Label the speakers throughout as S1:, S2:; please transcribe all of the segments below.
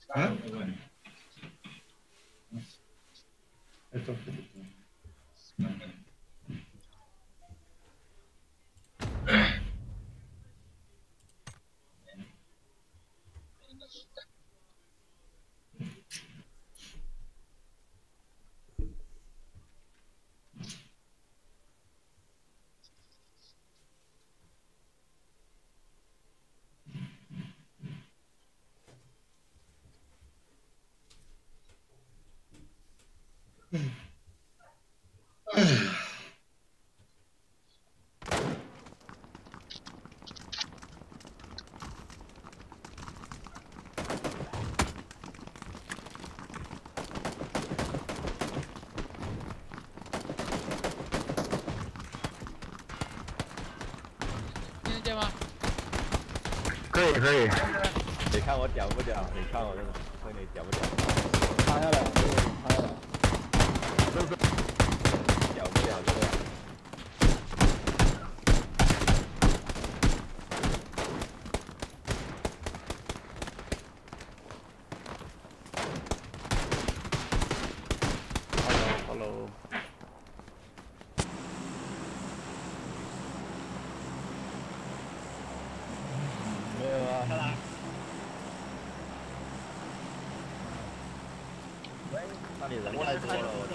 S1: А? Это
S2: 听得见吗？
S3: 可以可以。
S4: 你看我屌不屌？你看我这个，说你屌不屌？
S5: 趴下来，趴下来。
S4: 屌不屌这个？
S3: Hello。
S4: 没有啊。那里人太多了，我操！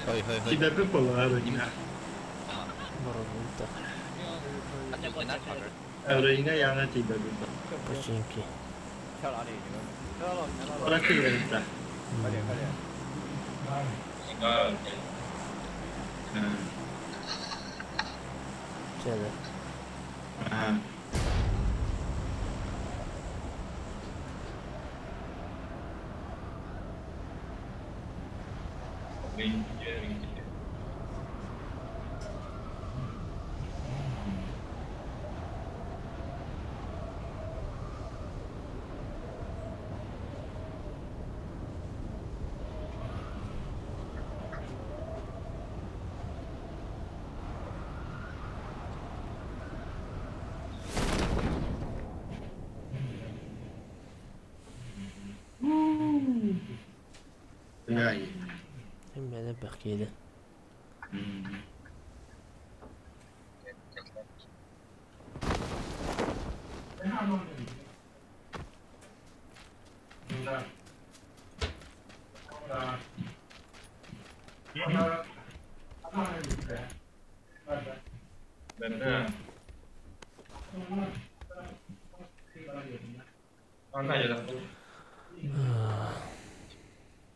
S3: 可以可以可以。
S6: Починки.
S4: 跳哪里？你们跳到了，跳到了。快点快点！
S6: 这个。Киирдэ.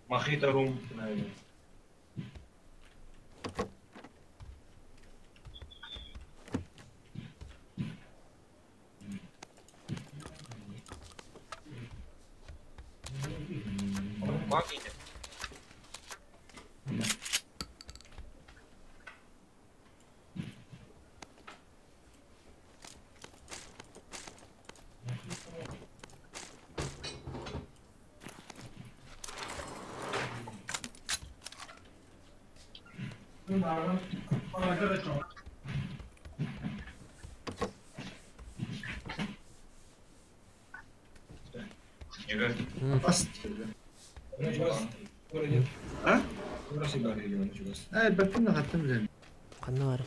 S1: Мохито рум.
S6: Ханна баар?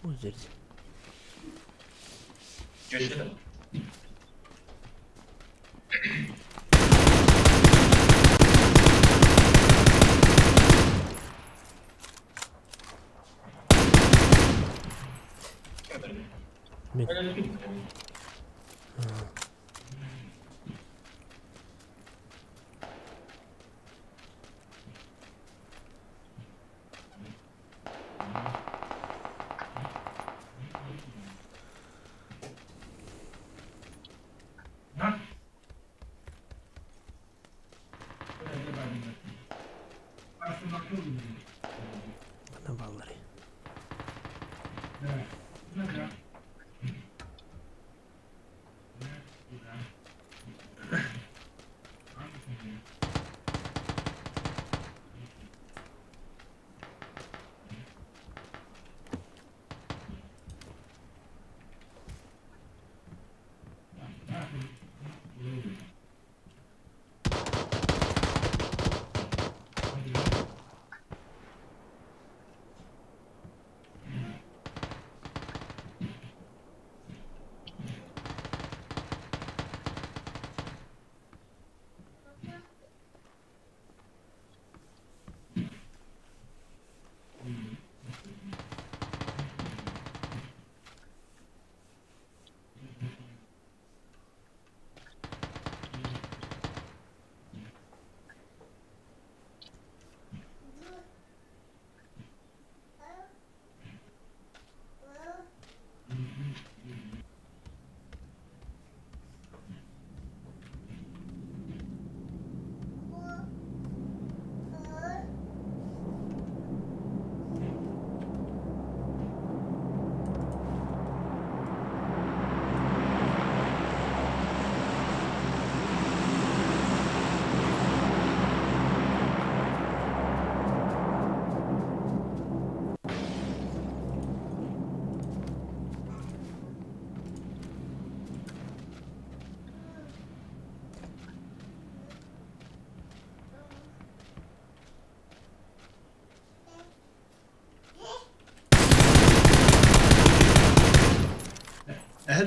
S6: Узерди. Мин. Ханна баалларый?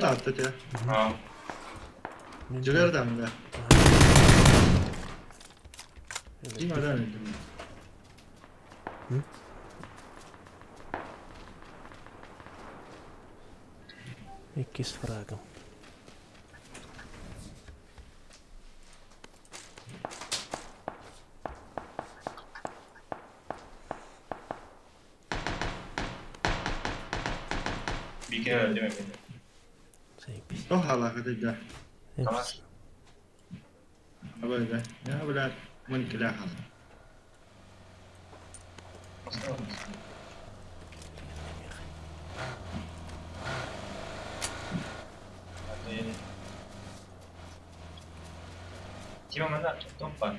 S1: Таатта.
S2: Аа.
S1: Жүгер да. Ким арар?
S6: Иккис фрагом.
S2: Бикер демек.
S1: Тоха кытыйда. Абайда. Я бля, мын киле хал.
S2: Тима мана томпа.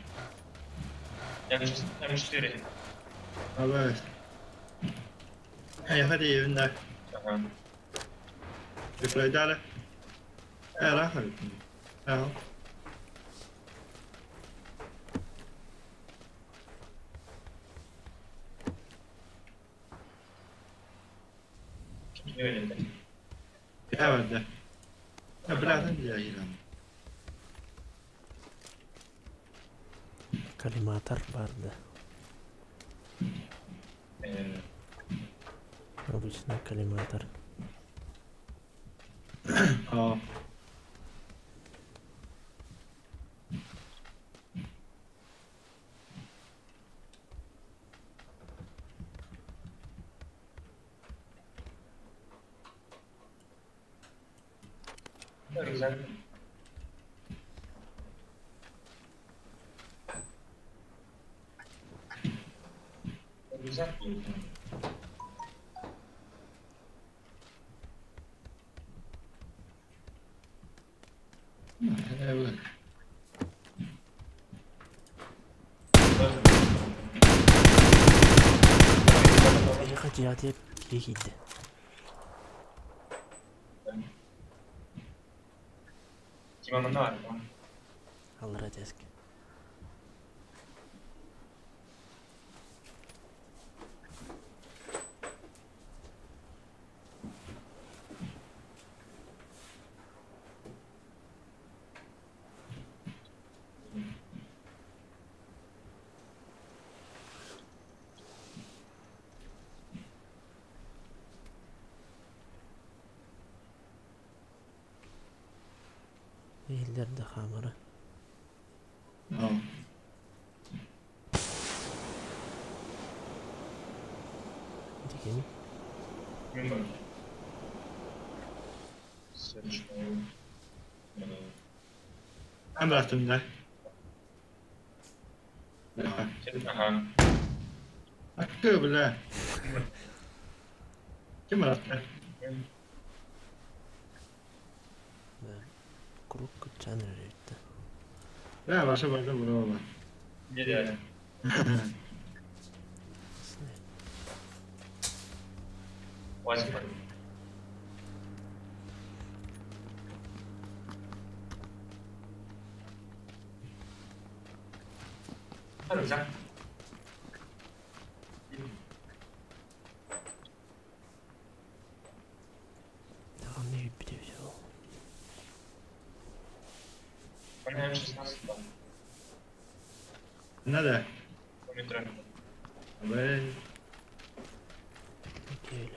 S2: М4.
S1: Абай. Эй, ходи юнда.
S2: Ага.
S1: Пройдали. Рахай. Ага. Evet.
S6: Коллиматор бар, да. Обычный коллиматор.
S1: А.
S2: Рюкзак. Рюкзак будет.
S1: Evet.
S6: Хатиятия кихидде.
S2: Тима мана.
S6: Аллара теск. Иллерде хамара.
S1: А.
S6: Дигени.
S1: Амраттым да.
S2: Ага.
S1: Аккы бля. Ким аратты?
S6: Да. Круг кучан рейт.
S1: Да, ваша база була.
S2: Нереально. Возьми. Рюкзак.
S6: Да, мне взял.
S2: М16 там.
S1: Надо.
S2: По метро.
S1: Абай.
S6: Окей,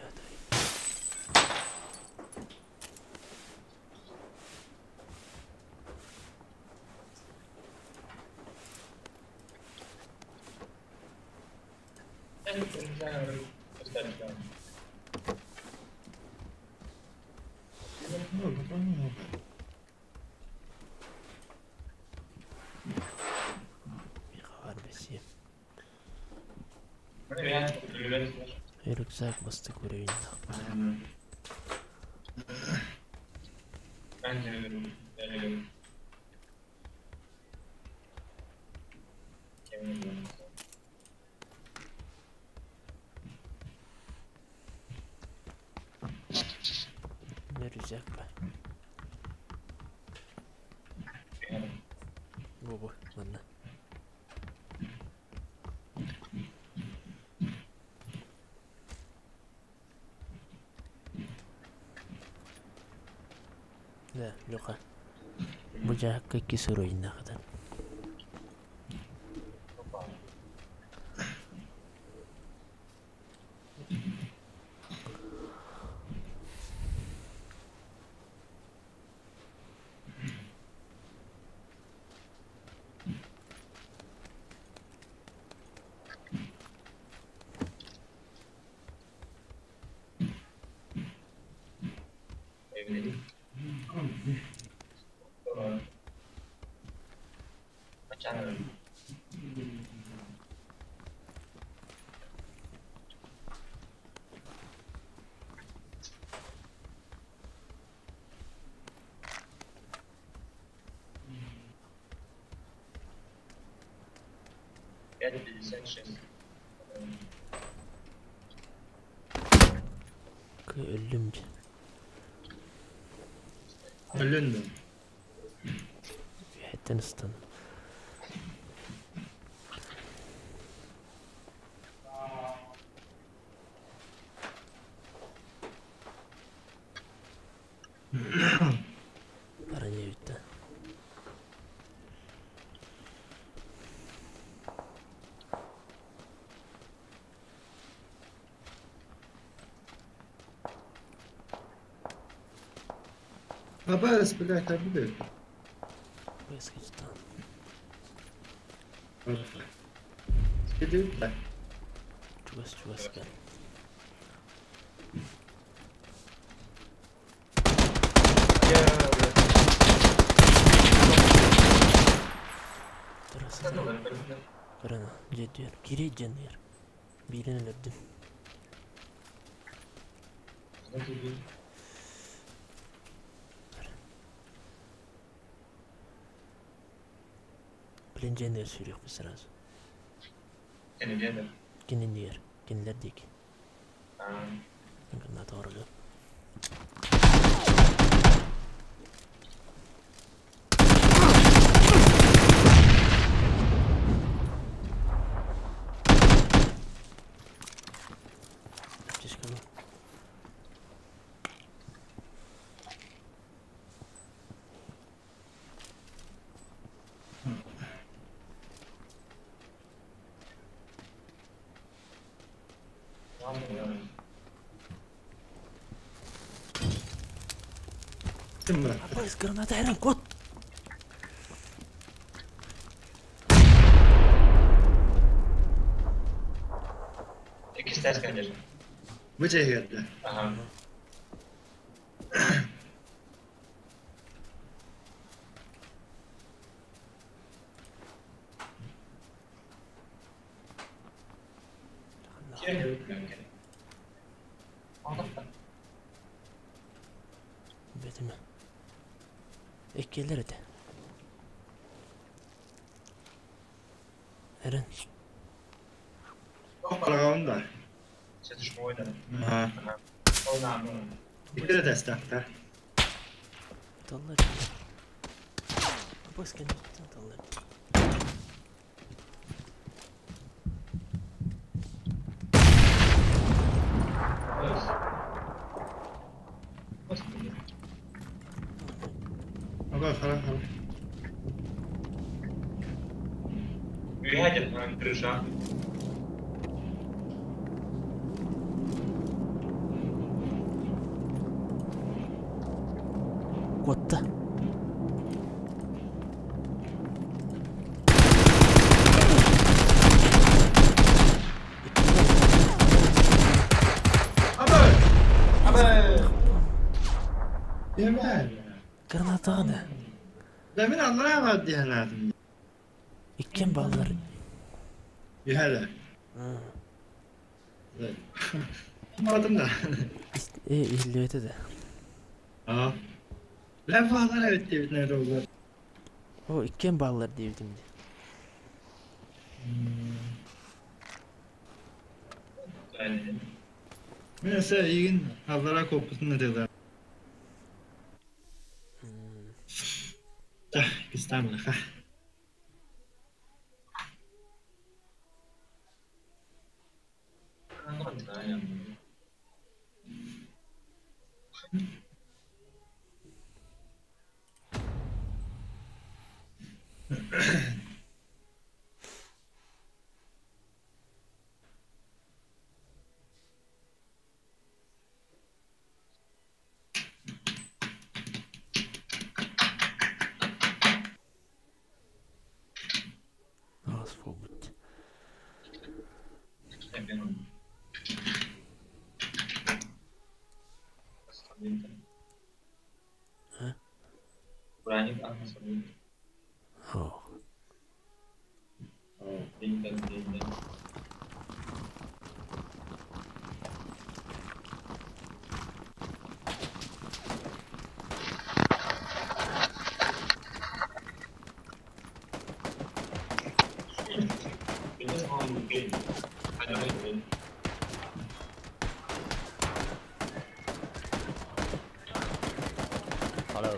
S6: Рюкзак бастык уровень. Не рюкзак ба. Бу, ладно. Леха, бу дьаакка икки суруйуннаахытын.
S2: Опа. 5,56.
S6: Өллүм дьэ.
S1: Өллүн дуо?
S6: Үөһэттэн ыстан. Баран диэбиттэ.
S1: Абарыс, блядь, обидел.
S6: Выскочит
S1: Скидывай.
S6: Чугас чугас кэл. Көрөн дьиэтигэр киирэй дьиэнигэр биирин өлөрдүм. Блин дьиэнигэр сүүрүөхпүт сразу. Кининигэр, кинилэр диэки. Граната оҕордо. Аптечканы.
S1: Ким бырахта?
S6: Абайс граната эрэн кот!
S2: Иккистэс кэлэр.
S1: Бу дьиэһигэр
S2: Аха.
S6: Бэтимэ. Иккиэлэр этэ. Эрэн.
S1: Бараҕаҕын да? Аа. Икки эрэ тэстээхтэр.
S6: Таллар. Абайс кэнниттэн таллар.
S1: Ага, хара хара.
S2: Үөһэ крыша.
S6: Куотта.
S1: Абай!
S2: Абай!
S1: Диэмэ.
S6: Гранатаҕын ээ.
S1: Да мин аллараа бар диэн аатым.
S6: Иккиэн бааллар.
S1: Үһэ да. Бардым да.
S6: Ээ иһиллибэтэ да.
S1: Аа. Бля бааллар эбит диэбитинэ эрэ
S6: О, иккиэн бааллар диэбитим дии.
S1: Мин өссө эйигин аллараа куоппутун ытыалаатым. Кистаан мынаха.
S6: Аспобут. О.
S3: Hello.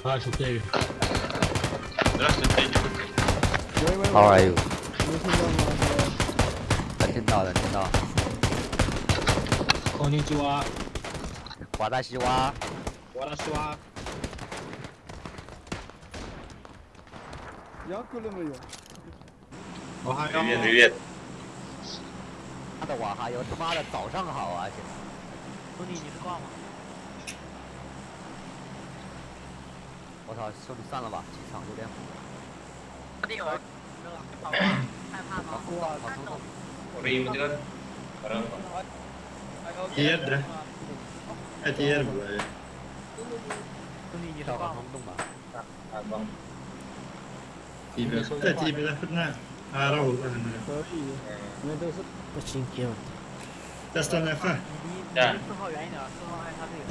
S7: Здравствуйте.
S3: How are you? 能听到，能听到。
S7: こんにちは。
S3: 私は。
S7: 私は。我还
S2: Привет, привет.
S3: 妈的，我还有他妈的早上好啊！现在。
S8: 兄弟，你是挂吗？
S3: 我操，兄弟散了吧，机场有点。
S1: Тиэрдэ. Э, тиэр буолла.
S8: 兄弟，你是挂吗？
S1: Тиийбэт. Тиийбэтэхпитинэ аара
S6: Починки вот.
S1: Тастаныахха.
S8: 你离四号远一点，四号爱他这个。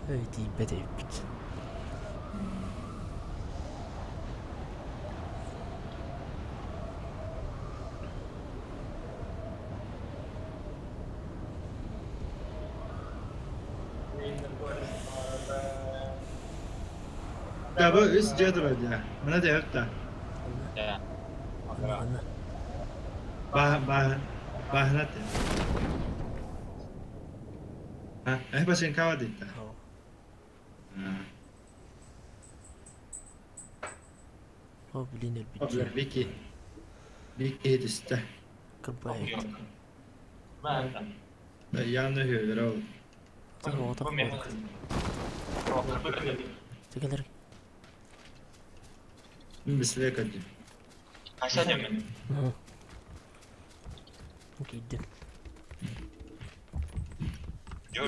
S6: Эй, тиийбэт эбиппит.
S1: Да, бу үс дьиэ турар дии. Мына диэбит да.
S6: Аны.
S1: Бааһына бааһына дии. А, э бачинкаҕа дийтэ.
S6: О, блин, өлбүт.
S1: Вики. Вики түстэ.
S6: Кырбай.
S1: Яны үһүлэр ол.
S6: Текелер.
S1: Бисиле кадим.
S6: Кийдим. О,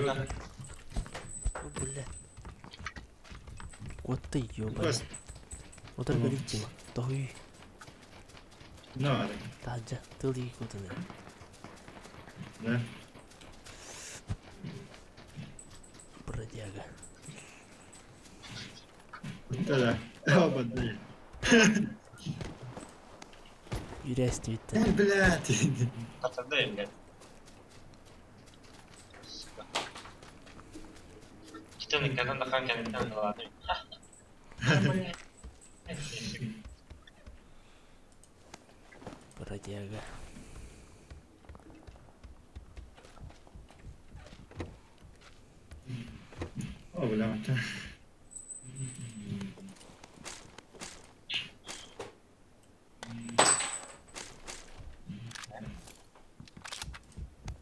S6: бля. Куотта ёбаный. Отар кэличчима. Тоһуй.
S1: No,
S6: Таһырдьа тыл диэки куотан эрэр.
S1: Да.
S6: Бродяга.
S1: Да, да. Оба, да.
S6: Үрэстибиттэр.
S1: Блядь.
S6: Бродяга.
S1: О, блядь.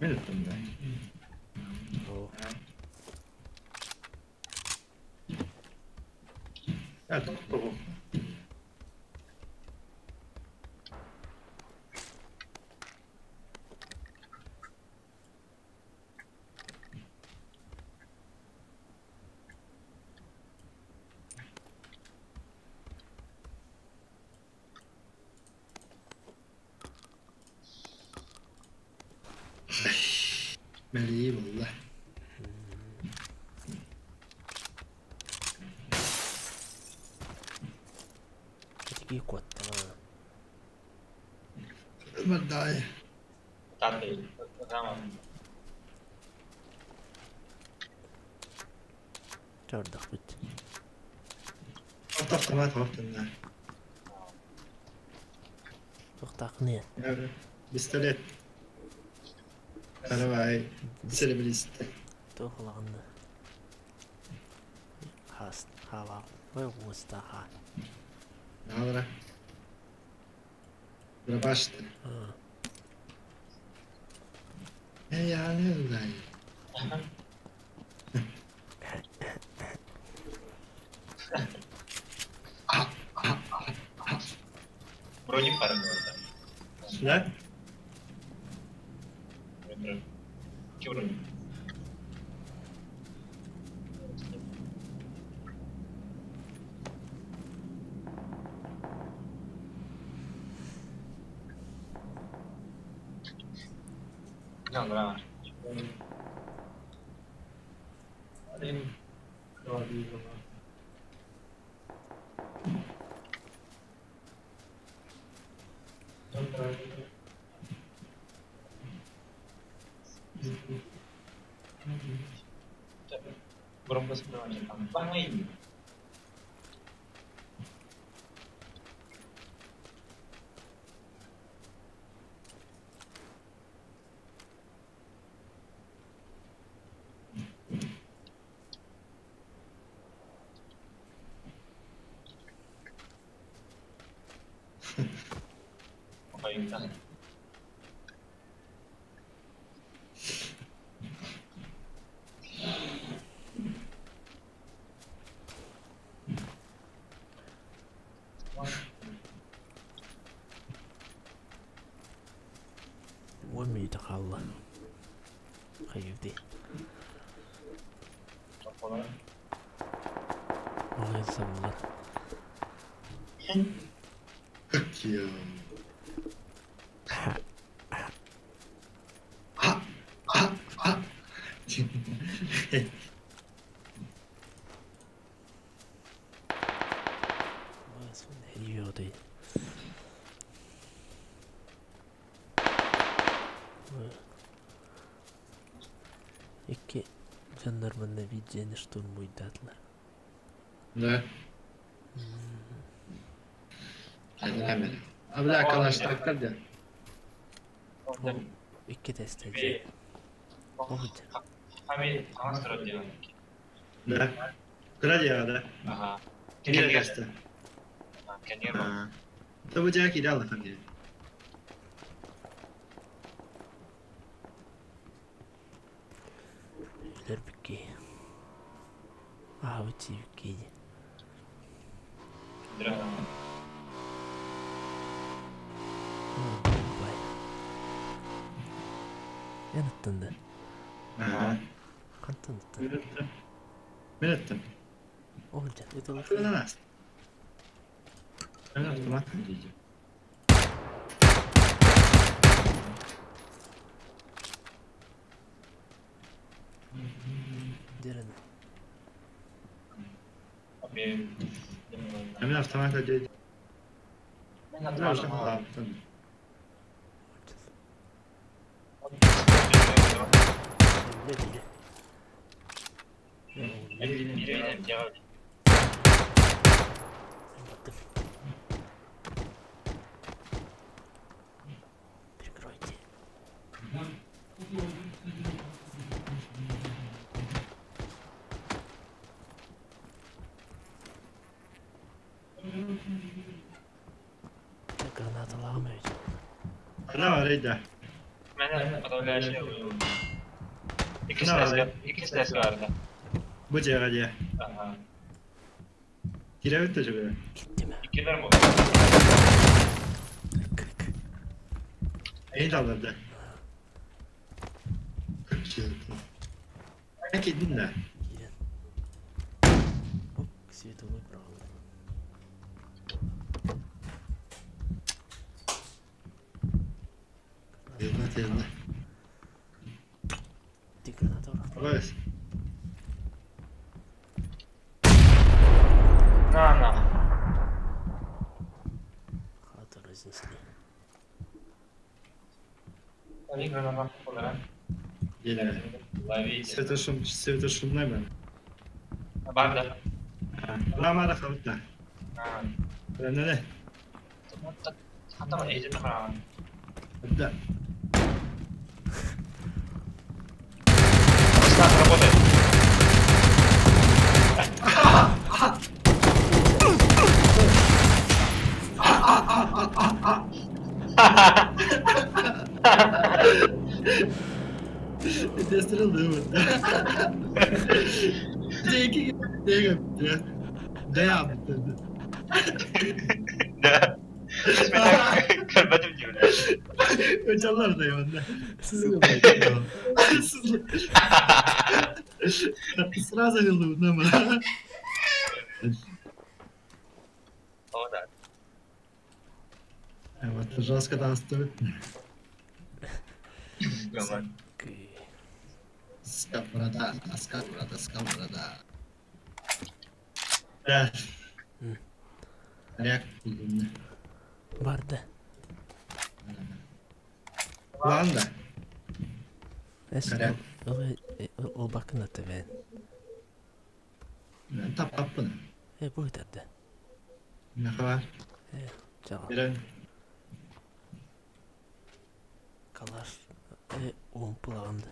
S1: Мин ыттым да.
S6: О.
S1: Я тоқтоҕу. Мэлии буолла.
S6: Этики куоттаҕа.
S1: Мырдай.
S6: Чордохпут.
S1: Автомат хоптунна.
S6: Туохтааххыный?
S1: Пистолет. Давай. Серебристый.
S6: Туох улаҕанна хаас хаалаах ой уостааха.
S1: Добре. Дробашты. Я не знаю.
S2: Броник баар да?
S1: Да?
S2: Ки броник? No, бра.
S6: Уон мүнүүтэ хаалла. Хайыырдыы. Оҕуйан сабыллар. Ой, Икки дьоннор манна биир дьиэни штурмуйдаатылар.
S1: Да. Абла калаштактар да.
S6: Икки тесте дьиэ.
S1: Да. Кыра дьиэҕэ да.
S2: Аха.
S1: Кини тесте. Тобу дьиэ киирэ алахан дии.
S6: Үлэр бүкки. Аһабыт сиибикки дии. Бай. Эн ыттын да?
S1: Аха.
S6: Хантан ыттын?
S1: Мен ыттым.
S6: Ол дьэ, ытылар.
S1: Мен автомат дейді.
S6: Дерен.
S1: Мен автомат дейді. Мен
S6: Прикройте. Граната ламают.
S1: Она var Икки
S2: теске барда.
S1: Бу дьиэҕэ дьиэ. Кирэбит да жүгүрэ.
S6: Киттиме.
S2: Иккилер бу.
S1: Эйин алларда. Кидин да.
S6: Киирэн. Оп, световой быраҕыллар.
S1: Тыына тыына.
S6: Ти граната бырахтым.
S1: Абас.
S2: На на.
S6: Хату разнесли.
S1: Дьиэлэр.
S2: Ловите.
S1: Светошум светошумнай мен.
S2: Барда.
S1: Ламара хабытта. Не.
S2: Хантан эйжен баран.
S1: Да. Итестирилдыбыт. Да.
S2: Да. Көрбөтүм диибин.
S1: Өчаллар да онда. Сразу вилдыбыт.
S2: О, да.
S1: Вот жестко тастыбыт. Сковорода, сковорода, сковорода. Да. Ряк
S6: Барда.
S1: Ланда.
S6: Ол бакын атыбен.
S1: Таппаппын.
S6: Бу этэрдэ.
S1: Нахава.
S6: Чаҕа.
S1: Ирен.
S6: Калаш умпулаганды.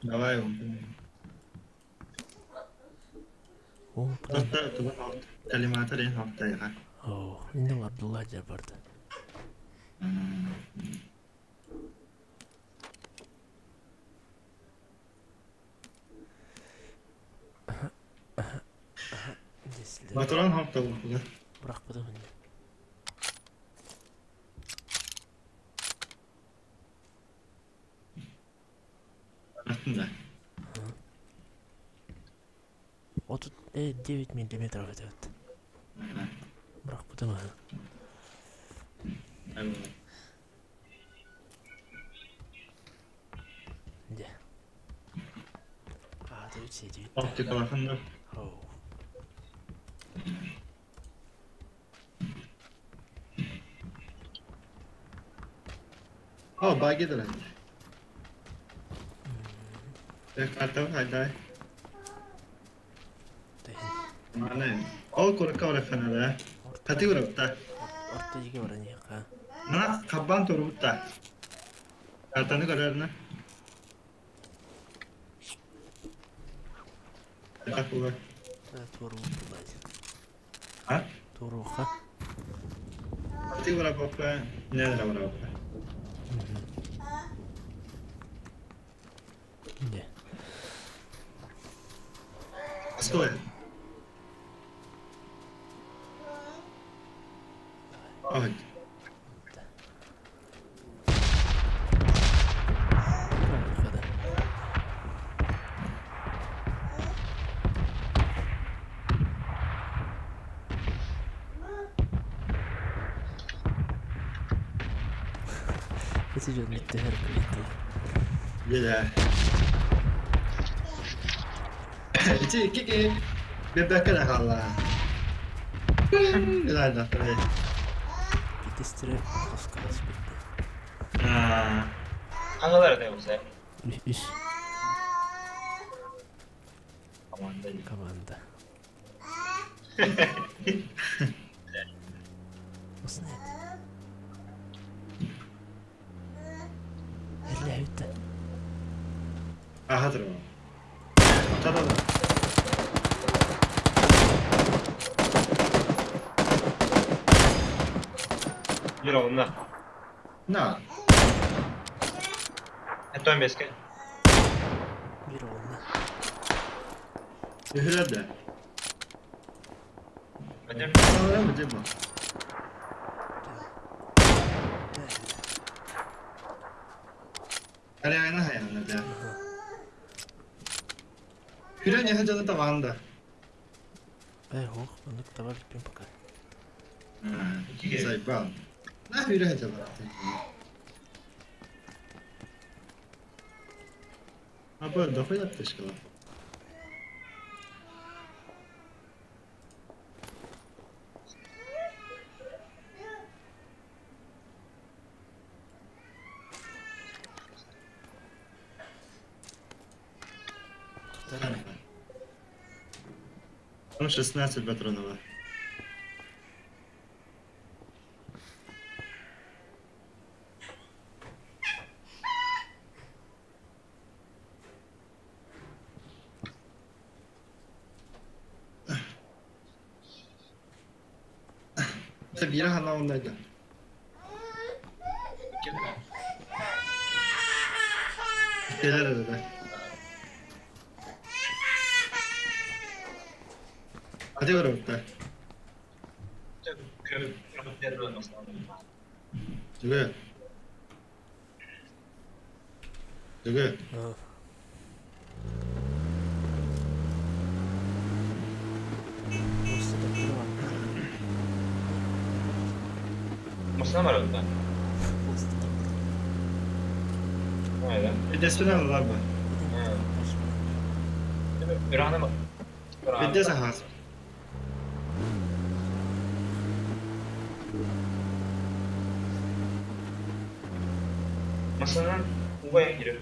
S1: Давай умпу.
S6: Умпулаган.
S1: Коллиматор ен хоптайга.
S6: О, инде Абдулла жа барды.
S1: Батуран хопта бу.
S6: Бырахпытым инде.
S1: Артында.
S6: Отут 9 миллиметров это. Бырахпытым. Де. А, ты сидит.
S1: Оптикалахында.
S6: Оу.
S1: О, багидер. Картав хайдай. Мане. Ол курка ораханада. Хати урапта.
S6: Орто жиге баран яка.
S1: На кабан турутта. Картаны көрөрнө. Такуга.
S6: Туру булай.
S1: А?
S6: Туруха.
S1: Хати ураппа. Не ураппа.
S6: Не.
S1: Стой. Ой.
S6: Это идет не терпит.
S1: Yeah. Ити кики бебекке халла. Гүлайда.
S6: Питестире коскалас битти.
S1: Аа.
S2: Кангалар да болса.
S6: Үс.
S2: Команда.
S6: Команда. Оснет. Эрле үтті.
S1: Аха тур. Та-та-та.
S2: Юра, онна.
S1: На.
S2: Это беске.
S6: Бир онна.
S1: Үхүлэдэ.
S2: Бәдем.
S1: Салара бу жеба. Ариайна хаяна да. Хүрэн яхажана та ванда.
S6: Ох, ну давай лепим пока.
S1: Заебал. На хүрэн хажала. А бо дохуя пташкала. Там 16 патронов. Это бира она он найдет. Келер да. Hadi var orada. Жүгө. Жүгө.
S2: Masına var orada.
S1: Desene var mı?
S2: Ürahına mı?
S1: Bende sahas.
S2: Masanın ubaya girip.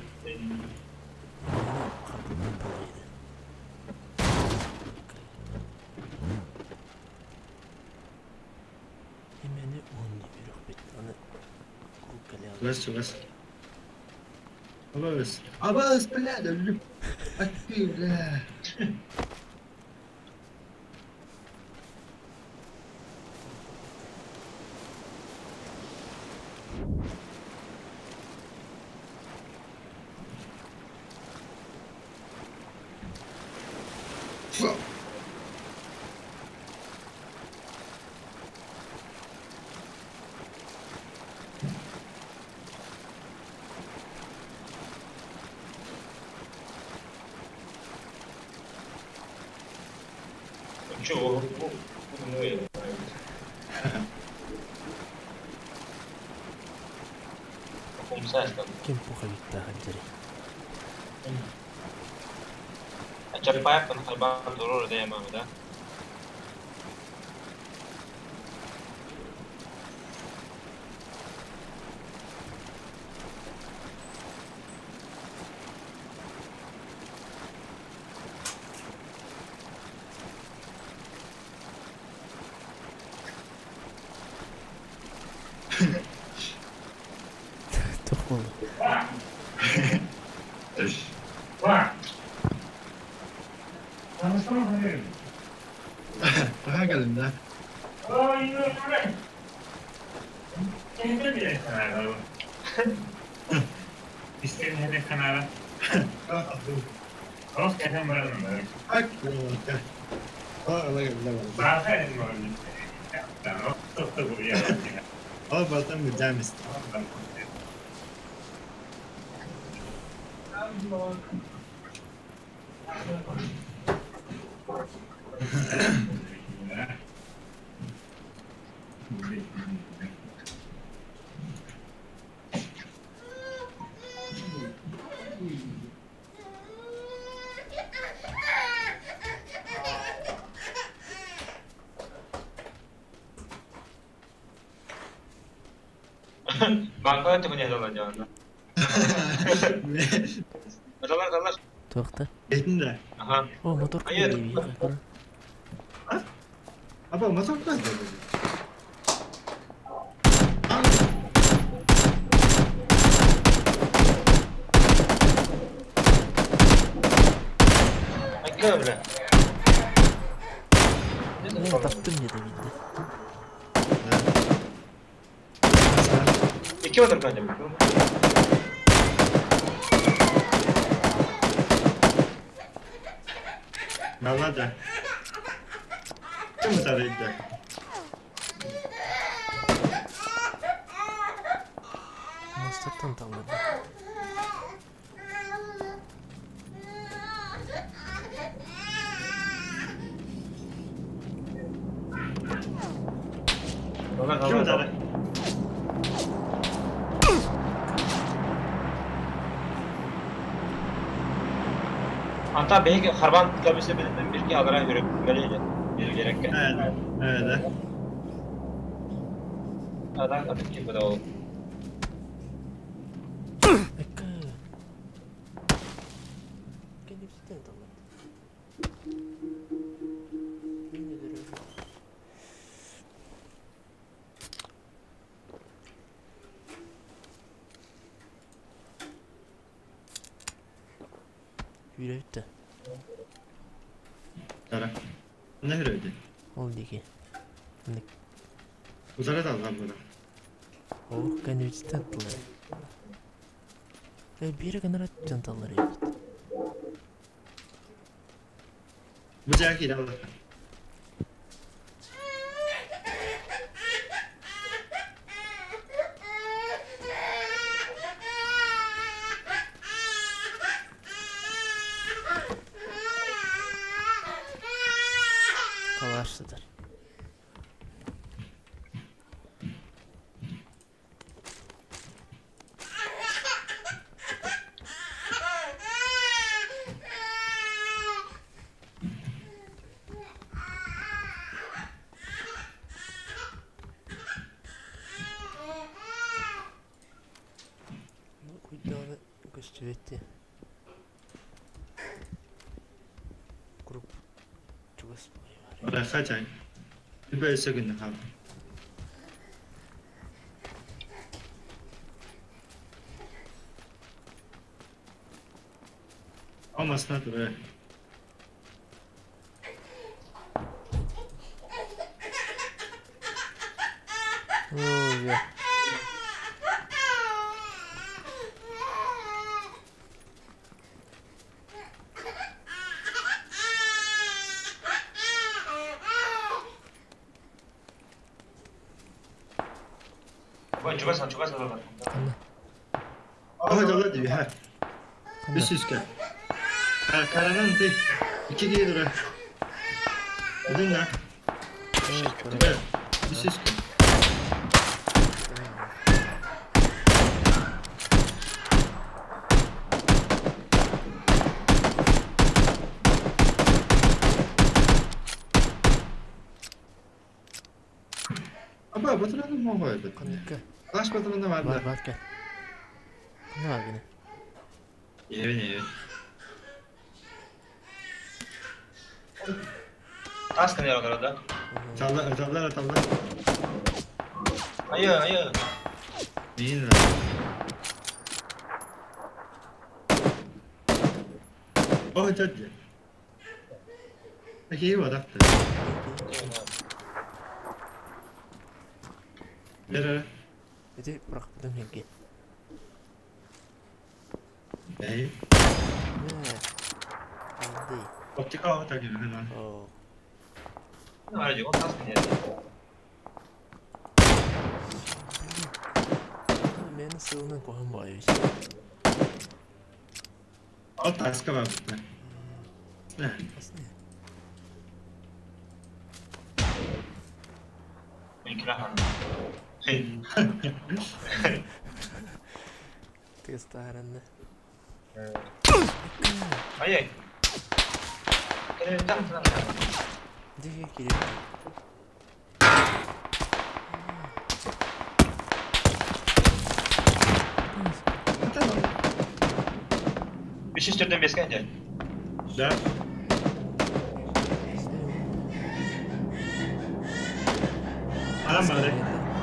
S1: Бэс, бэс. Абас. Абас, бля, өллүм. Атты, бля.
S6: Ким пуховикта ханжари.
S2: Чапаев халбан дурur да ямам да.
S6: Тоқол.
S1: Daha gelin de. Al bazen müdahale
S2: Банка түгүнэ жалар. Жалар жалар.
S6: Тоқта.
S1: Бетинде.
S2: Аха.
S6: О, мотор
S2: Айет.
S1: Аба мотор да.
S2: Айка бля.
S6: Мен таптым деді менде.
S2: Икки мотор кадем.
S1: Налада. Ким тарыйды?
S6: Мостаттан талады.
S1: Ким тарый?
S2: Anta беги харбан кабесе билен бирге алара жүрүп беледи. Бир керекке.
S1: Evet. Evet.
S2: Адам атып кеп ол.
S6: Айка. Кенепситен талады. Мен өлөрөм. Үйрөттü.
S1: Tara. Ne hüröydü?
S6: Ол неге?
S1: Uzara dalgan bura.
S6: О, кенепситен талады. Биир гынара дьонталлар эбит.
S1: Бу дьаа киирэ алла.
S6: Калаш сытар. Куйдааны көстүбэт дии. Круг чугас буолуо.
S1: Хачай. Үбэ өссө гынна хаал. Алмасына тура.
S6: Ой,
S2: Чугас, чугас олорор.
S1: Ага дала дии ха. Үс үскэ. Каранан ти. Икки киһи тура. Бүтүн да. Үс үскэ. Аба батыраны моҕой.
S6: Каныкка.
S1: Таш батыраны бар
S6: Бар
S1: да.
S6: бар кел. Ne var gene?
S1: Евин евин.
S2: Тас кэнээр олорор да.
S1: Талла талла талла.
S2: Айы, айы.
S1: Мин. О, дядя. Такие вот авто. Бері.
S6: Ити бырахпытым хенке.
S1: Эй.
S6: Андай.
S1: Оптика так гына.
S6: О.
S2: Арай, ол тас кэнээр.
S6: Мен сылынан кохан байы.
S1: Ол таска бар. Не.
S6: Тестарында.
S2: Айы. Кэнээр тас кэнээр.
S6: Диге кире.
S2: Үш үш төрдөн беске дядь.
S1: Да. Адам бар.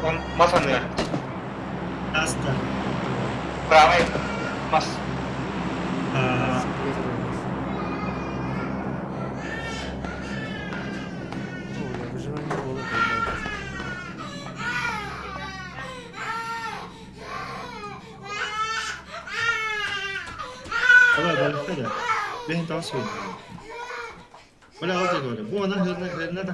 S2: Он мас анныгар.
S1: Таста.
S2: Правый мас.
S1: А,
S6: Выживание было.
S1: Ала бар да. Бен тас ойын. Бля, алты говорю. Бу ана херне херне да.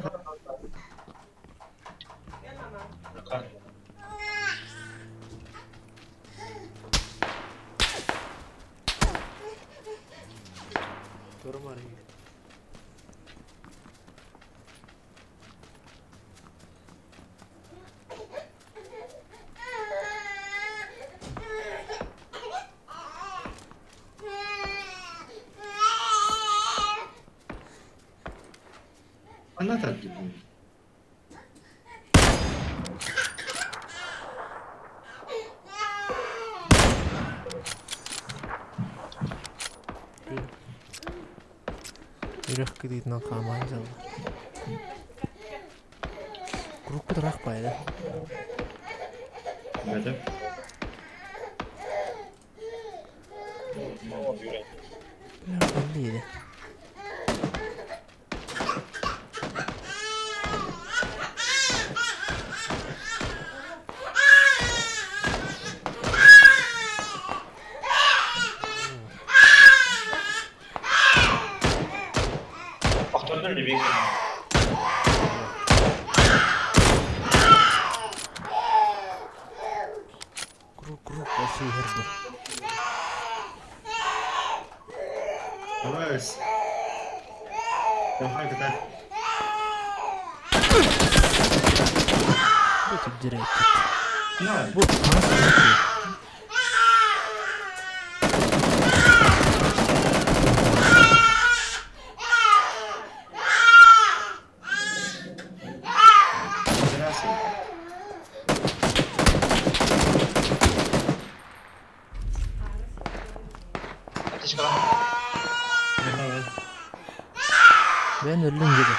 S1: Ана так gibi.
S6: Үрэх кыдыытынан хаамаан дьаллар. Курукку тараах баайда.
S1: Evet.
S6: Бля, Круг-круг вообще гербу.
S1: Давай. Давай, катай.
S6: Вот тут директ.
S1: На.
S6: Вот, Ben öldüm gibi.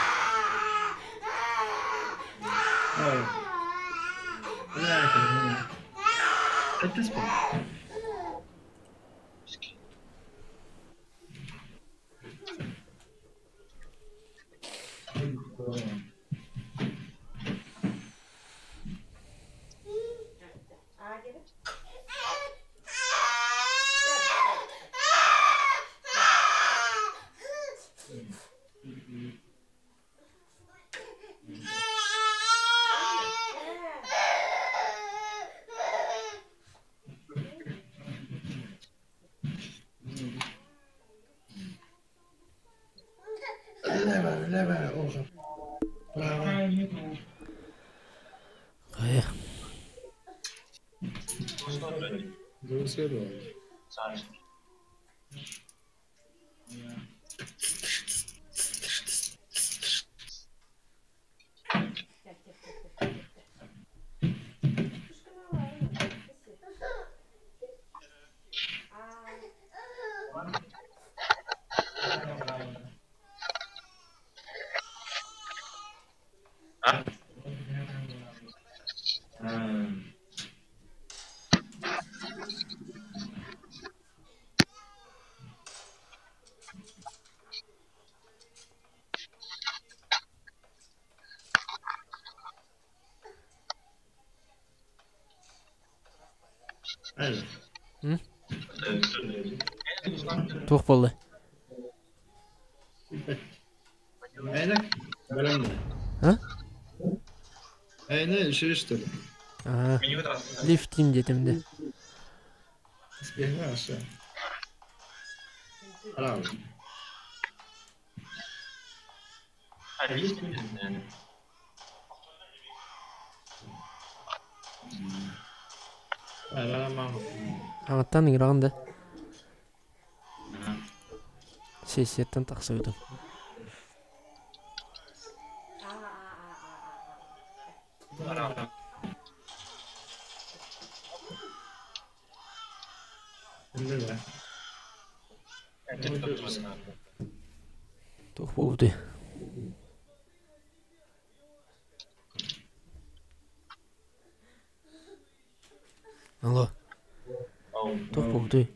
S6: Туох буолла? А? Аа. Лифтин детим де. Аңаттан ыҥыраҕын да? Сессияттан тахсыбытым. Туох буолбутуй? Алло. Туох буолбутуй?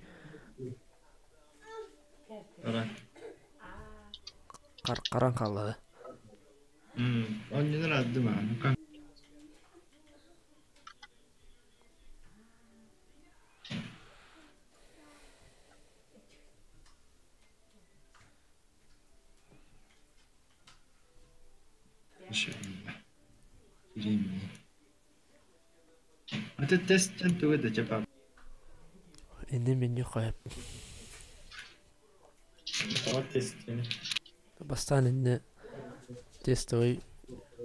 S6: Харан хаалла. Иннин меню хайап. Бастаан иннэ тестовый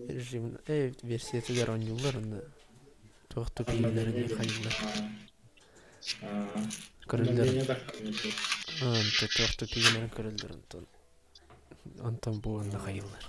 S6: режим версиятыгар оонньууллар онно туох тупиилэрин хайыыллар. Көрөллөр. Туох тупиилэрин көрөллөр онтон онтон бу онно хайыыллар.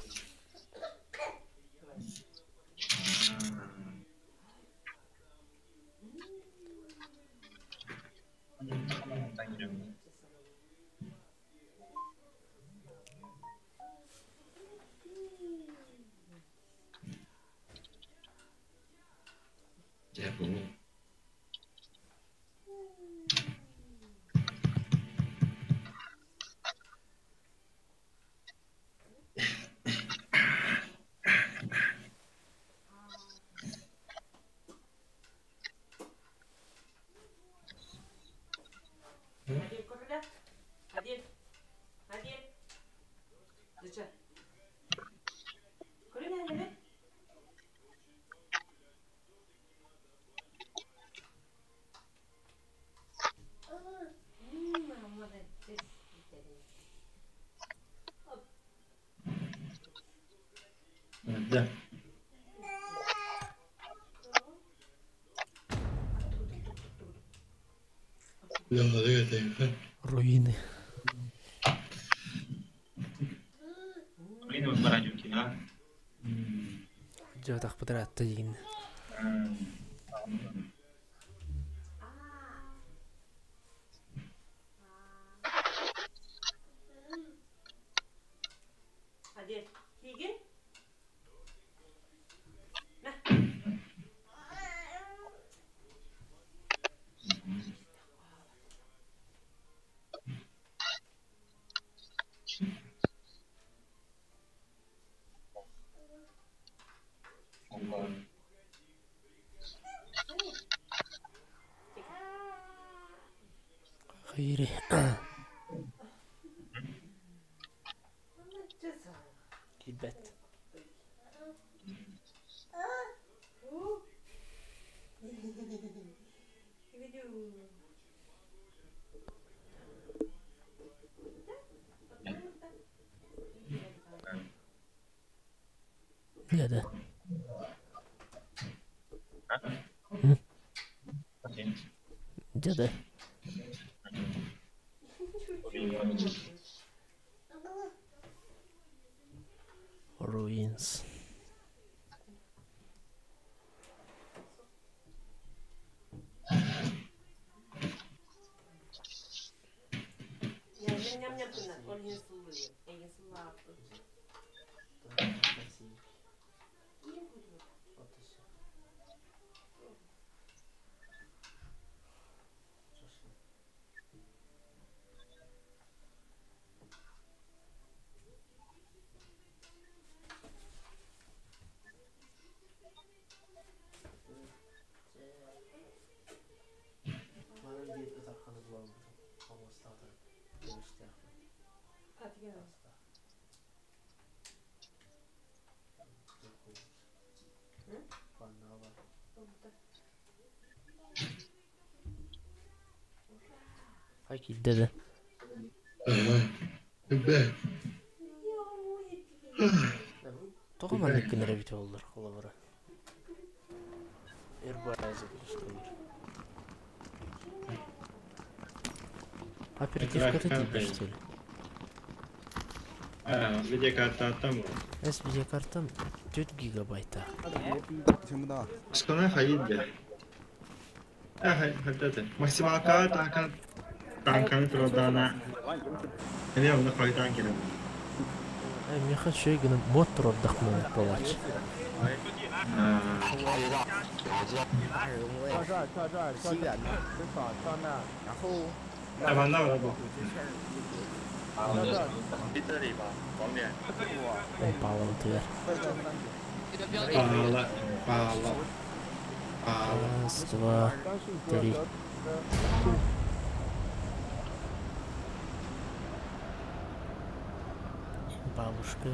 S1: Да.
S6: Руины.
S2: Руины баранюки, а?
S6: Дьэ, тахпытыраатта диигин. Хайри. Киирбэт. Дьэ Дьэ да. Ruins. Киирдэ да. Тоҕо маннык гынар эбит буоллар холобура. Эрбайза усталар. Оперативката тиийбэт что ли?
S1: Видеокартаттан бу.
S6: Эс видеокартам 4 гигабайта.
S5: 听不到。
S1: Скана хайдэ. Хайдэ. Максималка таакан таанканы турдаана. Эмиэ онно хойутаан кэлэн.
S6: Миэхэ үчүгэй гынан муот туруордахпына буолааччы.
S5: 跳这儿，跳这儿，跳这儿，真爽，跳那儿，然后。
S1: Манна бар бу.
S4: 这里吧，黄脸。
S6: Паалабытыгар.
S1: Паала, паала, паала.
S6: Раз, два, три. Бабушка.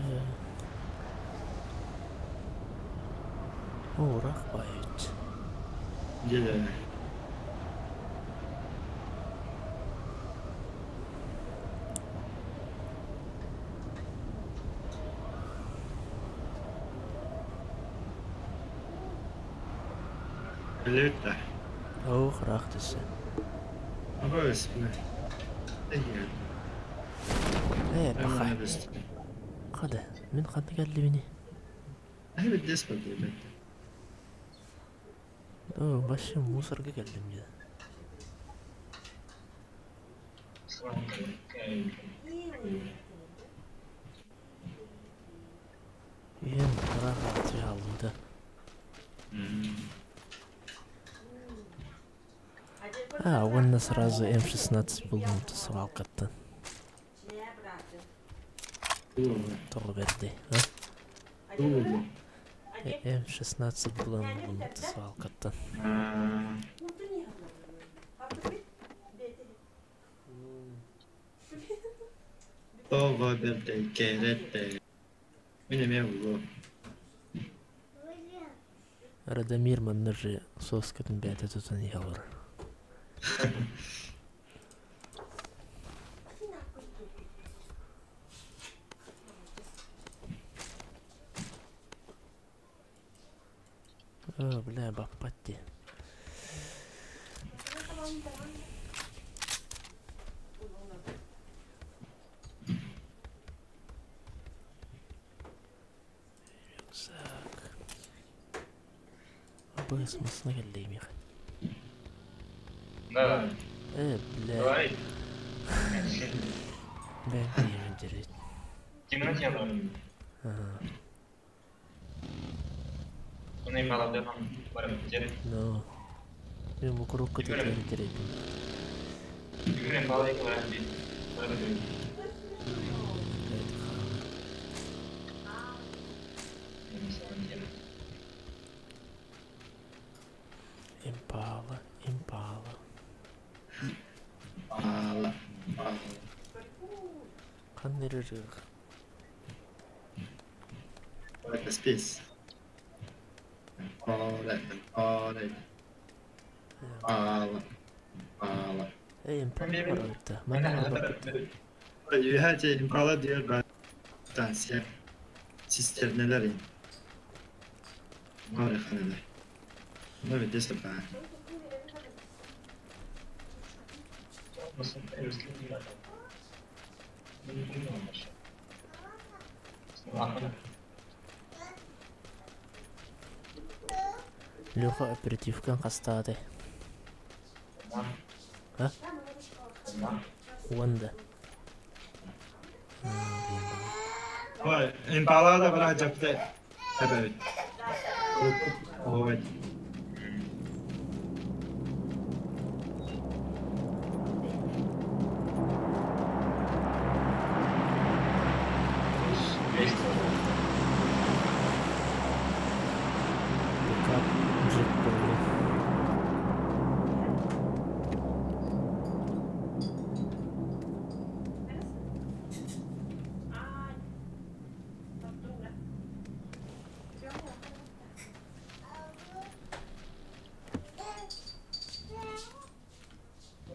S6: Уурах баайыт.
S1: Дьэ. Лүтэ.
S6: Оо, ыраах түссе.
S1: Абыс.
S6: Ээ, пахай. Хада, мин ханна кэллибини?
S1: Эбит диэбит.
S6: Оо, вообще мусорга кэллим дьэ. Үйэм ыраах аатыы хааллым да. А, уонна сразу М16 буллум свалкаттан. Тоҕо бэрдэй, а? М16 булан буллум свалкаттан.
S1: Тоҕо бэрдэй кэрэттэй. Мин эмиэ булуом.
S6: Радомир манна же соскатын бэйэтэ тутан иһэ олорор. Оо, бля, баппат дии. Рюкзак. Абыс массыына кэллэ миэхэ.
S2: Да.
S6: Э, бля.
S2: Давай.
S6: Бэйэм тиийэмин дьэрит.
S2: Темноте
S6: Ага.
S2: Оны маладымам барым жер.
S6: No. Мен бу курукка тетери дьэрибин.
S2: Бүгүн балайы барам бит. Барам бит.
S6: Опять хаалар. Импала, импала.
S1: Импала.
S6: Ханна эрэ ырыах.
S1: What space? Импала, импала. Импала. Импала.
S6: Эй, импала барбыта. Манна барбыта.
S1: Үһэ импала диир баар станция. Цистернэлэр ин. Море ханылар. Ну видишь баар.
S6: Леха оперативкаҥ хастаатай? А? Уон да?
S1: Ой, импала да бара жапты. Эбэбит. Ой.
S6: Пикап джип буоллун.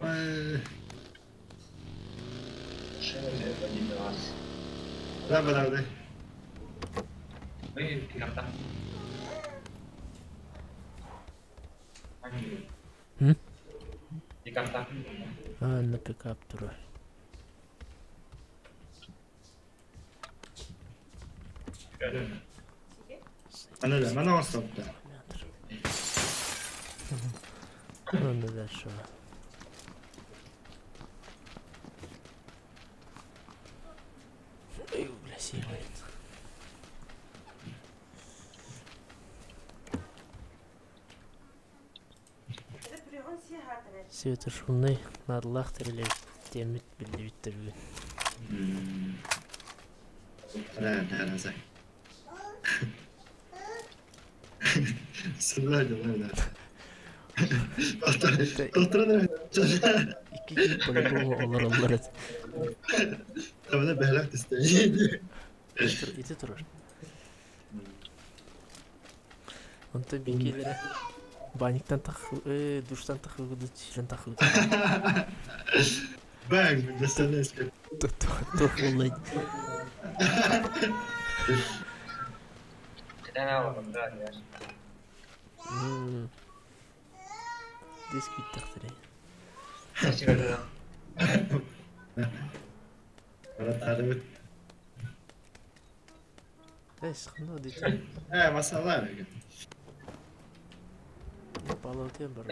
S1: Ой. Да, да, да.
S6: М? А, на пикап турар.
S1: Ана да, мана оставта.
S6: Аны дальше. Ой, бля, сигарет. Светошумный наадалаах тэрили тиэммит биллибиттэр бүгүн.
S1: Да, да, да, да. Сыллар да, да.
S6: Икки киһи по-любому олороллор этэ.
S1: Табана бэһэлэх түстэ.
S6: Ити турар. Онтон биикилэрэ баанньыктан тах душтан тахыгыды сирэн тахыгыды.
S1: Бang, достанеска.
S6: Туох буоллай? Диск бүттэхтэрэ. Эс, ханна дити?
S1: Э, масалар.
S6: Балаутен бар.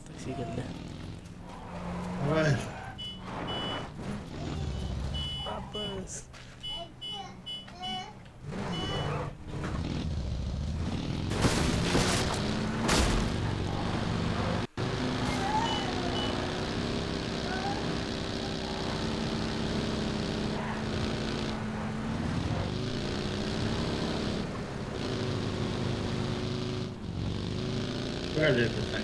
S6: Такси кэллэ.
S1: Ой.
S6: Абыс.
S1: Böyle bir şey.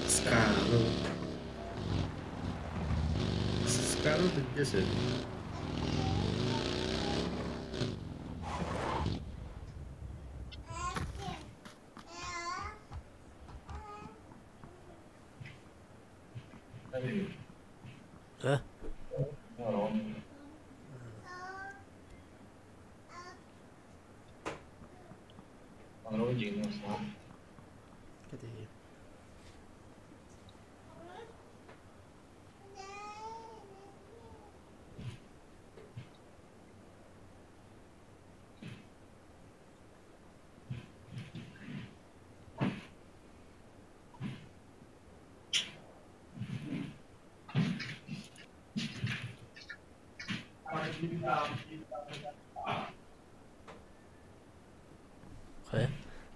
S1: Скалу. Карл билдесе.
S6: А? Кэтэһиэм. Хайа,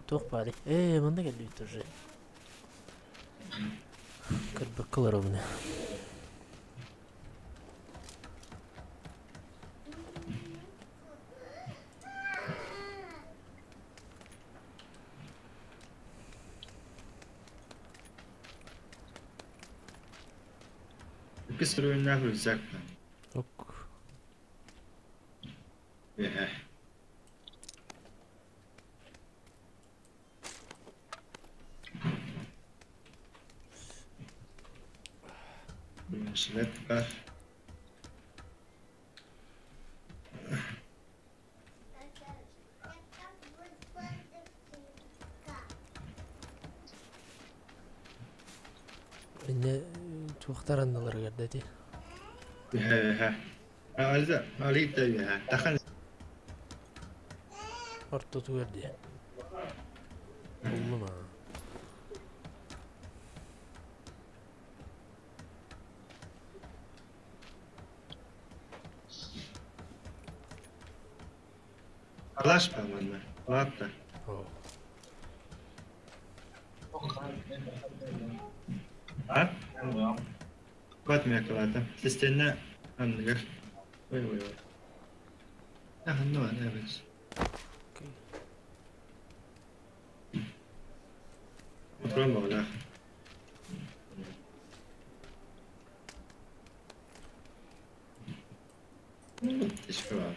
S6: туох баарый? Ээ, манна кэллибит уже. Көрбөккө олоробун.
S1: Иккис өрүөннээх рюкзак
S6: Ок.
S1: Үөһэ. Бронежилет бар.
S6: Инньэ туохтар анныларыгар да ити?
S1: Үөһэ үөһэ. Алита, Алита үөһэ. Тахан
S6: Ортотугар дии. Буллум аа.
S1: Калаш бар манна. Ладно.
S6: Оо.
S1: А? Кот меня калата. Систенне анныгар. Ой ой ой. Аханна бар, evet.
S6: Окей.
S1: Oturalım bakalım. Teşekkür ederim.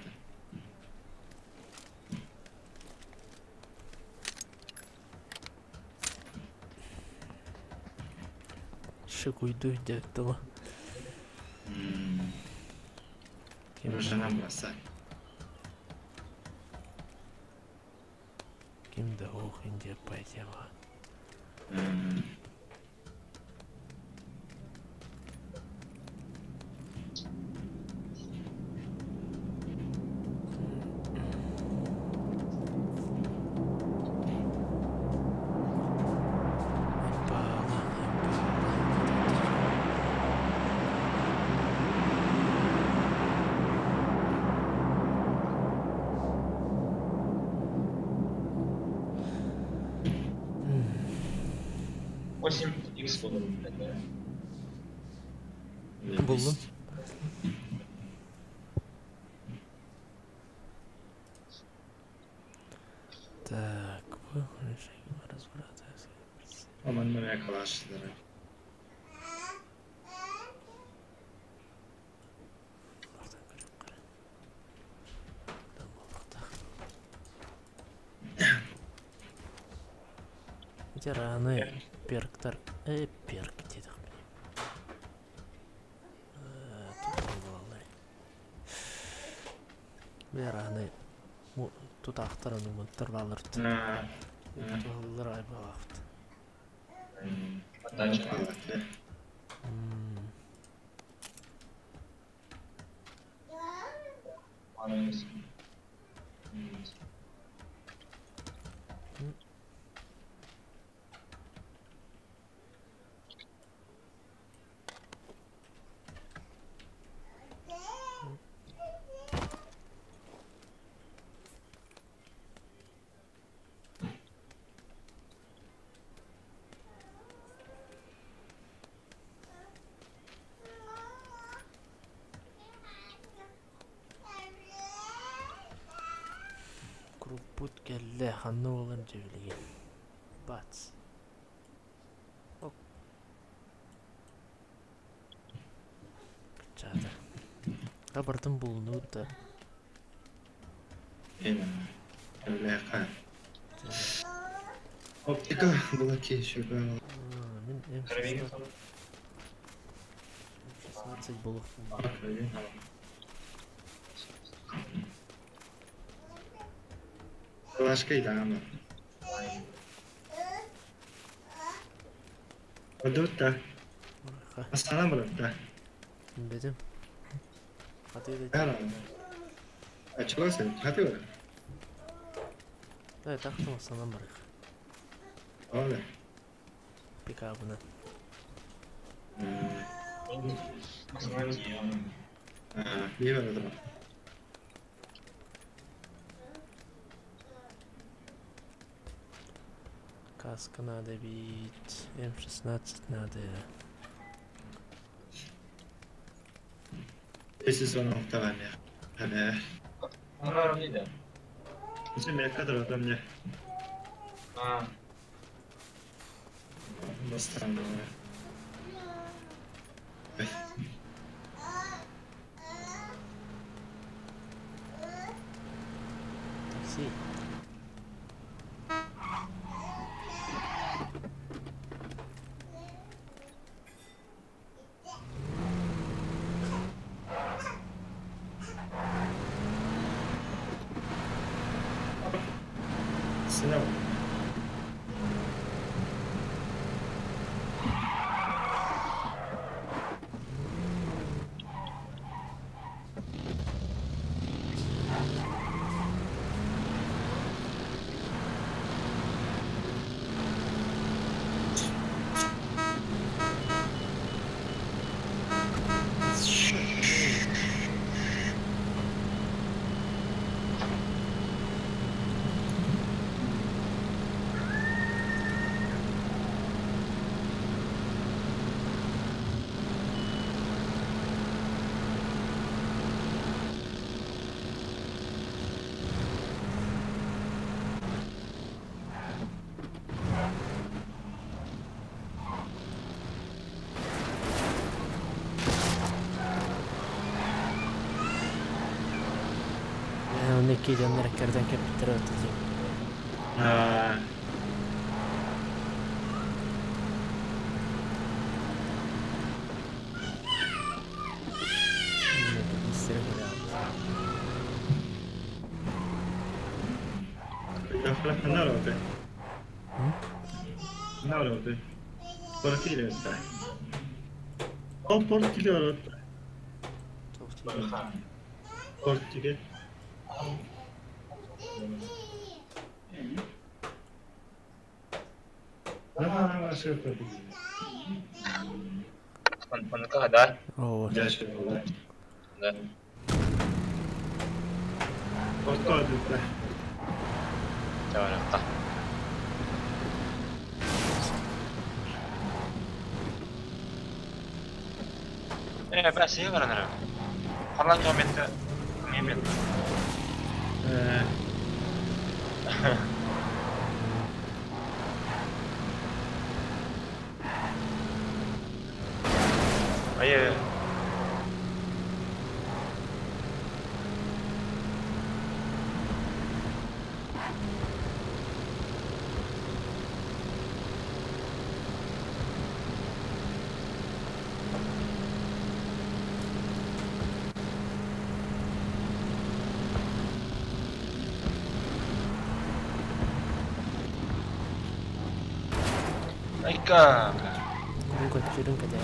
S6: Шикуйду диэбит Ким
S1: Жена бросай.
S6: Ким да ох индия пайтема. Импала, импала.
S2: Восемь икс
S6: Буллум. Так, бу решение разврата.
S1: Aman nereye kalaşları.
S6: Ортан көріп қара. Ити раны перктар, перк дедік міне. Тут балалар. Бля раны тутаахтар онумуттар балырт. Туһаллар айбалаахт.
S2: Подача.
S6: Круппут кэллэ ханна буолан дьэбилигин. Бац. Ок. Кыччаата. Барытын булунуут да.
S1: Эн, Оптика была еще.
S6: Мин М16 болух.
S1: Флашка и дама. Одутта. Астана баратта.
S6: Бедим. Хаты
S1: да. А чего sen? Хаты бар.
S6: Да, так что санам бар.
S1: Ола.
S6: Пикабына.
S1: А, бир бар.
S6: Каска надо бить, М16 надо.
S1: Если он октавами.
S2: Ана
S1: Зачем я кадр ото мне?
S2: А.
S1: Странно.
S6: Такси.
S1: Сынок.
S6: Киденнер керден кептер өтүзү.
S1: Портиле.
S2: Да?
S6: О.
S2: Да. Бәсеге бараныр. Харлан жаметті мебел. Айы. Айка.
S6: Рынка, рынка, да.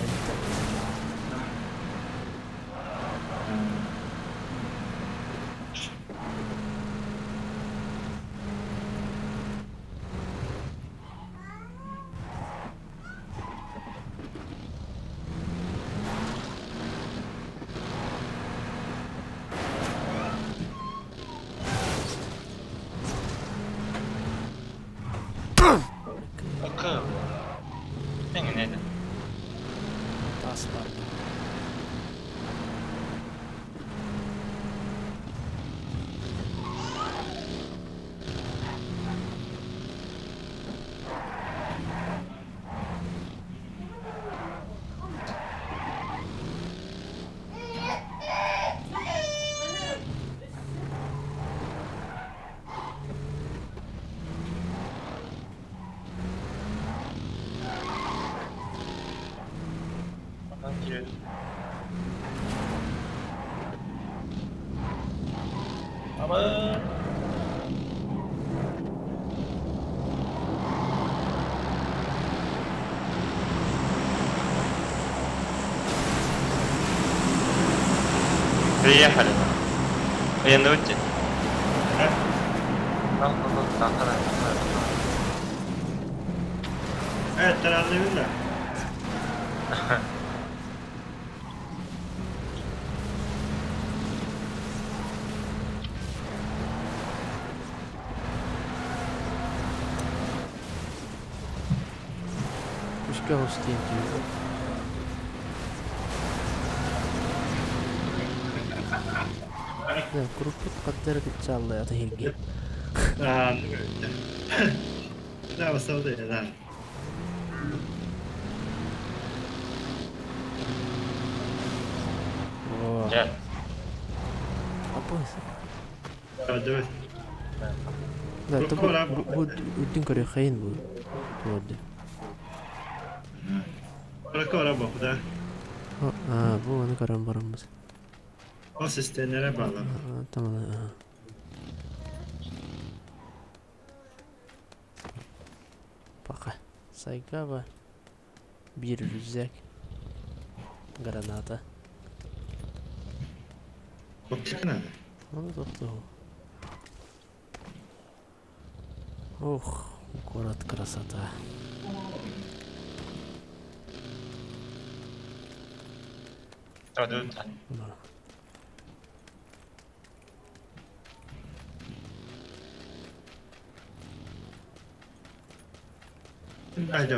S2: Айка. Эңнеде.
S6: Тас бар.
S2: Ama. Приехали. Военный.
S1: Evet, anlayın da.
S6: Пушка устинки. Да, крупут قدرك ان شاء الله يعطيه الجيم.
S1: لا بس لا.
S6: لا تبغى ودين كوري خاين بو تودي. بو أنا كرام برمز.
S1: O sistemlere bağlı.
S6: Tamam. Пока. Сайгава. Bir рюкзак. Граната. Ох, город красота. Да.
S1: Haydi.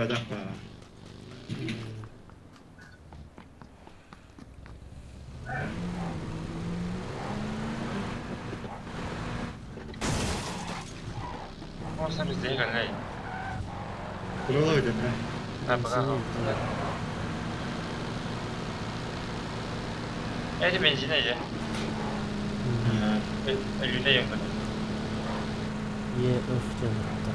S2: 哎，这边现在也，绿的有可能。
S6: 也 öften da.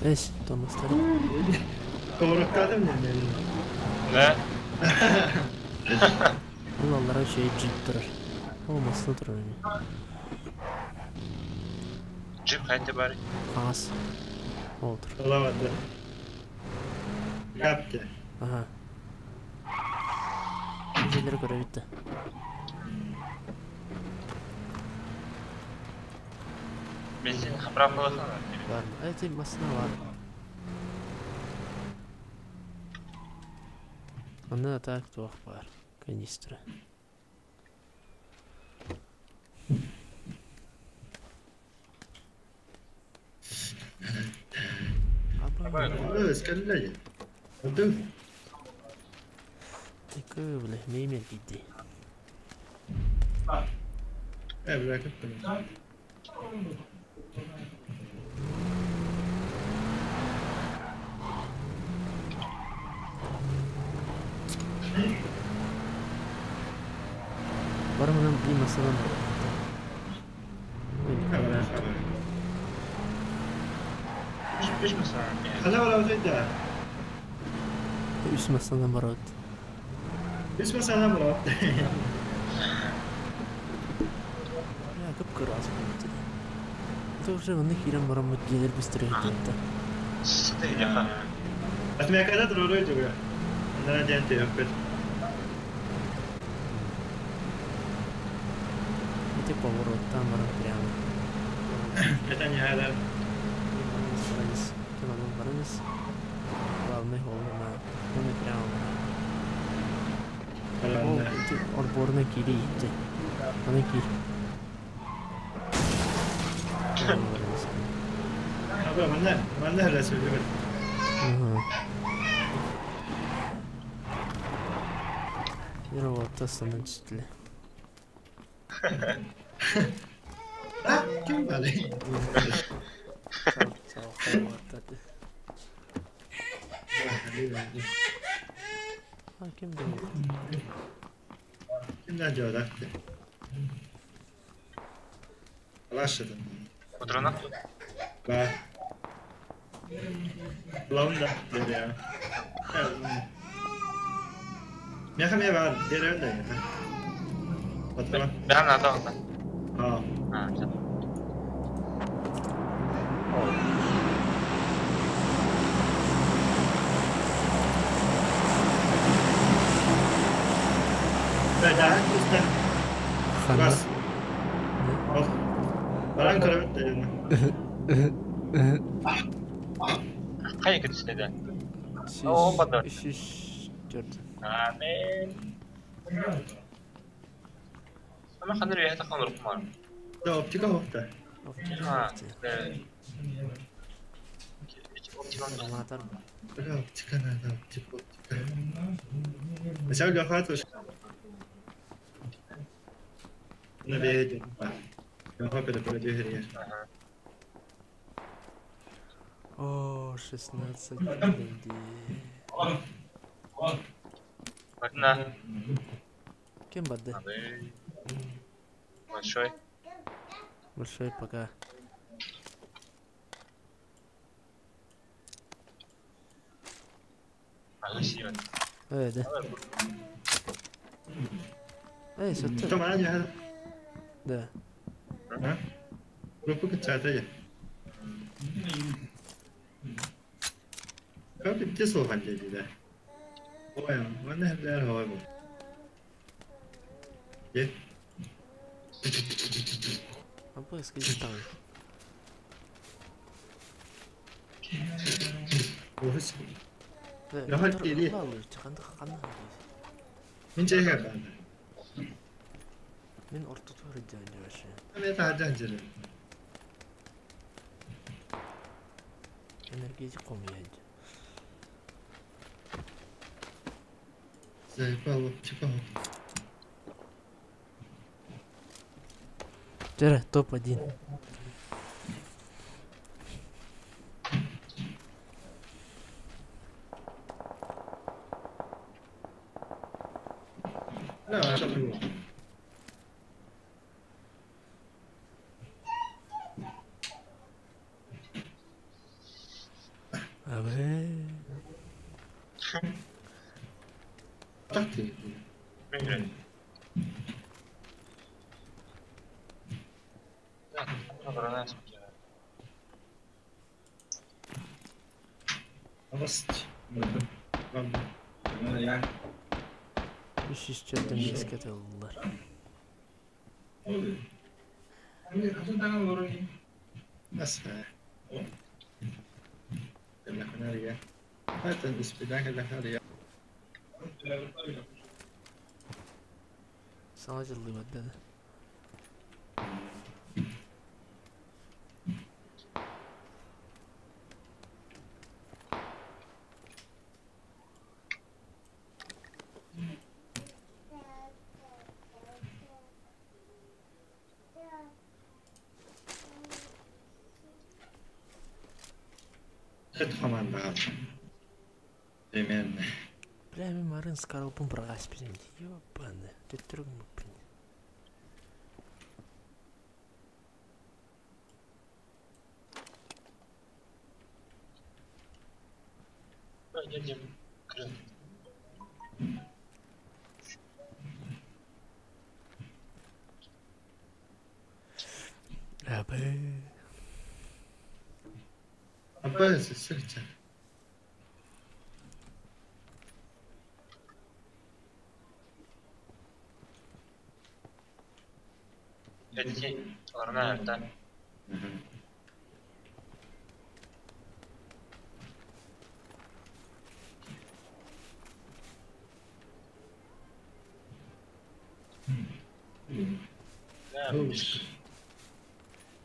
S6: إيش توماس ترى؟
S2: Ne?
S6: Allah Allah şey джип турар. О, масына турар эми.
S2: Джип хайты бар.
S6: Қағаз. Ол тұр.
S1: Olamadı. Kaptı.
S6: Ага. Жерлер көрө битти.
S2: Бензин заправкаласana.
S6: Бар. Эти масына бар. Аны так туох бар. Канистра. Аба.
S1: Скалляй. Ду.
S6: Такой, бля, меймер кидди.
S1: Bırakıp
S6: Бар мынан bir masadan бар.
S2: Үш масана.
S1: Хана var avzayda.
S6: Үс масадан бар.
S1: Үс масадан бар.
S6: Я көп Кыраас буолбут. Это уже онно киирэн бараммыт дьиэлэр быстар иһиттибиттэр.
S1: Отмекада туруру тугу. Анара диэн түһүөхпүт.
S6: Ити повороттан баран прямо.
S1: Это не надо.
S6: Баранис, баранис. Главный холл на он прямо. Ол ити орборuna киири итти. Аны киир.
S1: Аба манна манна хала сөйлөбөт.
S6: Yine sanın çitli.
S1: А, ким бали?
S6: Sağ ol. А ким de
S1: Kimden cevap Başladım.
S2: Утрана?
S1: Ба. Главное, да, Мяха бар, деревня да. Потом.
S2: Да, надо, да.
S1: А.
S2: А, все.
S1: Да, да, да. Бас. Баран көрөбүт дедим.
S2: Кай күтүсүндө? О, бадар.
S6: 304.
S2: Амен. Ама ханыр яхта ханыр кумар.
S1: Да, оптика хопта.
S2: А,
S6: Оптика.
S1: Да, оптика надо, оптика, оптика. Mesela лёхат уж. На беге. Лёха перепродюхер.
S6: О, 16 людей.
S2: Одна.
S6: Кем бады?
S2: Большой.
S6: Большой пока. Да. Эй, что ты?
S1: Там она
S6: Да.
S1: А? Группа качата. Как ты слухан деді? Ой, мана бәр хавай бу. Е.
S6: А бы скажи там.
S1: Охс. Яхал тили. Мен жайга баар.
S6: Мен ортотугар идеально вообще.
S1: Мен таажан жер.
S6: Энергетик комуяд.
S1: Заебал, типа.
S6: Вчера топ-1.
S1: Да, что было?
S6: А вы?
S1: Так ты.
S6: Үш үш меске толдулар. Саңа жылдый баддады.
S1: Команда. Примерно.
S6: Бля, мен марын скорлупун прогас билем. Ёбаны. Төттүргүм блин.
S1: Апа, сырча.
S2: Эти орна да.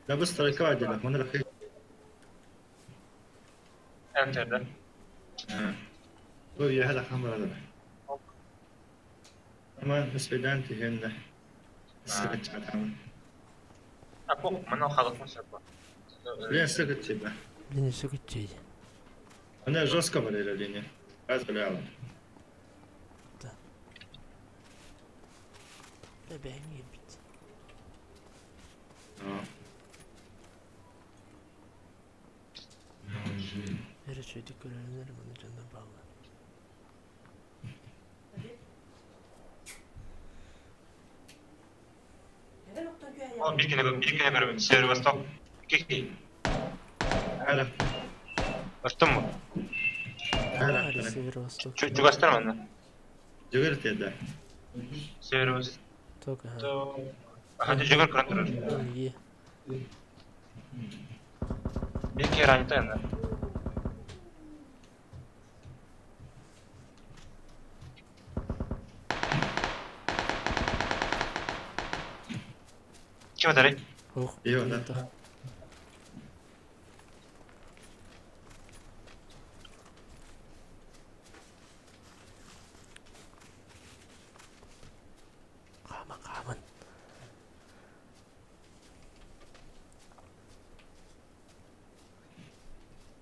S1: لا بس ترى كوادي لا ما نروح.
S2: انت ده.
S1: هو يا هذا خمر هذا. ما بس بدانتي هنا. سكت تعمل.
S2: أبوك ما خلص مسبة.
S1: لين سكت تبع.
S6: Линия сукачей.
S1: Она жестко болела линия. Раз болела.
S6: Да. Да бэҥ бит. Эрэ чөйдүк көрөрүнэр маны дьоннор бааллар.
S2: О, bir kere görüyorum. Северо-восток. Какие?
S1: Ара.
S2: Что мы?
S1: Ара.
S6: Северо-восток.
S2: Чугастар манна.
S1: Жүгір да.
S2: Северо-восток.
S6: Ага.
S2: Ага, жүгір көрін тұрыр.
S6: Е.
S2: Bir kere раньше на. Ким это?
S6: Ох.
S1: Его, да.
S6: Каман, каман.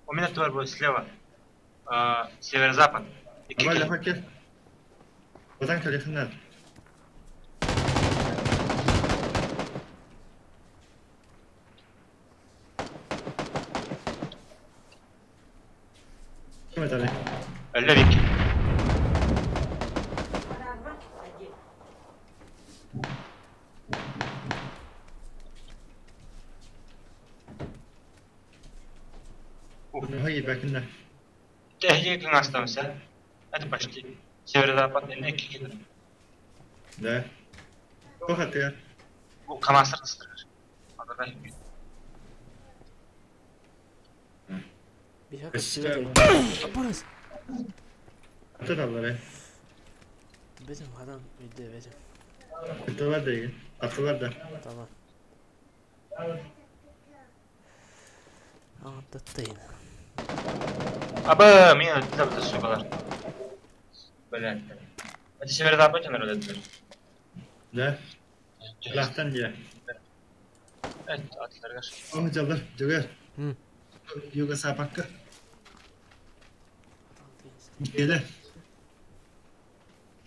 S2: У меня тварь будет слева. Северо-запад.
S1: Давай, хоккей. Базан калихнат. Ким это?
S2: Левик.
S1: Ну, бакында.
S2: Tehlikeli остался. Это почти. Северо-запад, или
S1: Да. Кохаты.
S2: Бу КамАЗ тыстырыр. Адада.
S6: Апарас.
S1: Аталар.
S6: Bizim adam үйде bizim.
S1: Аталар да. Аталар да.
S6: Tamam. Аттаттайын.
S2: Аба, мен öldüler bu сугалар. Блядь. Это северо-запад öldüler.
S1: Да. Лахтан я.
S2: Evet, atlar.
S1: О, жалдар, жүгір. Юга сапакка. Келе.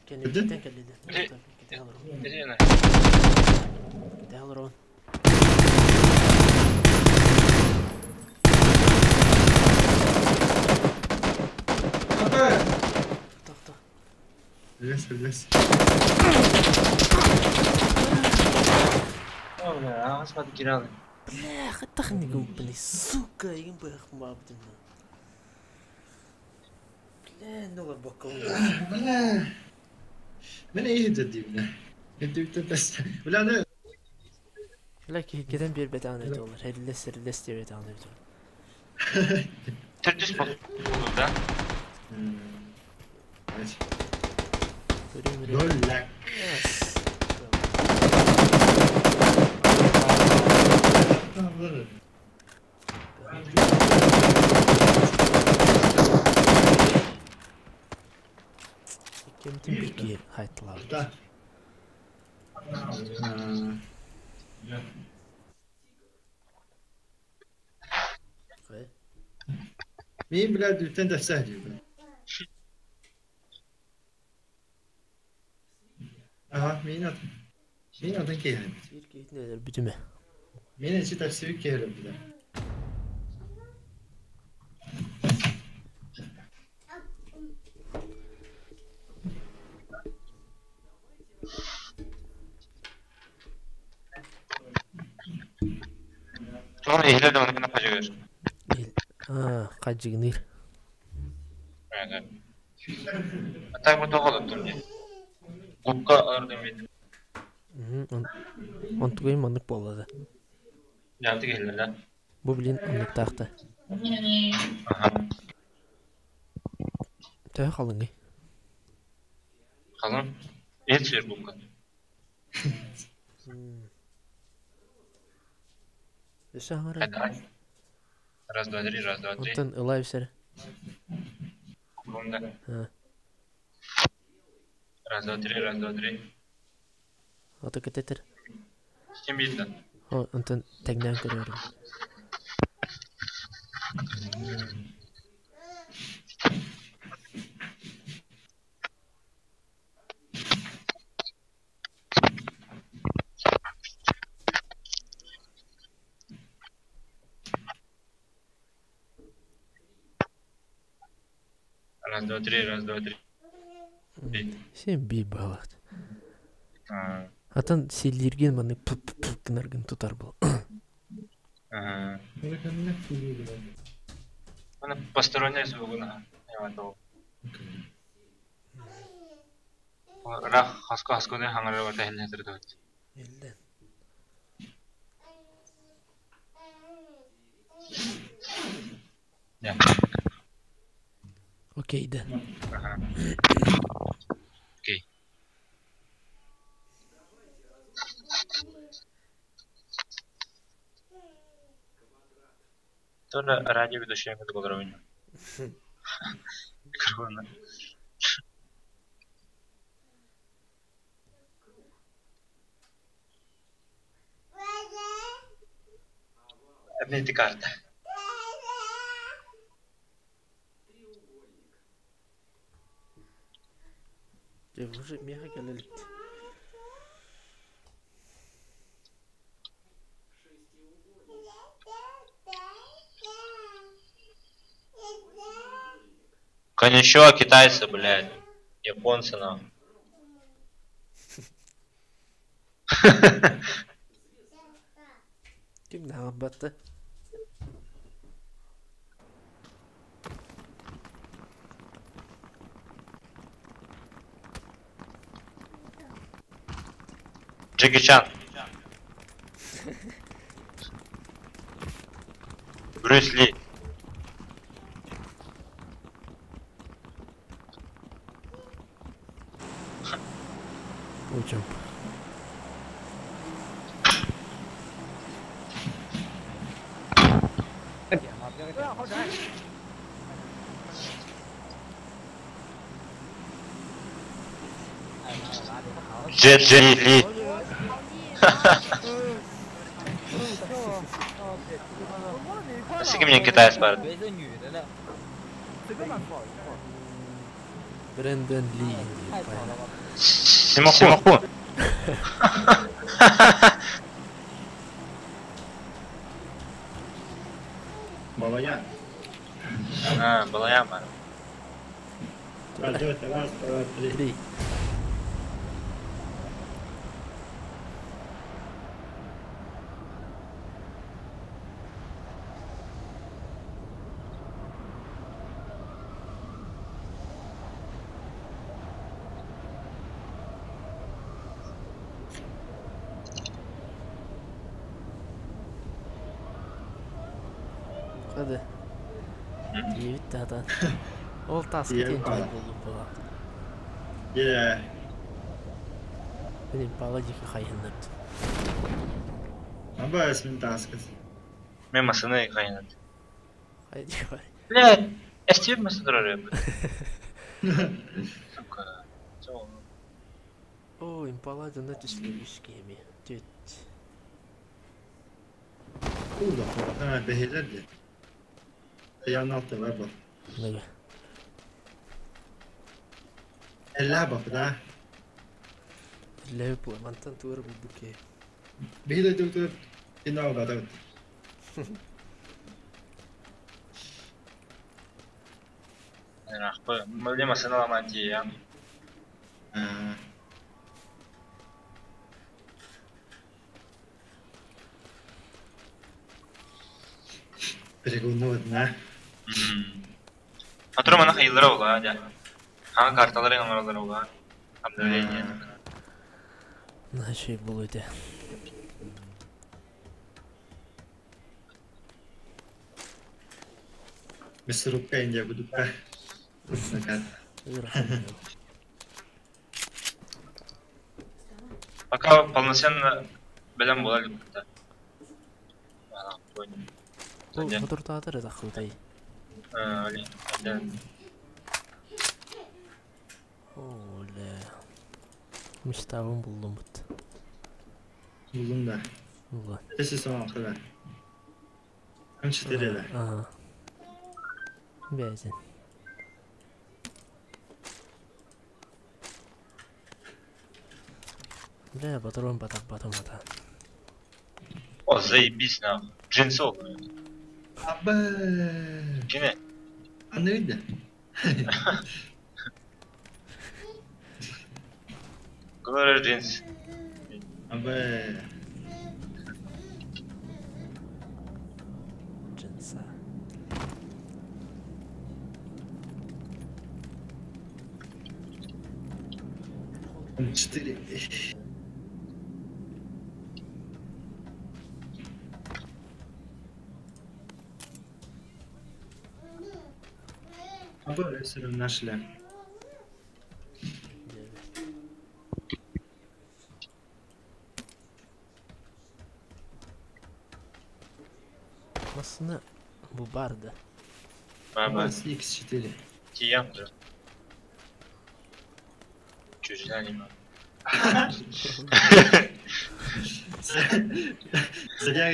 S6: Кенеттен келди.
S2: Где?
S6: Кете Тохто.
S1: Лес, лес.
S2: Бля, господи, киралы.
S6: Бля, хатахни губни, сука, им бы хмабдина. Бля, ну бокал.
S1: Бля. من ايه جدي بلا انت بس ولا انا
S6: لا كده بير بتاعنا دولار هي لسه لسه بتاعنا دولار.
S2: Төрдүс болду да.
S1: Гол.
S6: Кемтин бики хайтлар.
S1: Да. Мин блядь, үтен сәһли. Ага, мин ат. Мин атын кейһен.
S6: Bir кейтнелер бүтүмө.
S1: Мин эчи тәфсири кейһен биле.
S2: Sonra ehlerde onu kana pacı gör.
S6: Аа, хадьыгыныыр.
S2: А так бы тоҕо олоттум дии. Губка олордум бит.
S6: Онтугайым маннык буолла да.
S2: Дьаалты киһилэр да.
S6: Бу билин оннуктаах да.
S2: Аха.
S6: Төһө халыҥый?
S2: Халыҥ. Иһит сир губка.
S6: Өссө хаҥара.
S2: Раз, два, три, раз, два, три.
S6: Онтон ылаа үсэр.
S2: Курунда. Раз, два, три, раз, два, три.
S6: Ото кэтэтэр.
S2: Ким билдин?
S6: Онтон тэҥнээн көрөөрүм.
S2: Раз, два, три, раз, два, три.
S6: Син биир баҕалаах. Атын силлииргин маннык пып-пып гынаргын тутар буол.
S2: Посторонний звугун Ыраах хаско-хасконы хаҥырар иһиллэн сырдыбыт.
S6: Иллэн. Окей да.
S2: Окей. Тоже радио ведущая категория. Микрофона. Обмените карта.
S6: Уже меха кэлэлит.
S2: Конищева китайцы, блядь. Японцы нам.
S6: Ким наҕарбатта?
S2: Джеки Чан. Брюс Ли.
S6: Учим.
S2: Джет Ли. С кем мне китаец бар?
S6: Брэндон Ли.
S2: Симоху.
S1: Балаян.
S2: А, Балаян бар.
S1: Раз, два, три.
S6: Hadi. Диэбит да Ол таска диэн буоллум буолаат.
S1: Yeah.
S6: Мин импала диэки хайыннард.
S1: Абаас мин таскас.
S2: Мен масыны хайыннард.
S6: Хайдик
S2: Бля, эстип масыны Сука.
S6: О, импала дьоно түслүгүс киэми. Түт.
S1: Куда? Ha, бэһилэр де. Ян алты бар бу.
S6: Неге?
S1: Эллэ бап да.
S6: Эллэ бу, мантан туар булбуке.
S1: Бэһилэ тур инаа бата.
S2: Рахпы, мөлде масыны ламан тиийэн.
S1: Перегонно одна.
S2: Атырым ана хайыллара буолаа дьэ. Хаҥа карталарын оҥороллоро буолаа. Обновление.
S6: Наһаа буолуо этэ.
S1: Мясорубка Индия будукка.
S6: Ыарахан.
S2: Пока полноценно бэлэм буола илик.
S6: Соторутааҕыта эрэ тахсыбытай. Оо, лэ. Мечтабын буллуммут.
S1: Буллум да.
S6: Булла.
S1: Если сама когда. М4 да.
S6: Ага. Бэйэтин. Бля, патрон батах батом бата.
S2: О, заебись нахуй. Джинсов.
S1: Абы.
S2: Кини?
S1: Аны видно?
S2: Говорю, джинс.
S1: Абы.
S6: Джинса.
S1: М4. Абы, все нашли.
S6: Массына бу барды.
S2: Баба.
S1: X4.
S2: Тиям же. Чужая не могу.
S1: Заря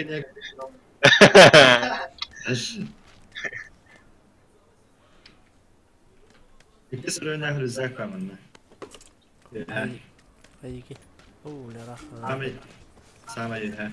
S1: Икки сырыына рюкзак манна.
S6: Айги. Оо, ля
S1: Самый самый үһэ.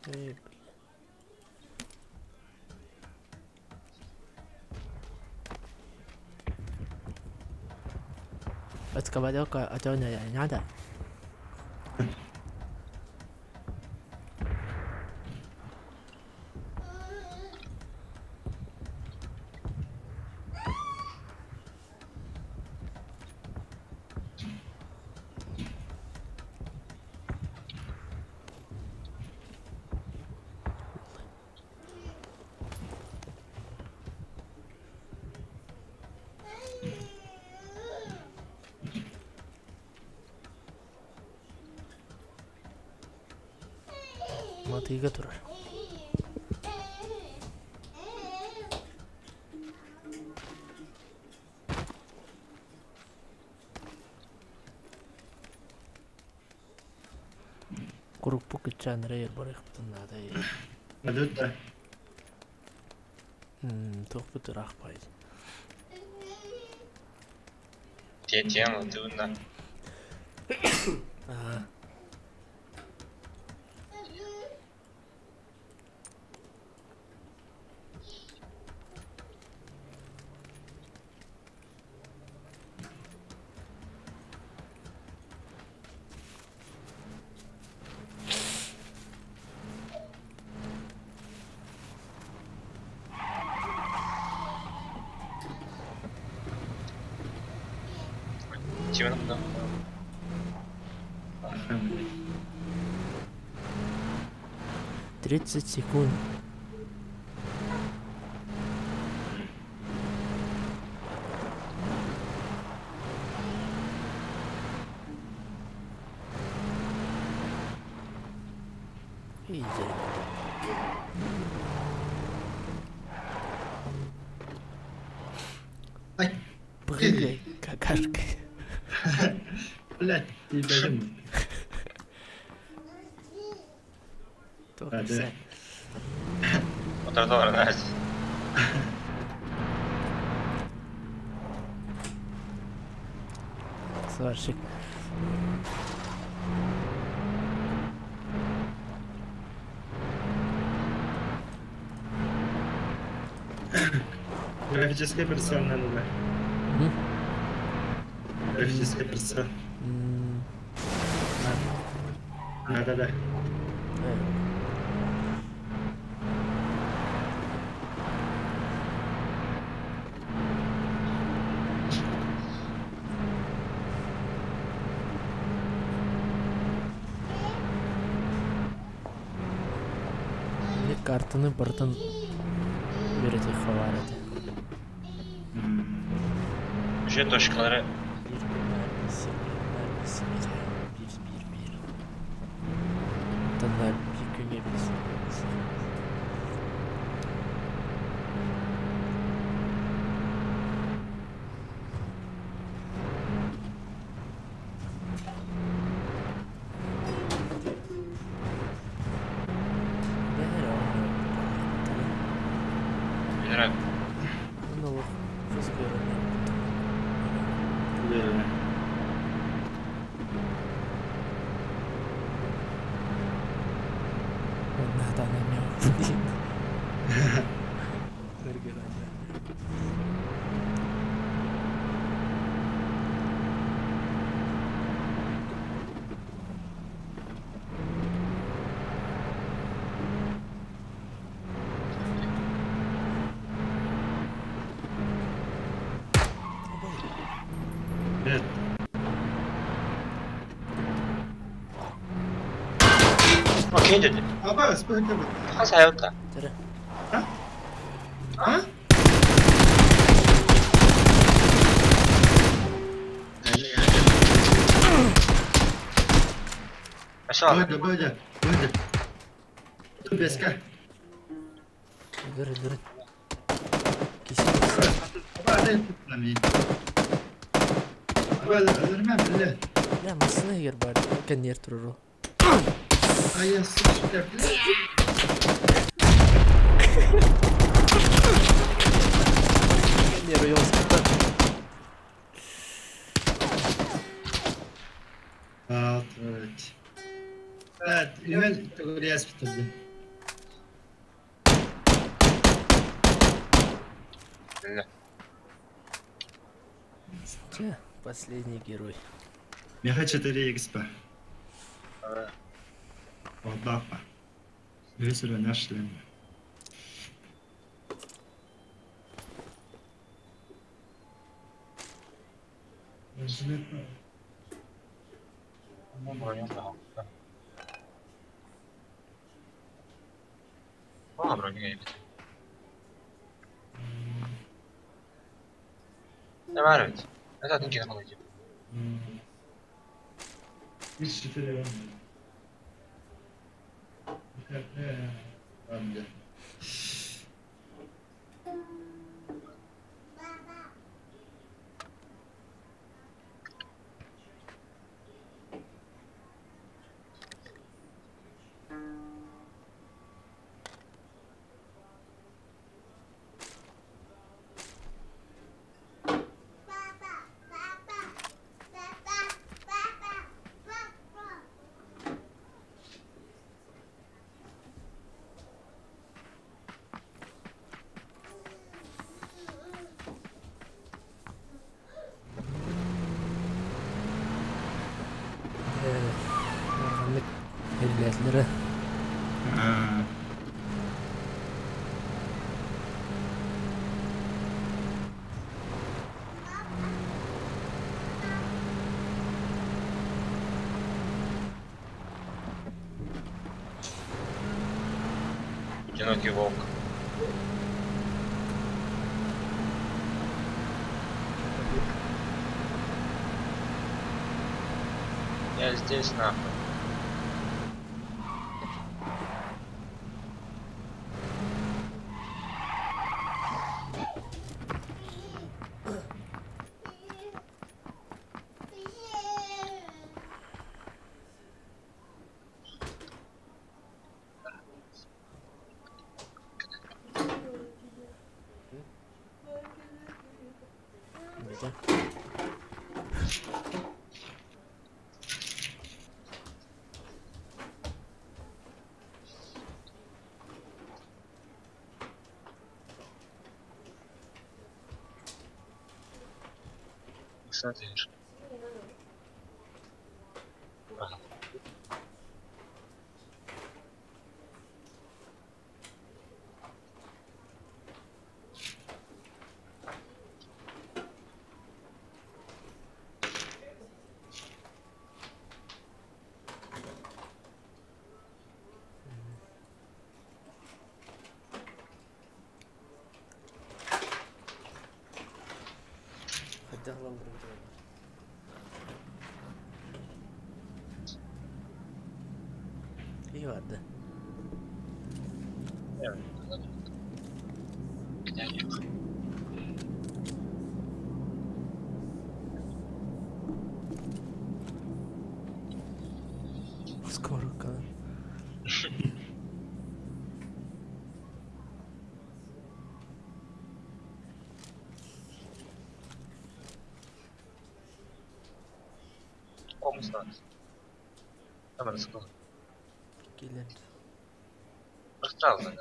S6: Эй, Откабадока, а то не надо. Матыйга турар. Куруппу кытчаан эрэ барыахпытын наада.
S1: Адыта.
S6: Туохпут ыраах баай.
S2: Тема, ты на.
S6: Аа.
S2: Чего нам да?
S6: 30 секунд. Иди.
S1: Ай.
S6: Прыгай, какашка.
S1: Блядь, не дадим.
S6: Только
S1: А, да.
S2: Тротуар, nice.
S6: Сварщик.
S1: Графическая персона надо. Графическая персона. Да, да, да.
S6: Картаны бартын берете хабар этэ.
S2: Уже точкалары
S6: Bir bir mermisi, bir mermisi, bir, bir, bir, bir. Оттон bir күҥҥэ билсэн.
S2: Билэрэ.
S6: Ну, физкөрөнөр.
S1: Да.
S6: Натана мен. Өргөрөнөр.
S1: Нет.
S2: Окей dedi.
S1: Аба, спасибо.
S2: Хас аялта.
S6: Төрө.
S1: А?
S2: Аша.
S1: Бодя, Бодя, Бодя. Тут беска.
S6: Өлөр, өлөр. Киси, киси.
S1: Аба, дай тут нами. Аба, өлөрмө, биле.
S6: Я масына егер бар. Коннер туруру.
S1: А я сучка, бля.
S6: Коннер уйолспута.
S1: Алтыть. Evet, Ümen Togrias bitirdi.
S2: Билэ.
S6: Че, последний герой.
S1: Меха 4 XP. Одапа. Весер наш шлем.
S2: А, броня эбит. Не бар бит. Это один кило алып.
S1: 3 4 10.
S6: Арганнык элләтләре.
S2: Одинокий волк. Я здесь нахуй.
S6: Видя.
S2: Ыксаан түһэр.
S6: Хайдах ылан барбыт буолла? Киһи бар да? Скоро
S2: Комуснат. Камера сколько?
S6: Кэлэн.
S2: Ықтыралды.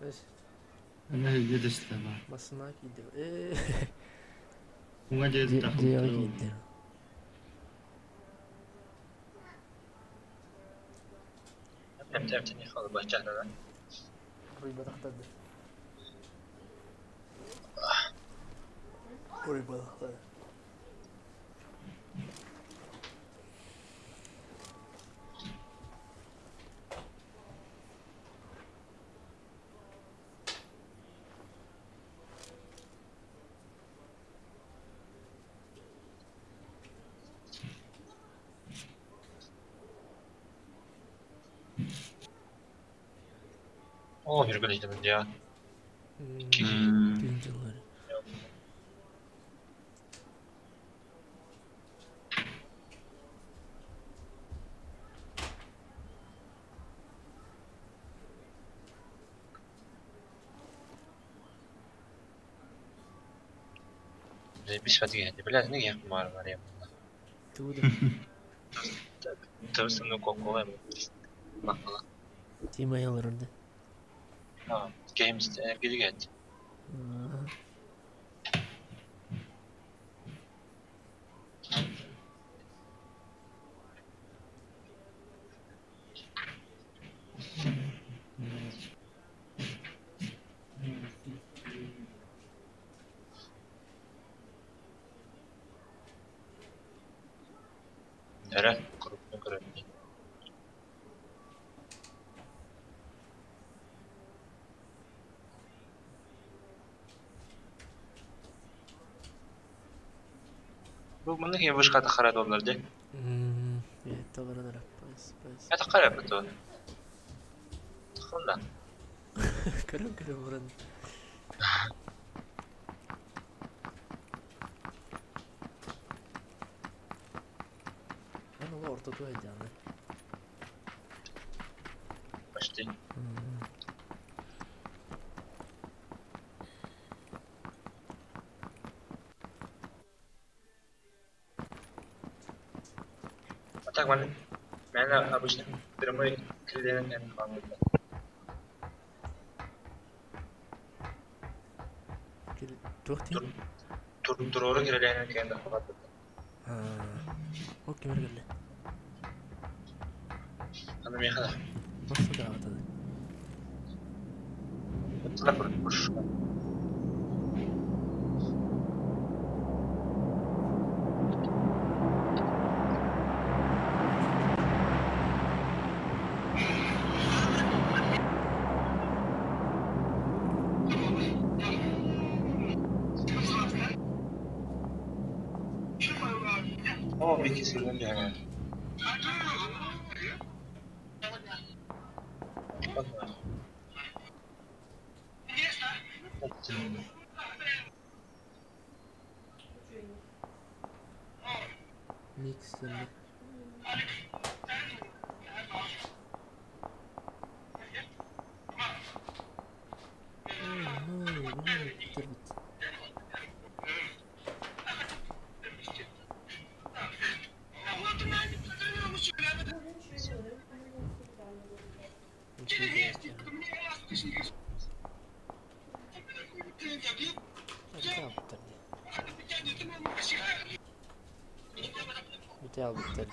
S6: Өс.
S1: Ана дедестама.
S6: Басына кийди. Э.
S1: Уңа дедестама.
S6: Дьиэҕэ киирдэ.
S2: Эмтэ не холы баччана.
S6: Руйбатахтарды. Руйбатахтар.
S2: О, жүргүлейді я.
S6: Күн жыллары.
S2: Бис фатиге билет не яқын бар бар я.
S6: Тууда.
S2: Тыбысыны кокола. Бақала.
S6: Тима ялырды.
S2: Games эргилгет. Нere? Grupunu көрөмүн. Бу мында кем вышка тахара доллар де.
S6: Таваранара. Пас, пас.
S2: Это карап то. Тахында.
S6: Көрөм көрөм буран. Аны ол ортоту айданы.
S2: Почти. А так мен мен обычно прямой кредитен хамды.
S6: Туох ти?
S2: Тур турору киреленен кенде хамды.
S6: Ол кемер келди.
S2: Аны мен хада.
S6: Маса да атады.
S2: Тла бір куш. О, Вики сильно.
S6: Миксерli. Oh no, no, тербит. Албыттар.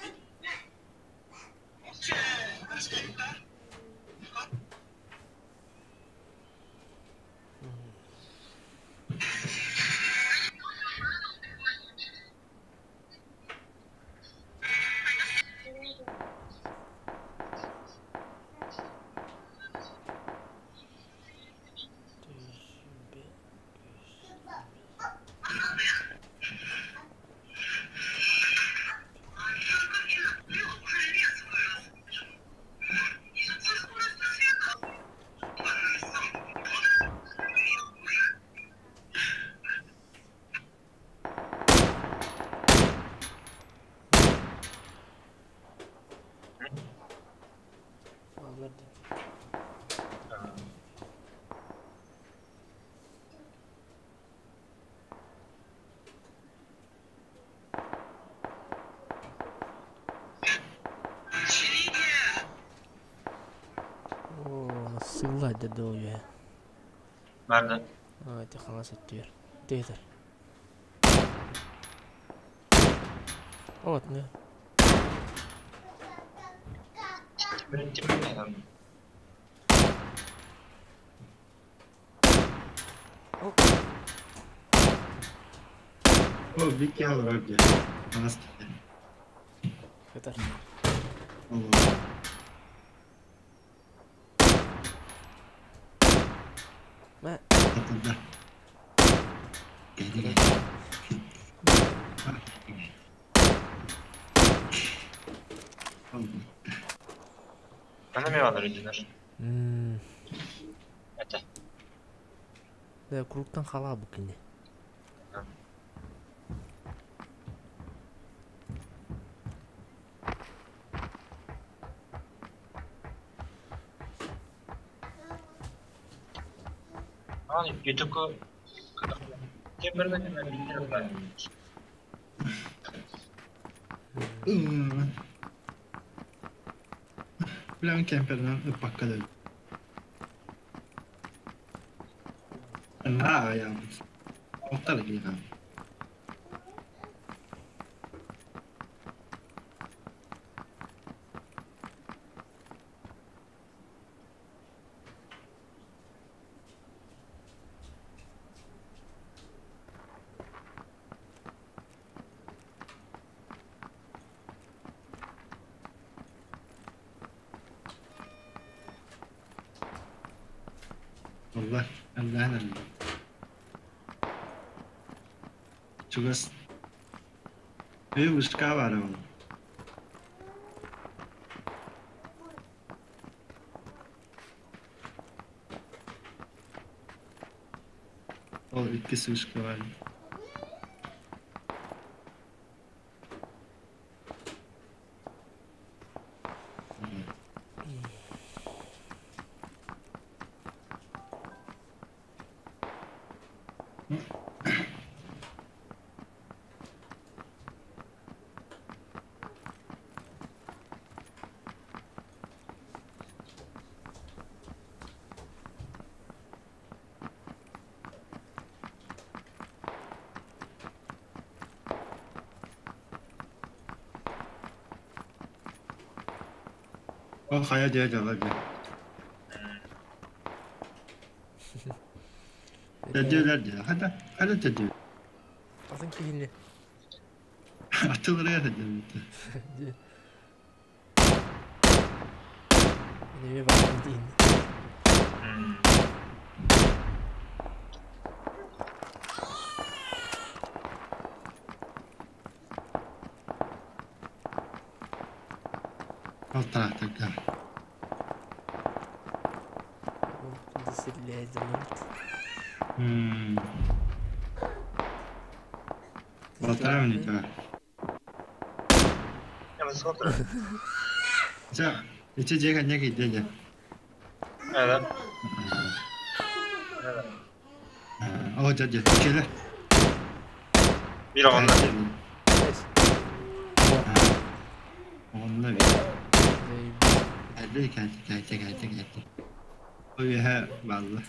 S6: Сылла деді
S2: Nerede?
S6: Evet, ханас өттүер. Тейтер. Вот, не.
S2: Timin ne?
S1: О, Вики алар Ханас.
S6: Кетер. Мә.
S1: Атында. Geldi geldi.
S2: Bana mi var öncüler? Это.
S6: Да, кругтан хала бу кине.
S2: Aa, YouTube'u Kember'de ben bilmiyorum.
S1: Bilen kemperden ıpakka dön. Ha ya. Otlar gibi. Allah Allah'ın Allah. Чугас. Үй вышка бар ол. Ол икки вышка бар. Ол хайа дия жала дия. Тәдилер дия. Хада, хада тәдил.
S6: Атын кигинне.
S1: Атылыр я тәдил.
S6: Неме бар дейін.
S1: Ол тарахтарга. Полтора минута.
S2: Я смотрю.
S1: За, эти дьэ некий дядя.
S2: Evet.
S1: О, дядя, келе.
S2: Bir onda.
S1: Онна bir. Geldi, geldi, geldi, geldi, geldi. O yehe ballı.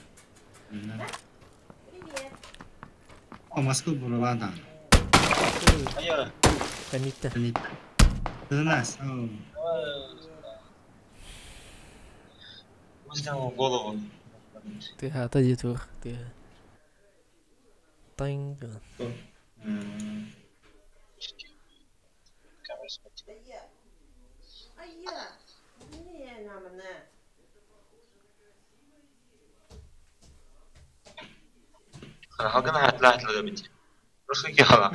S1: О, Москву буралан
S2: Hayır.
S6: Канитта.
S1: Канитта. Нас.
S2: Выстрел в голову.
S6: Ты отойди тур, ты. Тынь.
S2: Халгана хатлаахлага бит. Русский хала.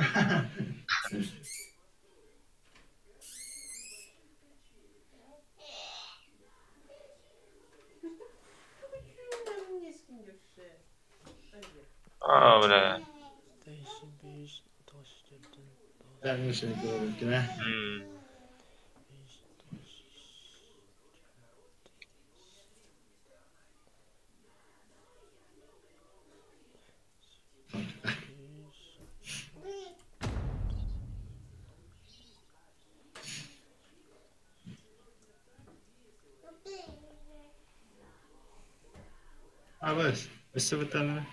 S2: А, бля.
S1: А, вот, спасибо, Танна.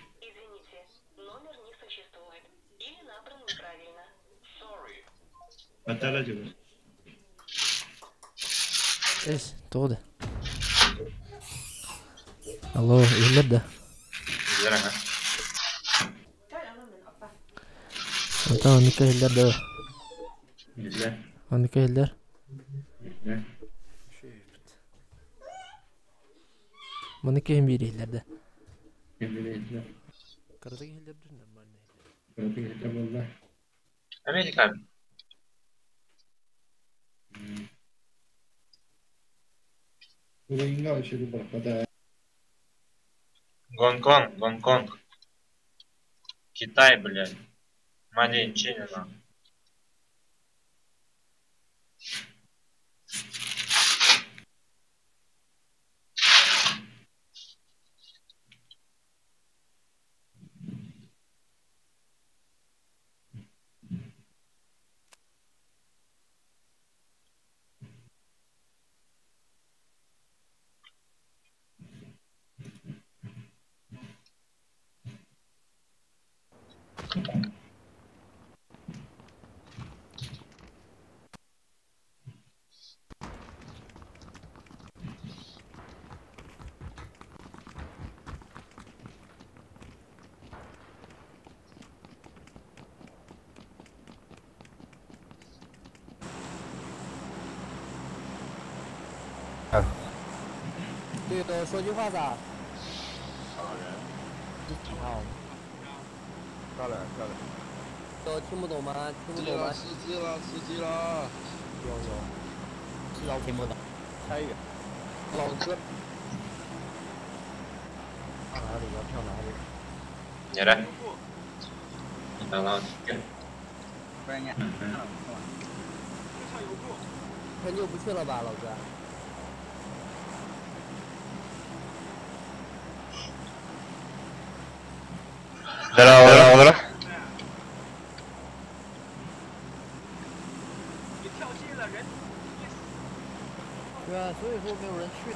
S1: Батара дьубу.
S6: Эс, тоҕо да? Алло, иһиллэр да?
S2: Иһиллэр аха.
S6: Онтон оннукка иһиллэр да?
S1: Иһиллэр.
S6: Оннукка иһиллэр?
S1: Иһиллэр.
S6: Маннык киһим биир иһиллэр да?
S1: Иһиллэр иһиллэр.
S6: Кыратык иһиллэр дуу, нормально иһиллэр?
S1: Кыратык иһиллэр буолла.
S2: Америка. Гонконг, Гонконг. Китай, блядь. Мали, Чили, нахуй.
S3: 对的，说句话噻。好。
S5: 漂亮漂亮。
S3: 都听不懂吗？听不懂吗？
S9: 吃鸡了，吃鸡了。
S3: 有有。是老听不懂。
S5: 猜一个。
S9: 老哥。
S3: 哪里要跳哪里？
S2: 你来。你等等。
S3: 很久不去了吧，老哥？
S2: Здорово, здорово, здорово.
S8: 你跳进了人。
S3: 对啊，所以说没有人去。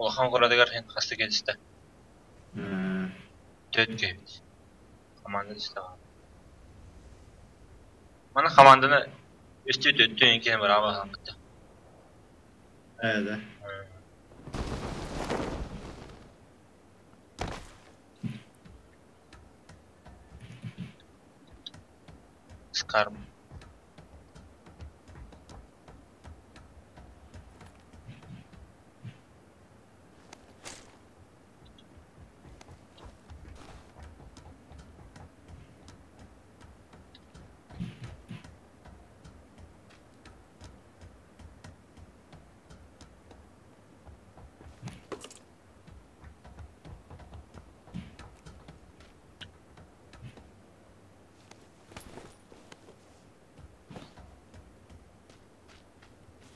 S2: Улахан курадыгар һин хаста кэлистэ? Төрт киһибит. Команда түстэ. Маны команданы үстүү төттүү инкини быраба хаҥкыта.
S1: Ээ.
S2: Скарм.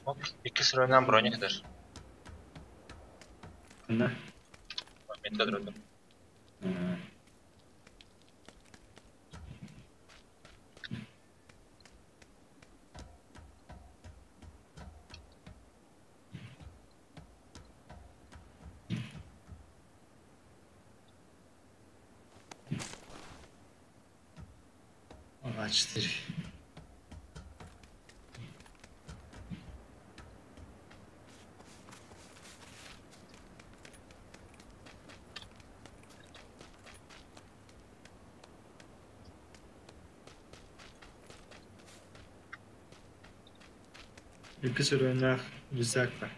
S2: Оп, икки сырынан броня кытар.
S1: На.
S2: Метка дрота.
S1: А4. Икки сүрүннээх рюкзак бар.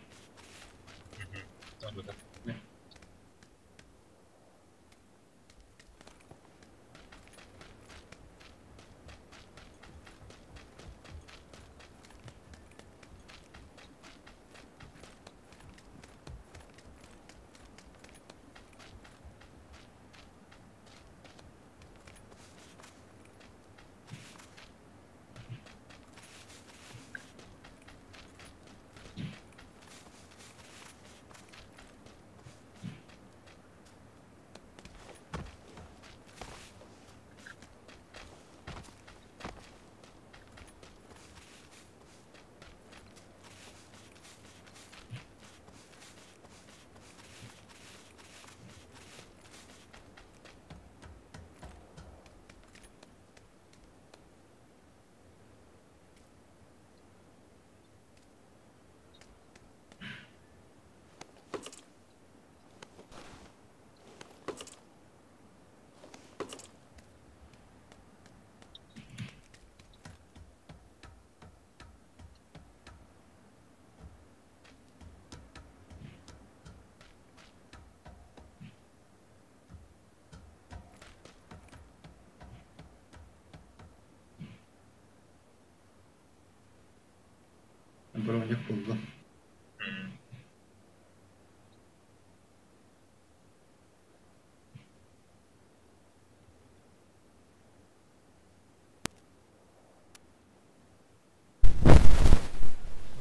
S1: Броник буллум.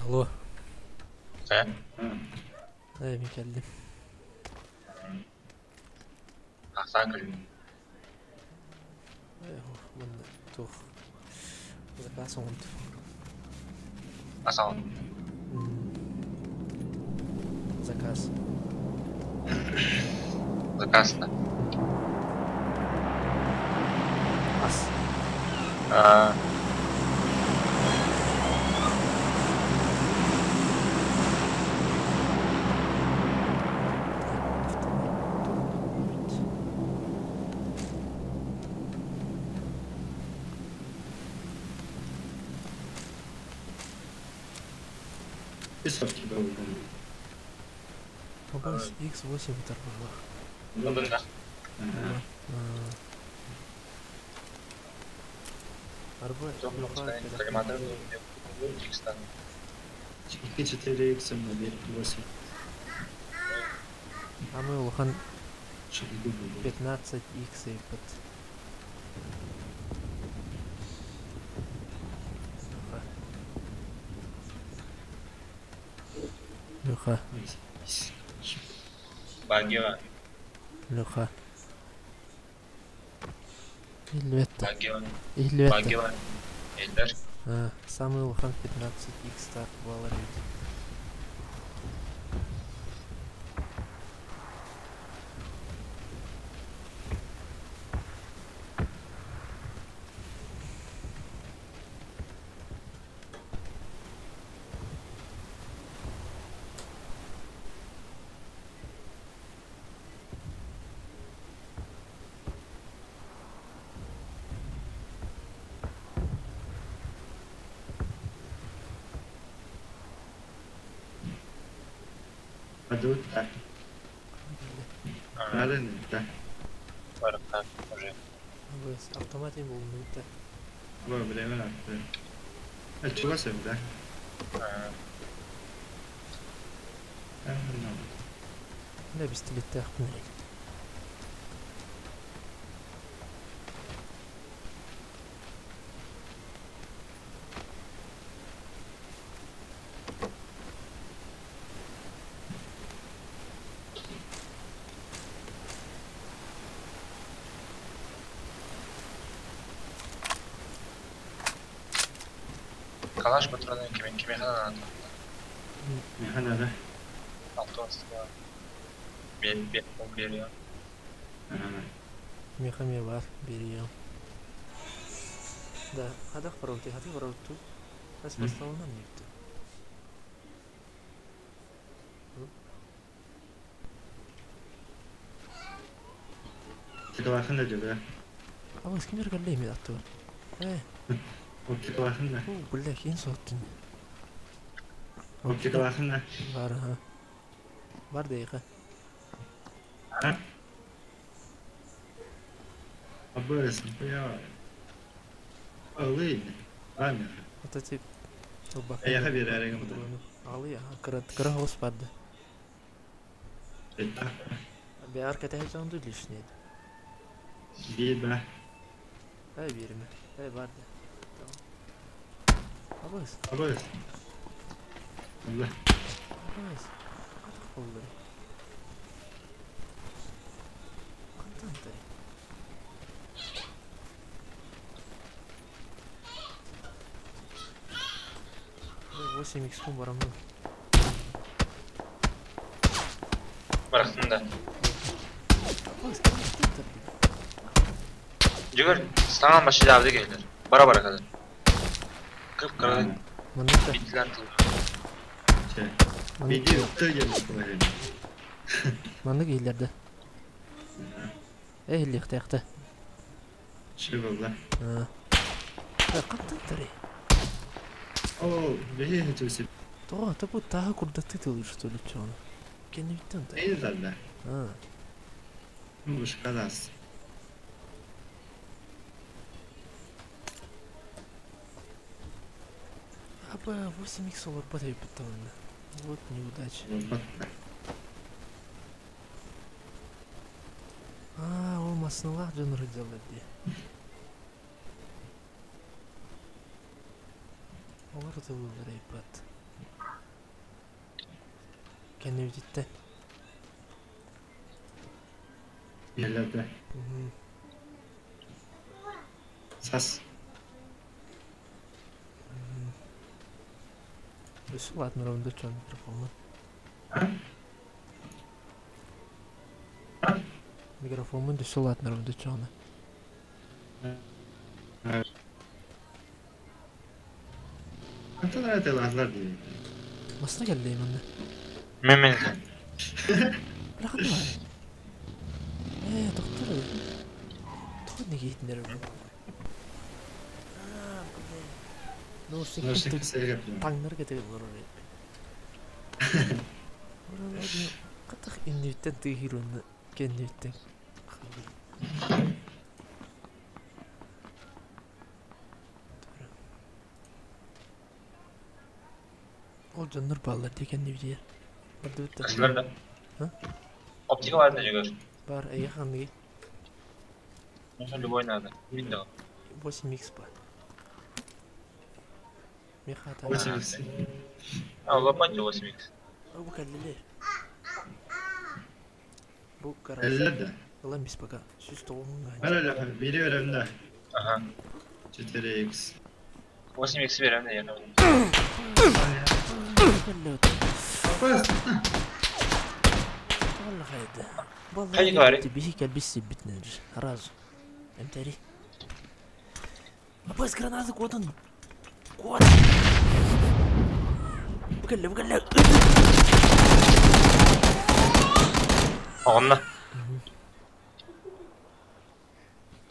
S6: Алло.
S2: Э?
S6: Эй, мин кэллим.
S2: Ахсан кэллим.
S6: Манна туох заказ оҥордум.
S2: Асал.
S6: Заказ.
S2: Заказ да.
S6: Ас.
S2: А.
S1: Песок тебя убил.
S6: Побас X8 оторвала.
S2: Ну да.
S6: Арба
S1: 4 икс на 8.
S6: А мы улахан 15 икс и под. Леха.
S2: Багева.
S6: Леха. Илветта.
S2: Багева.
S6: Илветта.
S2: Багева. Эльдар.
S6: А, самый улахан 15 икс старт балларит.
S1: Падут, да. Надо, да.
S2: Барыта уже.
S6: Автомат им был, да.
S1: Во время, да. А чего сам, да?
S6: لا بيستلتاخ من
S2: Калаш патроны кимиэхэ наада?
S1: Миэхэ наада.
S2: 60 биэр биэриэм.
S6: Миэхэ эмиэ баар, биэриэҕим. Да, хадах барабыт, хатыы барабыт дуу? Хас басталынан диэбит.
S1: Тикалаахын да дьэ
S6: Абыс ким эргэллэ эмиэ аттыбар. Э,
S1: Оптикалаахын да.
S6: О, бля, киин соттун.
S1: Оптикалаахын да.
S6: Бар, ха. Бар дейха.
S1: А? Абыс, бля. Алый. Ладно.
S6: Вот эти
S1: Эйэхэ биэрээриҥ
S6: Алый, кыра кыра хос барды.
S1: Это.
S6: Бэйэр кэтэһэ дьон лишний.
S1: Биир ба.
S6: Эй биэримэ. Эй барды. Абыс.
S1: Абыс. Алла.
S6: Абыс. Хатах боллар. Хантан тай. 8 х барамын.
S2: Барахтын да.
S6: Абыс, хантан тай.
S2: Дьөгөр, саҥа машина келдер. Бара-бара kadar. Кып-кыра
S6: Маннык
S2: битлер тыл.
S1: Че. Видео ты келді.
S6: Маннык иһиллэрдэ. Эй иһиллиэхтээхтэ.
S1: Че болла.
S6: Аа. Хантан тай.
S1: О, бэйэ төсөп.
S6: Тоҕо тобу тааһы курдаттыы тылыыр что ли чону. Кэннибиттэн тай.
S1: Эй залда.
S6: Аа.
S1: Мушкалас.
S6: Аба 8 х олорбот эбиппит онно. Вот неудача. Аа, ол масыналаах дьон сылдьаллар дии. Олор тылыыллар эбиппат. Кэннибититтэн.
S1: Еллерде. Сас.
S6: Өссө улаатынар онда чон микрофоммун. Микрофоммун өссө улаатынар онда чону.
S1: Антон телазлар дии.
S6: Масына кэллэйм онно.
S2: Мен мен.
S6: Бля ханна баар? Ээ, доктор. Тоҕо нэгиитинэр бу? Аа, бля.
S1: Наушник сэргэп.
S6: Таҥнар кэтэ олорор эбит. Хатах иннибиттэн тыыһыыр уонна кэннибиттэн Ол дьоннор бааллар дии кэннибитигэр. Бардыбыт да.
S2: Кысылар да.
S6: А?
S2: Оптика бар да жөгөр.
S6: Бар, эйэ ханныгый?
S2: Миэхэ любой надо. Мин да.
S6: 8 х ба. Миэхэ ата.
S1: 8 х.
S2: А, лопать 8 х.
S6: Бу кэллилэр. Бу гараж.
S1: Эллерде.
S6: Ылан бис пока. Сүүс тоҕуһун
S1: Бар эле бири берем да.
S2: Ага.
S1: 4x.
S2: 8 х берем да я.
S1: Абыс.
S6: والله خايد. والله
S2: خليك غاري.
S6: تبيه كلبس بتنرج разу. Эмтэри. Абыс гранаты куотун. Куот. Бу кэллэ, бу кэллэ.
S2: Онно.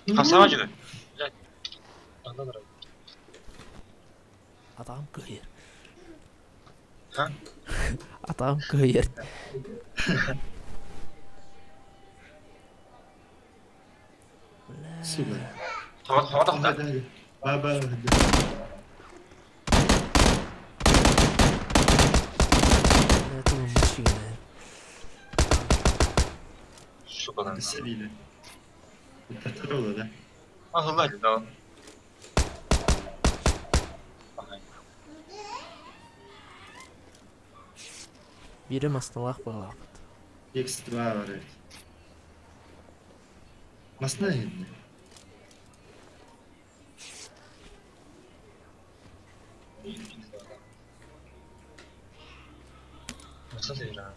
S2: Хасаға жөгөр. Блядь. Анда бар.
S6: Атаҕым кыһыйар.
S2: Ха?
S6: Атаҕым кыһыйар.
S1: Супер.
S2: Тоҕо тоҕо тохта.
S1: Ба ба.
S6: Это мужчина.
S2: Сука.
S1: Себиле. Татар да.
S2: Ахылла да.
S6: Биирэ масталаах баҕалаахпыт.
S1: X2 бар evet. Масна енді.
S2: Nasıl değil ha?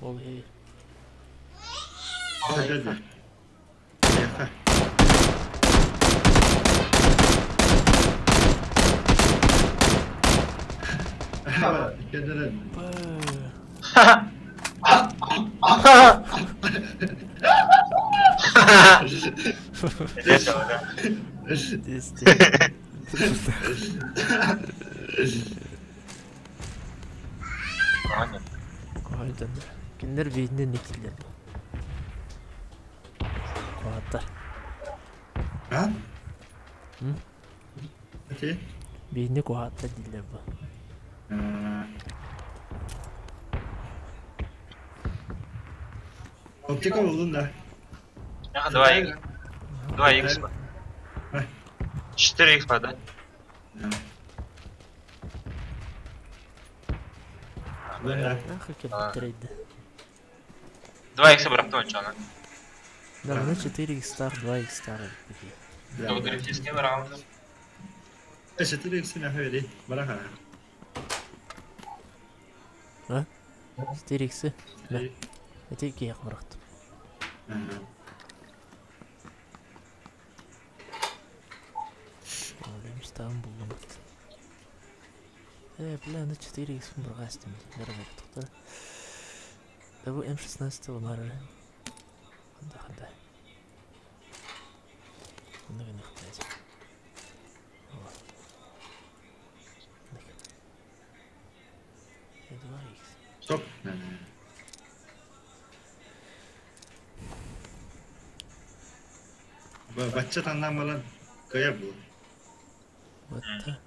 S6: Ол иһи.
S1: Hadi. Kendine.
S6: Кинилэр бииринэн иккилэр Куһааттар.
S1: А? Ити?
S6: Бииринэ куһааттар дииллэр бу.
S1: Оптика булдун да.
S2: 2 2 х 4 х да?
S6: Ах, кэлбиттэр
S2: 2 х бырахтым оччоҕуна.
S6: Да, ну 4 х стар, 2 х стар.
S2: Графический бырахтым.
S1: 4 х нахуй быраха.
S6: А? 4 х? Да. Это киэх бырахтым. Олем буллум. Бля, ну 4 х бырахтым. Бер Да бу М16 бар. Ханда ханда. Ханда гына ханда.
S1: Стоп. Бачча таннан балан кая бу.
S6: Батта.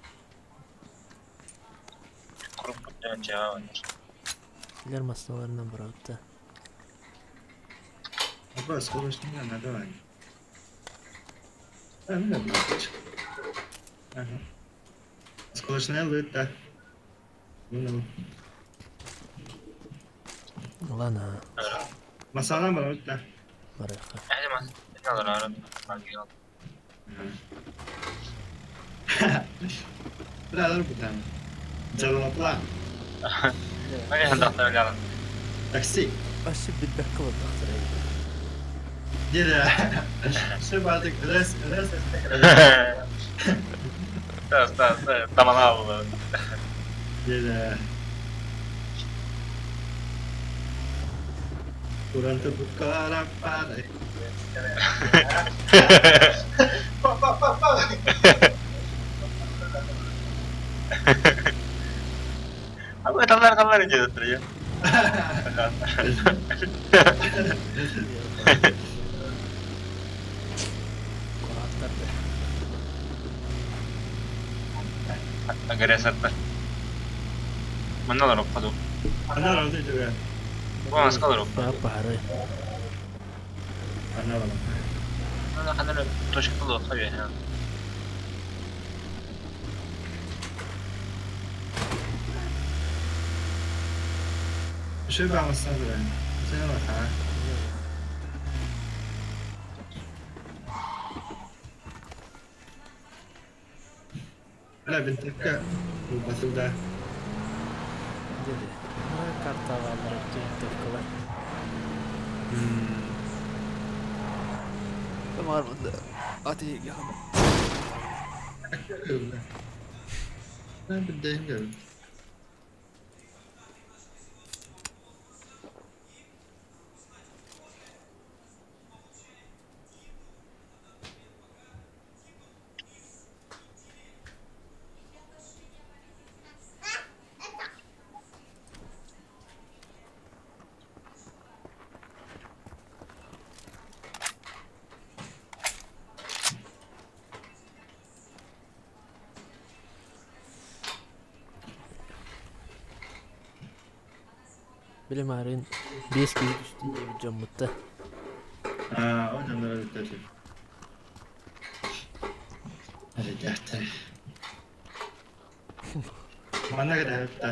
S2: Куруп чаға.
S6: Килер масналарынан барабытта.
S1: Апа, скорость не надо давай. А, ну да, Ага. Скорость не лыта. Ну.
S6: Ладно.
S1: Масалан барабытта.
S6: Барыха.
S2: Әле мас. Алар ары.
S1: Бля, бутан. Жалалапла. Такси.
S6: Вообще бедбәккә булды
S1: Деде. Все бардык. Рес, рес.
S2: Да, да, да, тамана булды.
S1: Деде. Durante bucara para. Pa pa pa pa.
S2: Aku талар aja terus ya. Агрессор. Манналар оппаду.
S1: Манналар juga.
S2: Бу маскалар оппаду.
S6: Бары.
S1: Манналар.
S2: Ханары точка было хаве.
S1: Şu ben masal. Sen bak ha. Бля, винтовка. Басылда.
S6: Деде. Карта бар, винтовкалар.
S9: Тамар бunda. Ати гам.
S1: Ben bir deyim geldim.
S6: Билем арын 5 киһи түстүн диэбит дьоммутта.
S1: Аа, о дьоннор өлүттэр. Әле Манна кэдэһэттэ.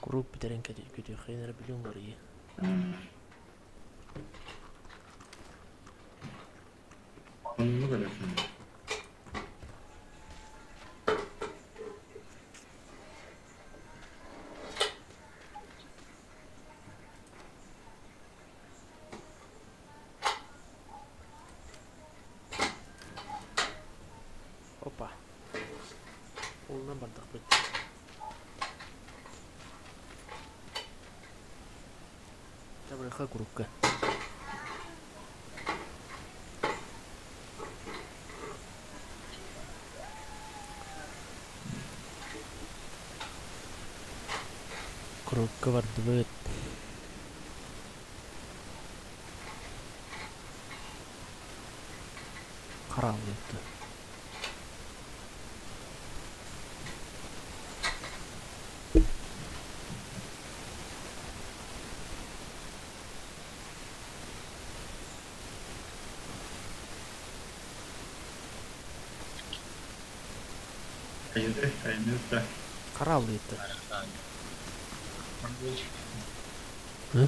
S6: Курук битерен күтүөххейнер билиң барыйы.
S1: Онну көрөфүн.
S6: барыахха курукка. Курукка бардыбыт. Харааллыытты. Харааллыытты. Hı?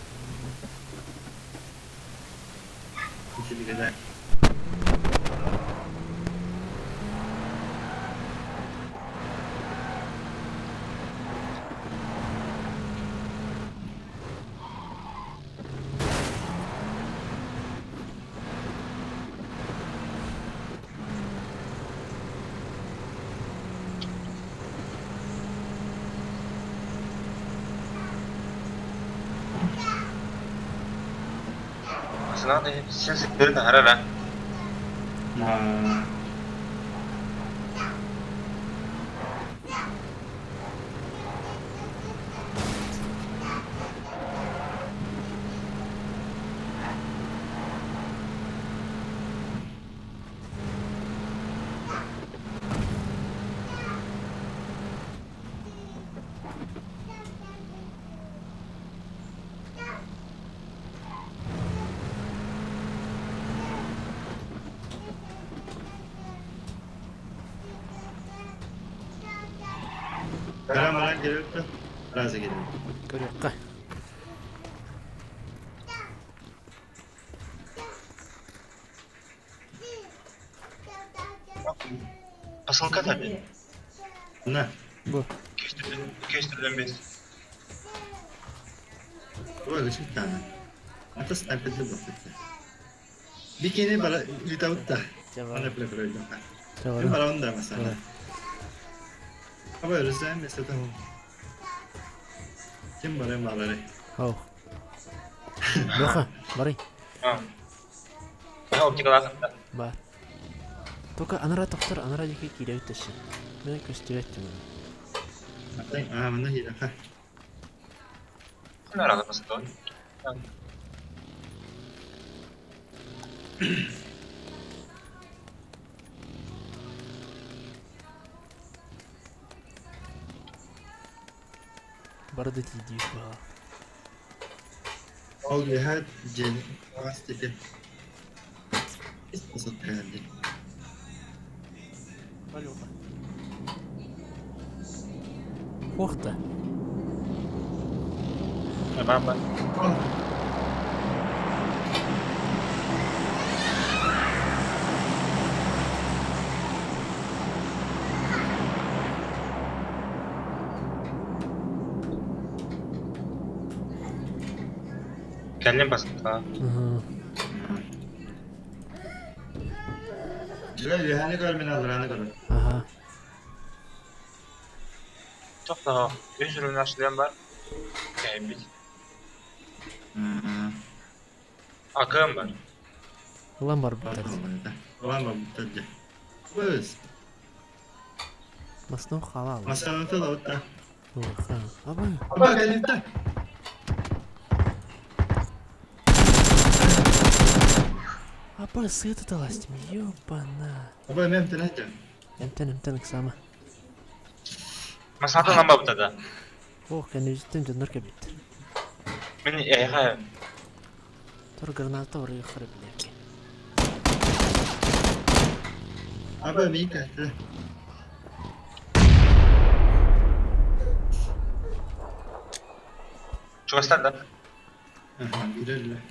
S2: Сен харара.
S1: Разы geliyor.
S6: Көрүөххэ.
S2: Посылка tabi.
S1: Ne?
S6: Бу.
S2: 205.
S1: Bu öyle çok tane. Ата снайперде bakıyor. Bir kere bana litavutta. Ana plakırıydı. Bir bana onu da mesela. Ama öyle mesela tamam. Kim var malları?
S6: Хау. Леха, бары.
S2: Я оптикалаах да.
S6: Бар. Только анара тоқтор, анара диэки киирэбит тэсси. Мен көстүбэт түмэн.
S1: Аа, мына хирэхэ.
S2: Анара басты.
S6: Барды тиийдии баа.
S1: Ол лиһат дьиэн аас диэки. Ис посылка geldi.
S6: Хуохта.
S2: Мама. Кэллин баста.
S1: Дьэ лиһаны көр мен алраны көр.
S6: Аха.
S2: Тоқта, үс үрүн ашлыян бар. Кәйбит. Акым бар.
S6: Улан бар бутар.
S1: Улан бар бутар. Көз.
S6: Маснов халал.
S1: Масанаты да утта.
S6: Ха. Абай.
S1: Аба кэлитта.
S6: Аба сыты таластым. Ёбана.
S1: Аба мен тенәҗә.
S6: Эмтен эмтен ксама.
S2: Масанаты лamba бутада.
S6: Ох, кәне үстен дөннөр кебит.
S2: Мен эйха
S6: Тор граната оры харып билерки.
S1: Аба мен кәтте.
S2: Чугастан да.
S1: Аха, бирелле.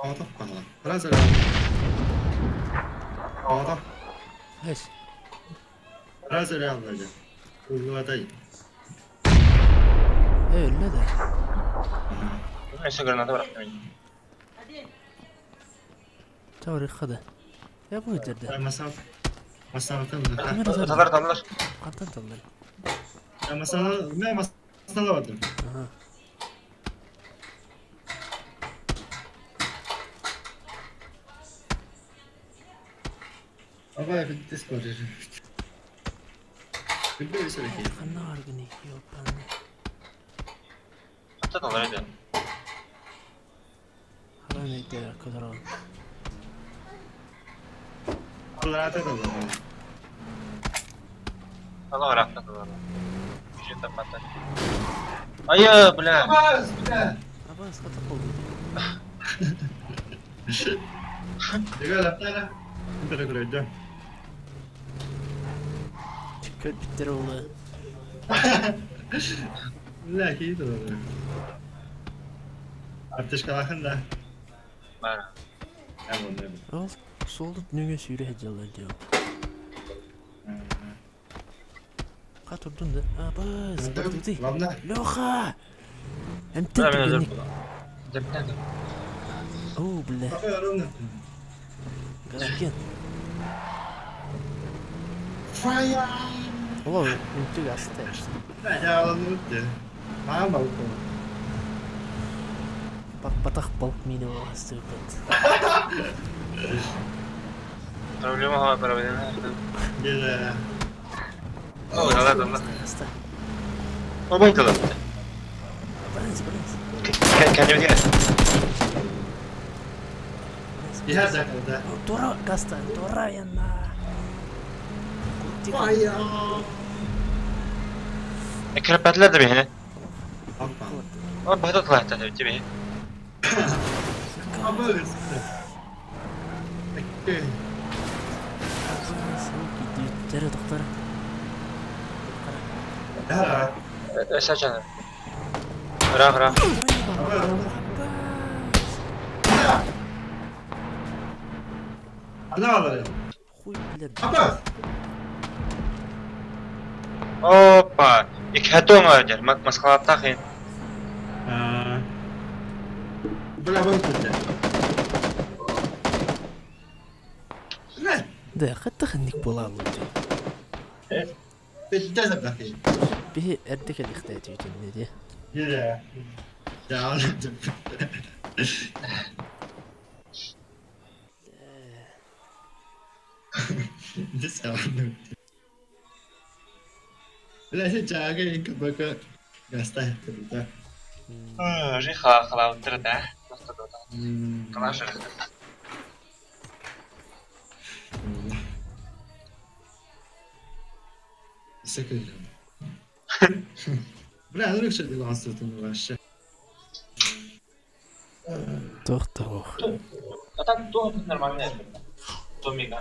S1: Ата кала. Раз Ата.
S6: Эш.
S1: Раз алды. Угладай.
S6: Öyle de.
S2: Мен граната бырактым.
S6: Тор хада. Я бу жерде.
S1: Масал. Масалты.
S2: Талар талар.
S6: Кантан талар.
S1: Масал, мен масал бардым.
S6: Аха. Ханна аргыны ёпаны.
S2: Аттан алар эден.
S6: Харан эйдер кыдыран.
S2: Алар аттан алар. Бюджет аппаты. Айы, бля.
S6: Абас хата болду. Көл биттер олы.
S2: Бара.
S6: Ол солду нүгө сүйрө хеджалар дио. Ка турдун да. Абас, бардыды. Леха! Эмтен
S2: Бля,
S6: О, бля. Газген. Ола, үнтүг асты. Батах балк мини асты бит.
S2: Проблема ха, проблема. О, да, да, да.
S6: Асты.
S2: О, байтала.
S6: Баранс, баранс.
S2: Kendimi değil.
S6: Тора гаста, тора яна.
S2: Крепетлер de beni. О, байтала та тебе.
S6: Жары доктор.
S2: Сачан. Ра, ра.
S6: Хуй, блядь.
S2: Опа. Икхатон öder. Маскалаттахин.
S6: Да, хатта ханник бола алды. Бихи эрдек элихтэ түйдүн ди.
S2: Жиха халаутыр да. Калаша.
S6: Тох-тох.
S2: А так то нормально. Томика.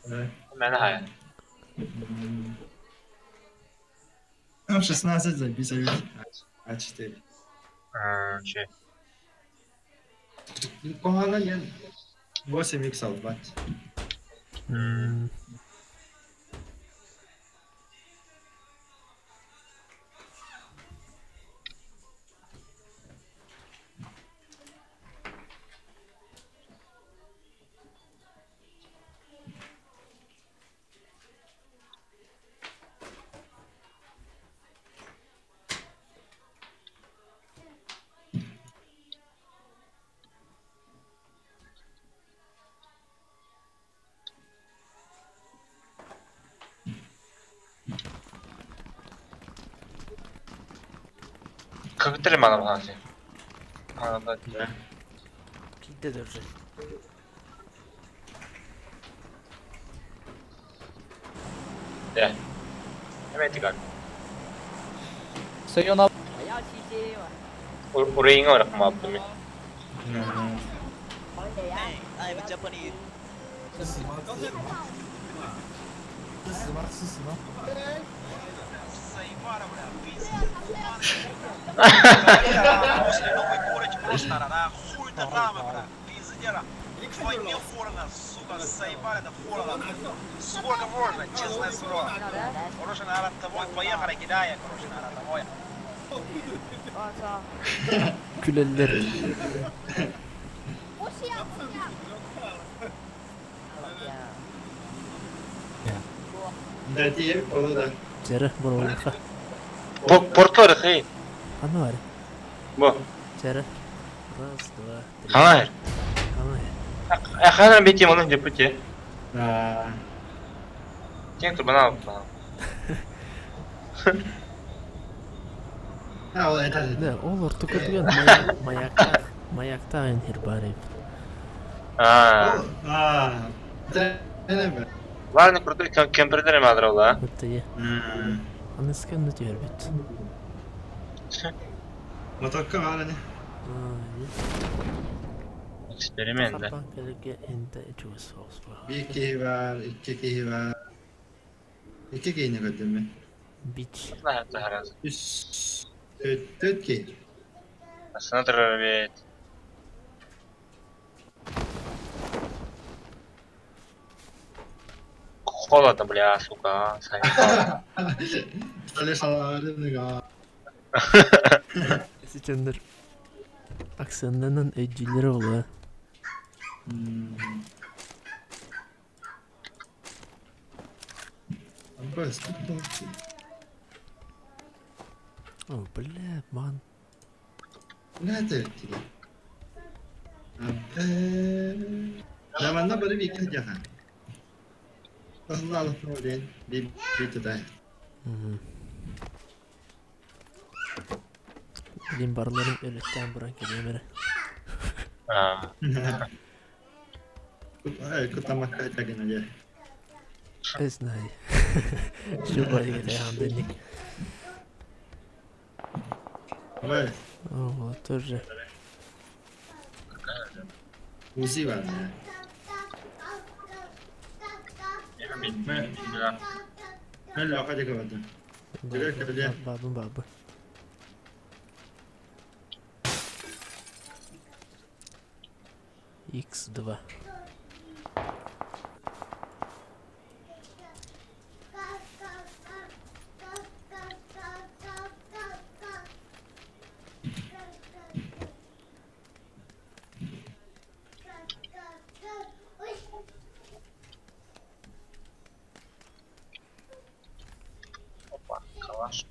S2: Мен хай.
S1: М16 записывают. А4.
S2: Че.
S1: Кохана я 8 иксов 20.
S2: Көктөр мана баасы. Ана да.
S6: Кийде дөржө.
S2: Да. Эме тигар.
S9: 谁用到？
S3: 我要七星，
S2: Урыйыңа барак мабдым.
S3: 我给呀。
S9: I'm Japanese。
S5: 吃屎吗？吃屎吗？吃屎吗？
S3: 我操！
S6: Күлелер.
S10: 不是啊，不是啊。
S6: Жары боролуха.
S2: Портор хей.
S6: Хана бар.
S2: Бо.
S6: Жары. Раз, два, три.
S2: Хана.
S6: Хана.
S2: Хана бити оны депути. Киэҥ турбанал баҕа.
S6: Да, ол ортокутугар маяктаах, маяктаах эн хир баар эбит.
S2: Аа. Главный крутой кемпердер эме адыралла.
S6: Ыттайы. Аныска онно түһэрбит.
S1: Мотокка баар ини.
S2: Эксперимент да.
S6: Харбаан кэлэргэ энтэ чугас соҕус буолар.
S1: Биир киһи баар, икки киһи баар. Икки киһини көрдүм мин.
S6: Бич.
S1: Үс, төрт киһи.
S2: Астына турар эбит. Холодно, бля, сука.
S6: Сиченнер акценнанан өйдүүллэрэ буолуо. О, бля, ман.
S1: Манна бары бииргэ сылдьаха. Диэн биир тутай.
S6: Билин барыларын өлөттөөн баран кэлиэм эрэ.
S1: Кутамакка тагына дьэ.
S6: Не знаю. Шубай андыник.
S1: Ой.
S6: О, тоже.
S1: Узи бар.
S6: Бабы бабы. X2.
S2: Опа, калаш.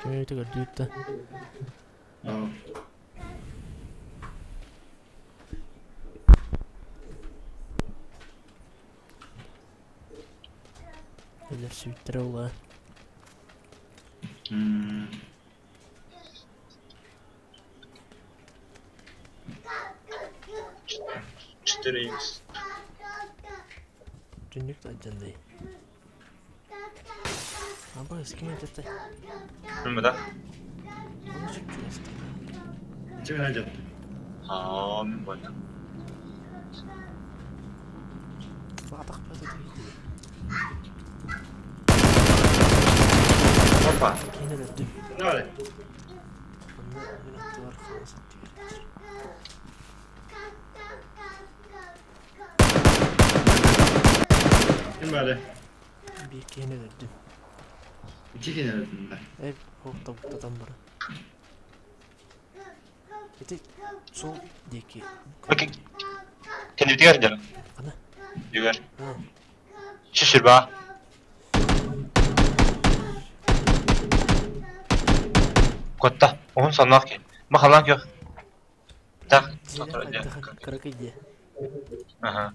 S6: Кемети көрдүүттэ. Элер сүүттэрэ ула.
S2: Четыре икс.
S6: Түннүк тажжандай. Аба ким этете?
S2: Мында.
S6: Оны сүрчү
S1: Чүгүн жат.
S2: Аа, мен байна.
S6: Баатах бата дейди.
S2: Опа.
S6: Кийин өлөрдүм.
S1: Давай.
S6: Онно мен аттыбар халас түгер.
S1: Ким бары?
S6: Бир кийин өлөрдүм.
S1: Икки киһини өлөрдүм да.
S6: Э, хоқта буттатан бара. Ити сол деки.
S2: Окей. Кенди дигер дьэ.
S6: Ана.
S2: Дигер.
S6: А,
S2: Шишир ба. Котта. Onun sonuna ki. Бахалан yok. Так.
S6: Кыракый де.
S2: Аха.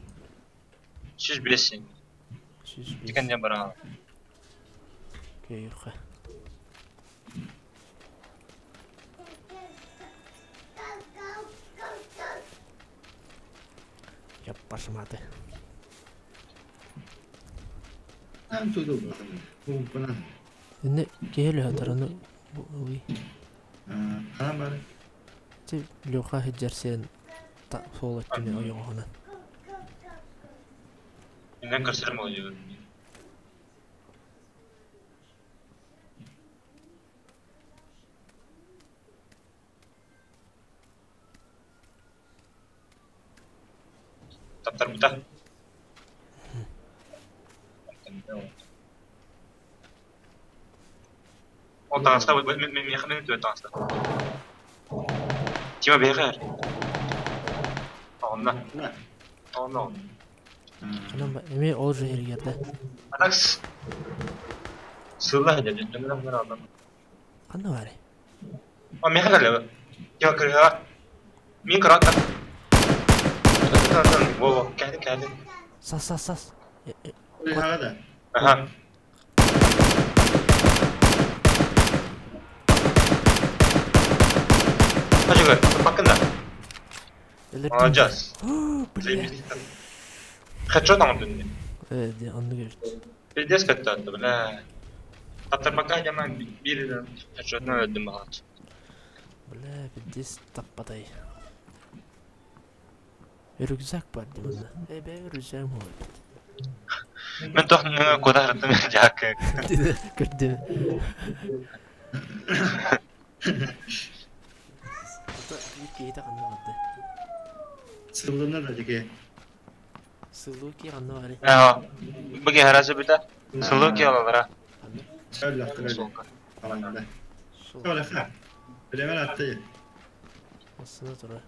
S2: Шиш билесин.
S6: Сүз бес.
S2: Дикенден бара.
S6: Көйүрхэ. Яппашматы.
S1: Нам туду бахана. Бу бана.
S6: Инне киһи лөһөтөрөну уй.
S1: Ханан бары.
S6: Ти Леха хиджерсен та сол өттүнө ойоҕоһунан.
S2: Иннен көрсөрүм oluyor. Таптарбыта. Ол таҥаста миэхэ мен түбэ таҥаста. Тима бэйэҕэр. Онно. Онно.
S6: Ханан эмиэ ол же эргэрдэ.
S2: Атакс. Сылла дьэ дьэ алдан.
S6: Ханна баарый?
S2: О миэхэ кэллэ. Тима кырыһа. Мин кырата. Во, кэлин кэлин.
S6: Сас сас сас.
S1: Кырыһаҕа да.
S2: Аха. Хажыгы, бакында. Молодец.
S6: Бля.
S2: Хедшот оҥордун.
S6: Э, онну көрүт.
S2: Пиздец көттө, бля. Таптарбакка жаман бир хедшотунан өлдүм багат.
S6: Бля, пиздец таппатай. Рюкзак бар дейм. Э, бе рюкзак бар.
S2: Мен тох куда хартым жак.
S6: Көрдүм. Кейте канна барды.
S1: Сыллына да дике.
S6: Сылуу ки канна бары.
S2: Аа. Буги харасы бита. Сылуу ки алалара.
S1: Шөллөхтөр. Аланда. Шөллөхтөр. Билемен атты.
S6: Осына тура.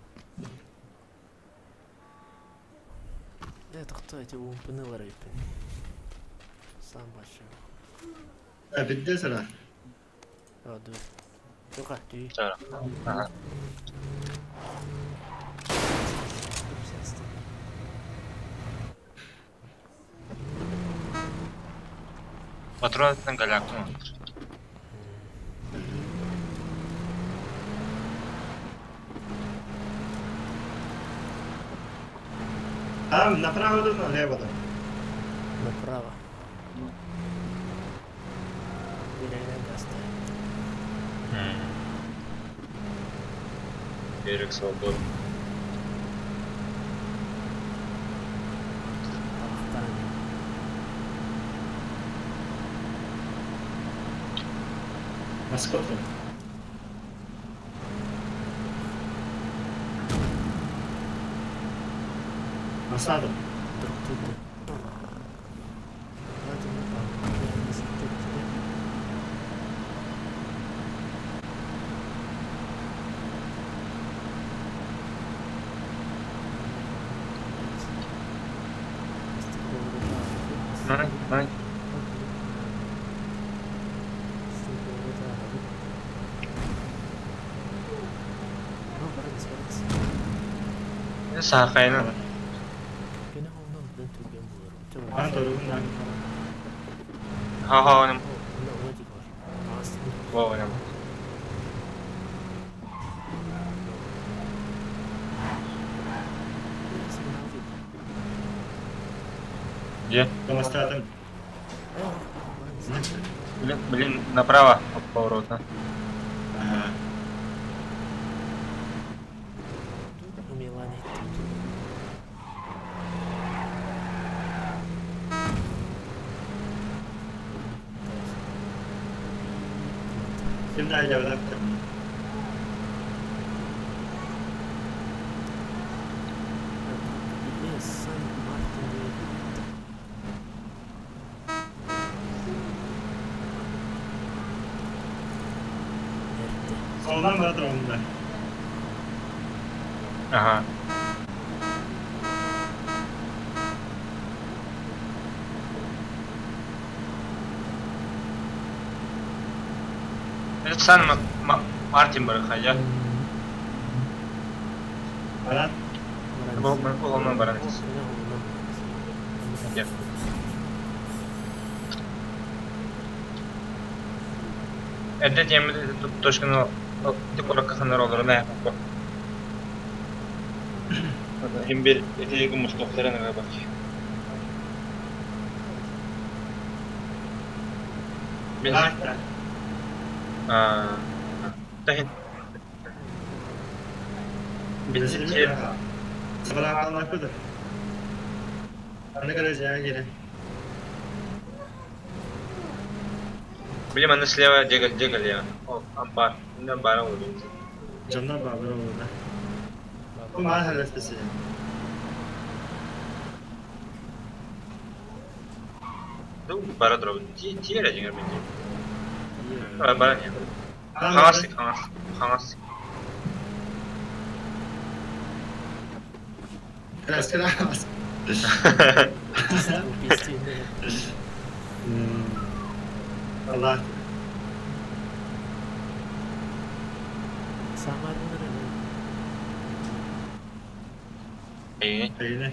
S6: Э, тохто эти умпыны бар эпин. Сам большой.
S1: А бидде сара.
S6: А, ду. Тока, түй.
S2: Ага. Патронаттан галактым.
S1: А, направо да налево да.
S6: Направо. Берегинен гаста.
S2: Берег свободы.
S1: Маскот. Масада.
S2: Най, най. Саахайна.
S1: Ан торугун
S2: Ха-ха, онем. Во, онем. Где?
S1: Домостатым.
S2: Блин, блин, направо от поворота.
S1: Ага. Ким да жабадап Soldan baradır onda.
S2: Ага. Это Сан Мартин барахая.
S1: Баран.
S2: Бұл баран. Эрдэ тиэммит точканы куоракка ханнар олорон ааһаппа. Иһин бир итиги мустуохтарын ыга бак. Мин аа тахин бензин тиэр.
S1: Аны көрө дьэ киирэн.
S2: Били манна слева дьиэ дьиэ кэлиэҕэ. Ол ампаар. Иннэ ампаара уурдум.
S1: Дьоннор бааллар буолла. Бу маа хәллэспэсэ.
S2: Бара турабын. Тиэ эрэ дьиҥэр мин дии. Баран иһэ. Хаҥас хаҥас хаҥас.
S1: Кырас. Allah.
S2: Эйигин.
S1: Эйигин.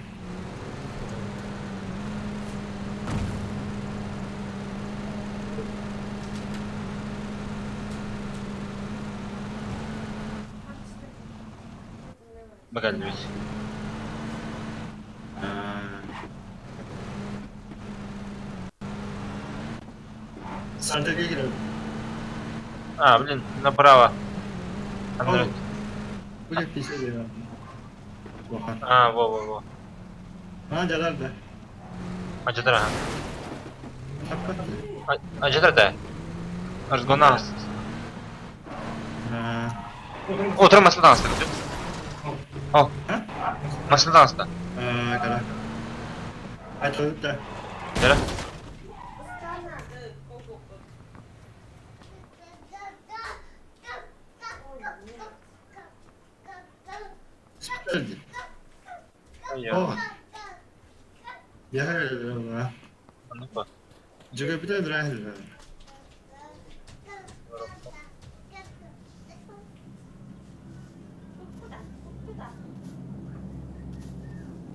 S2: Бакаллыбыт.
S1: Санта киирэн.
S2: А, блин, направо. Андрей.
S1: Бу писе дьэ.
S2: А, во-во-во.
S1: А, дьалар да.
S2: Ажатар аха. Ажатар да. Разгона. Отур масылдан аста. О. Масылдан аста.
S1: А, кара. Айтылып да.
S2: Дара.
S1: О. Я
S2: Ну-ка.
S1: Жүгө бүтэ драйвер.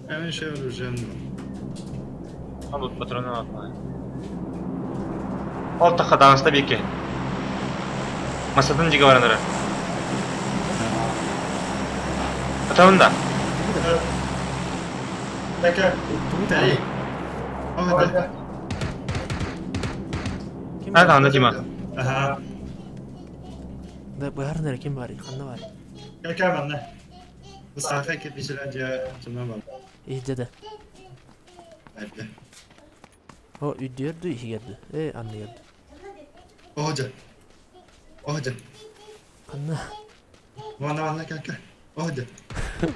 S1: Hemen şey olacağım.
S2: Ал патроны алма. Ол тахаданыста бики. Масатын жиге баранара. Атабын да.
S1: Така. Тали. О, да.
S2: А, да, Дима.
S1: Аха.
S6: Да, баарнар ким бар? Ханна бар?
S1: Кака манна. Саха кепишелер жа жана бар.
S6: Иһдеде.
S1: Айда.
S6: О, үддүөрдү, иһигердү. Э, анныгердү.
S1: Ожа. Ожа.
S6: Ханна.
S1: Ванна ванна кака. Ожа.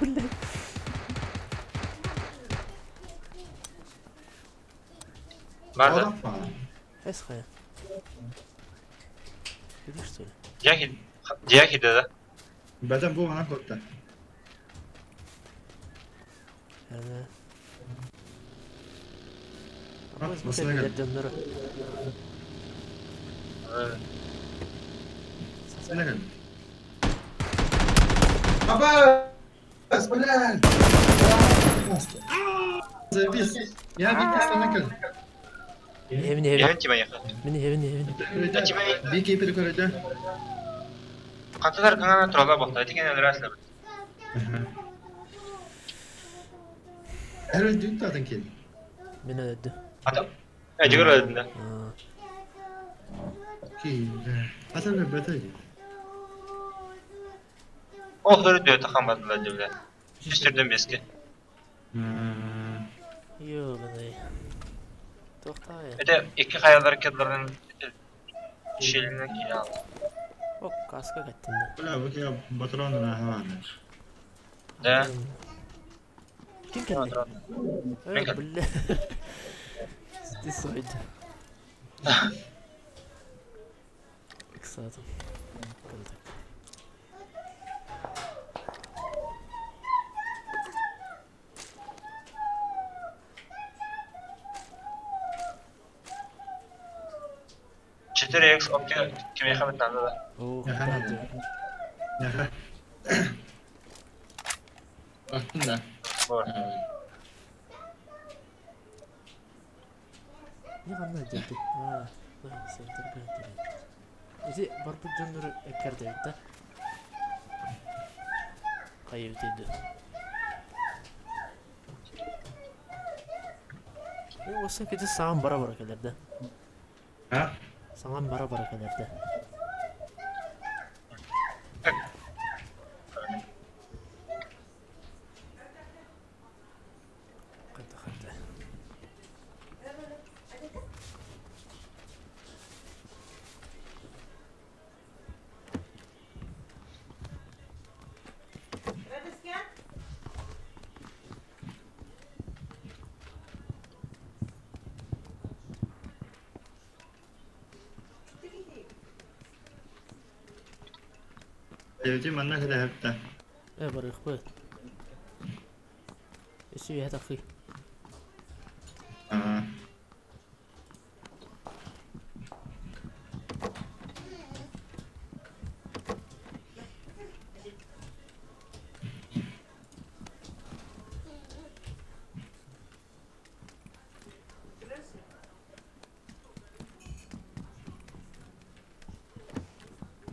S6: Блин.
S2: Бар да.
S6: Эс хая. Видишь, что ли?
S2: Дьяхи, дьяхи да.
S1: Бәдән бу мана котта.
S6: Әне.
S1: Масына кел. Сена кел. Апа! Блядь! Заебись. Я бики сена кел.
S6: Евин,
S2: евин. Тима яха.
S6: Мени евин, евин.
S1: Бики перекөрөдө.
S2: Канталар каңана турала бакта. Этиген өлөрөсүлөр.
S1: Her öldüğün zaten ki.
S6: Мен öldü.
S2: Ата. Э, жигер өлдүм да.
S1: Ки. Ата бер бете.
S2: Ол хөрү тахан бадылар жебиле. Үстүрдөн беске.
S6: Йо, бене. Тохтай.
S2: Это эки хаялар кедлерден шелине кире алды.
S6: О, каска кеттим да.
S1: Бля, бу ки патрон на хаван.
S2: Да.
S6: Ким келди?
S2: Мен келдим.
S6: Бля. Сойду. Кстати. Круто.
S2: Четыре X оптика кимеха надо да.
S6: О,
S1: Яха. Бактым да.
S2: Бар.
S6: Не кандай жерди? А, сентер бентер. Эти барбы жоннор эккерде да. Кайып дейди. Э, осын кеде саған бара бара келер да.
S1: А?
S6: Саған бара бара келер да. Кайда кайда.
S1: Evci manna kadar hepte.
S6: Барыхпы. Өссө тахы.
S1: Аа.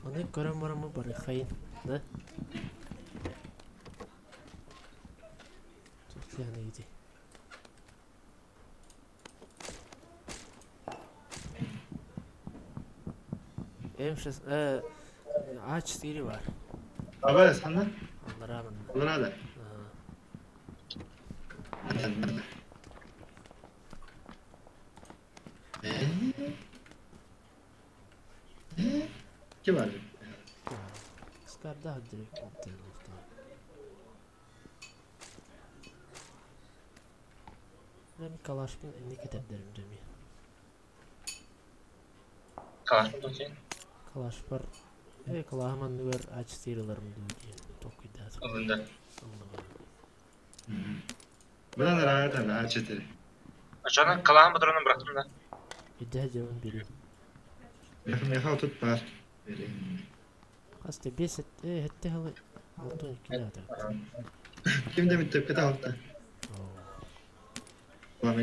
S6: Оны көрөн барамы барыхайын, да? Тут иди. М6 А4 бар.
S1: Абай сана?
S6: Алларамын.
S1: Алларада. Ким бар?
S6: Скарда direkt Ben калашпын энни кетердерим деми.
S2: Калаш mı ki?
S6: Калаш бар. Калахаман нүгер А4-ларым дуу токуйда.
S2: Алында.
S1: Бұдан рағат А4.
S2: Ачаны калаһын патронун бырактым да.
S6: Иде жабын бери.
S1: Меха тут бар. Берейин.
S6: Хасты 5 хетте халы 6 ата.
S1: Ким де миттеп кете алты. Ба.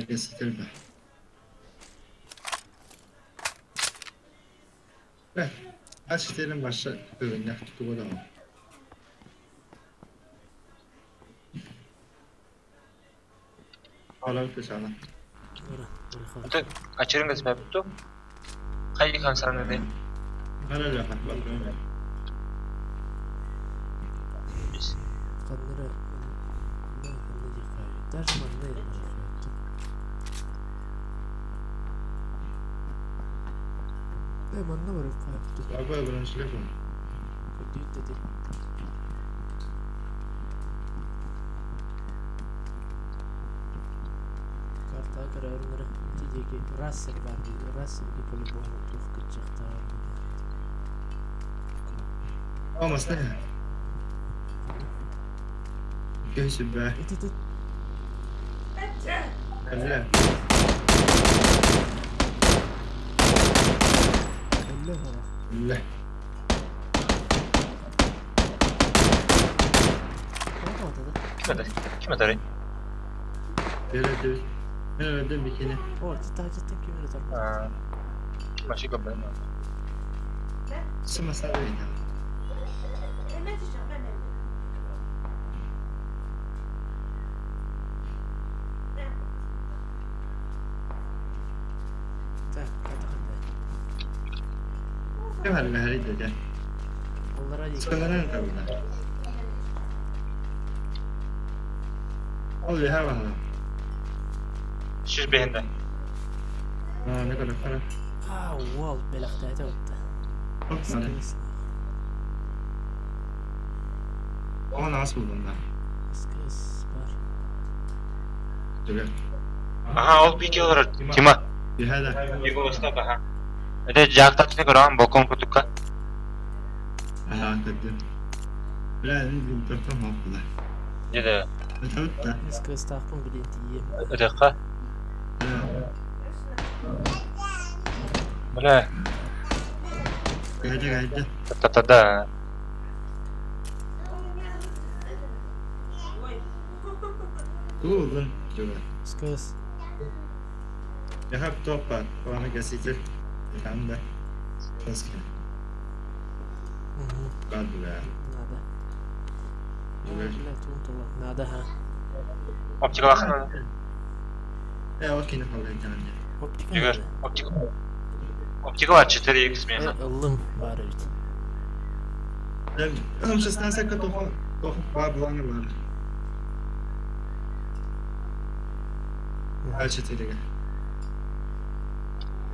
S1: А4-ин башы көрүннэх тутуга да. Алар тышана.
S2: Ата ачырын газы бу. Кайы хамсаны де.
S1: Ара жаха, бар.
S6: Каннара Даже манны манна бар кайы.
S1: Абай броншлеп.
S6: Көдүйт деди. Карта көрөрүнөр тидеги Рассел бар ди. Рассел ди по-любому тух кытчактар.
S1: Алмас не? Göğsü be.
S6: Ит
S1: Әллә. Әллә.
S2: Ким атар? Ким атар?
S1: Береді. Береді бикini.
S6: О, тажыттан ким атар?
S2: Машика бен.
S1: Сымаса бейді.
S6: Так, ката кандай.
S1: Ким әллә хәриде дә.
S6: Аллара ди.
S1: Скаларын табылар. Ол яһа бар.
S2: Шиш бехинде.
S1: А, не kadar para.
S6: А, уол беләхтә әйтә.
S1: Hop, hadi. Ona nasıl buldun da?
S6: СКС бар.
S1: Dur.
S2: Aha, ол пике олар. Тима.
S1: Бихада.
S2: Его остап, аха. Это жактатны көрөм, бокон кутукка.
S1: Aha, kötü. Бля, не тұртам алды.
S2: Деди.
S1: Өтөт
S6: СКС тақпын билен тием.
S2: Өтөкка. Бля,
S1: Гайда гайда.
S2: та-та-да.
S1: Тулдun. Dur.
S6: СКС.
S1: Яхап топа, Ona кеситер. Там да. Таски. Бля.
S6: Надо. Бля, тун Надо, ха.
S2: Оптика лахна.
S1: Окей, не.
S6: Оптика.
S2: Жүгөр, оптика. Оптика бар 4x мен.
S6: Ылым бар бит.
S1: Ым 16 ка тохо тохо бар буланы бар. А4-ге.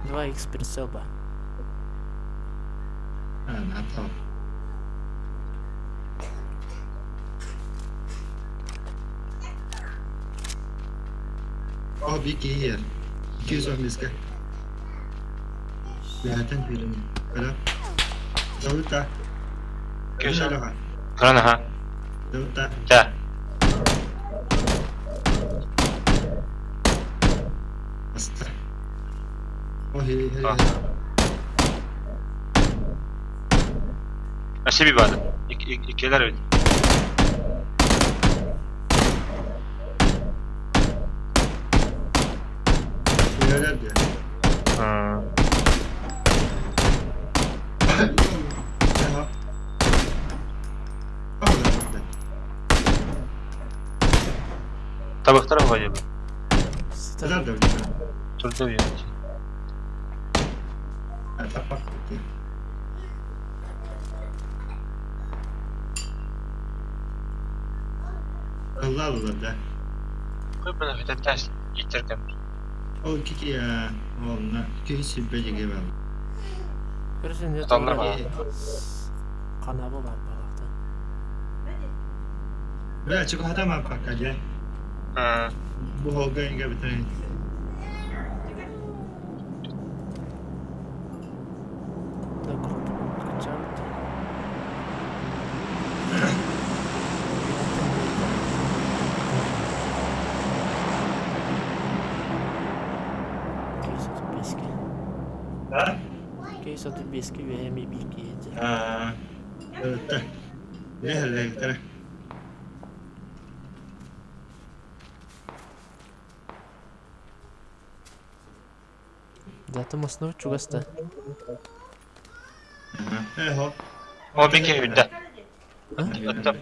S6: 2x прицел ба.
S1: А, натал. Oh, bir yer. 215'ke. Zaten birini. Öyle. Zaten.
S2: Көрөн аха. Ча. Өссө bir баады. Иккилэр эбит. Табыктар вроде бы. Турда bir. Көпөнө хөтөттәс итеркем.
S1: Ол кики онна киһи бэжиге бар.
S6: Көрсүн
S2: Аталлар бар.
S6: Канабы бар балакта.
S1: Бля, чего хатама пока, я. Бу холга инге битен.
S6: Да группа качают.
S1: Да?
S6: Кейс от бески веми бики.
S1: А. Это. Не,
S6: Да, там основа чугаста.
S1: Эхо.
S2: О, бики үддә. Өттüm.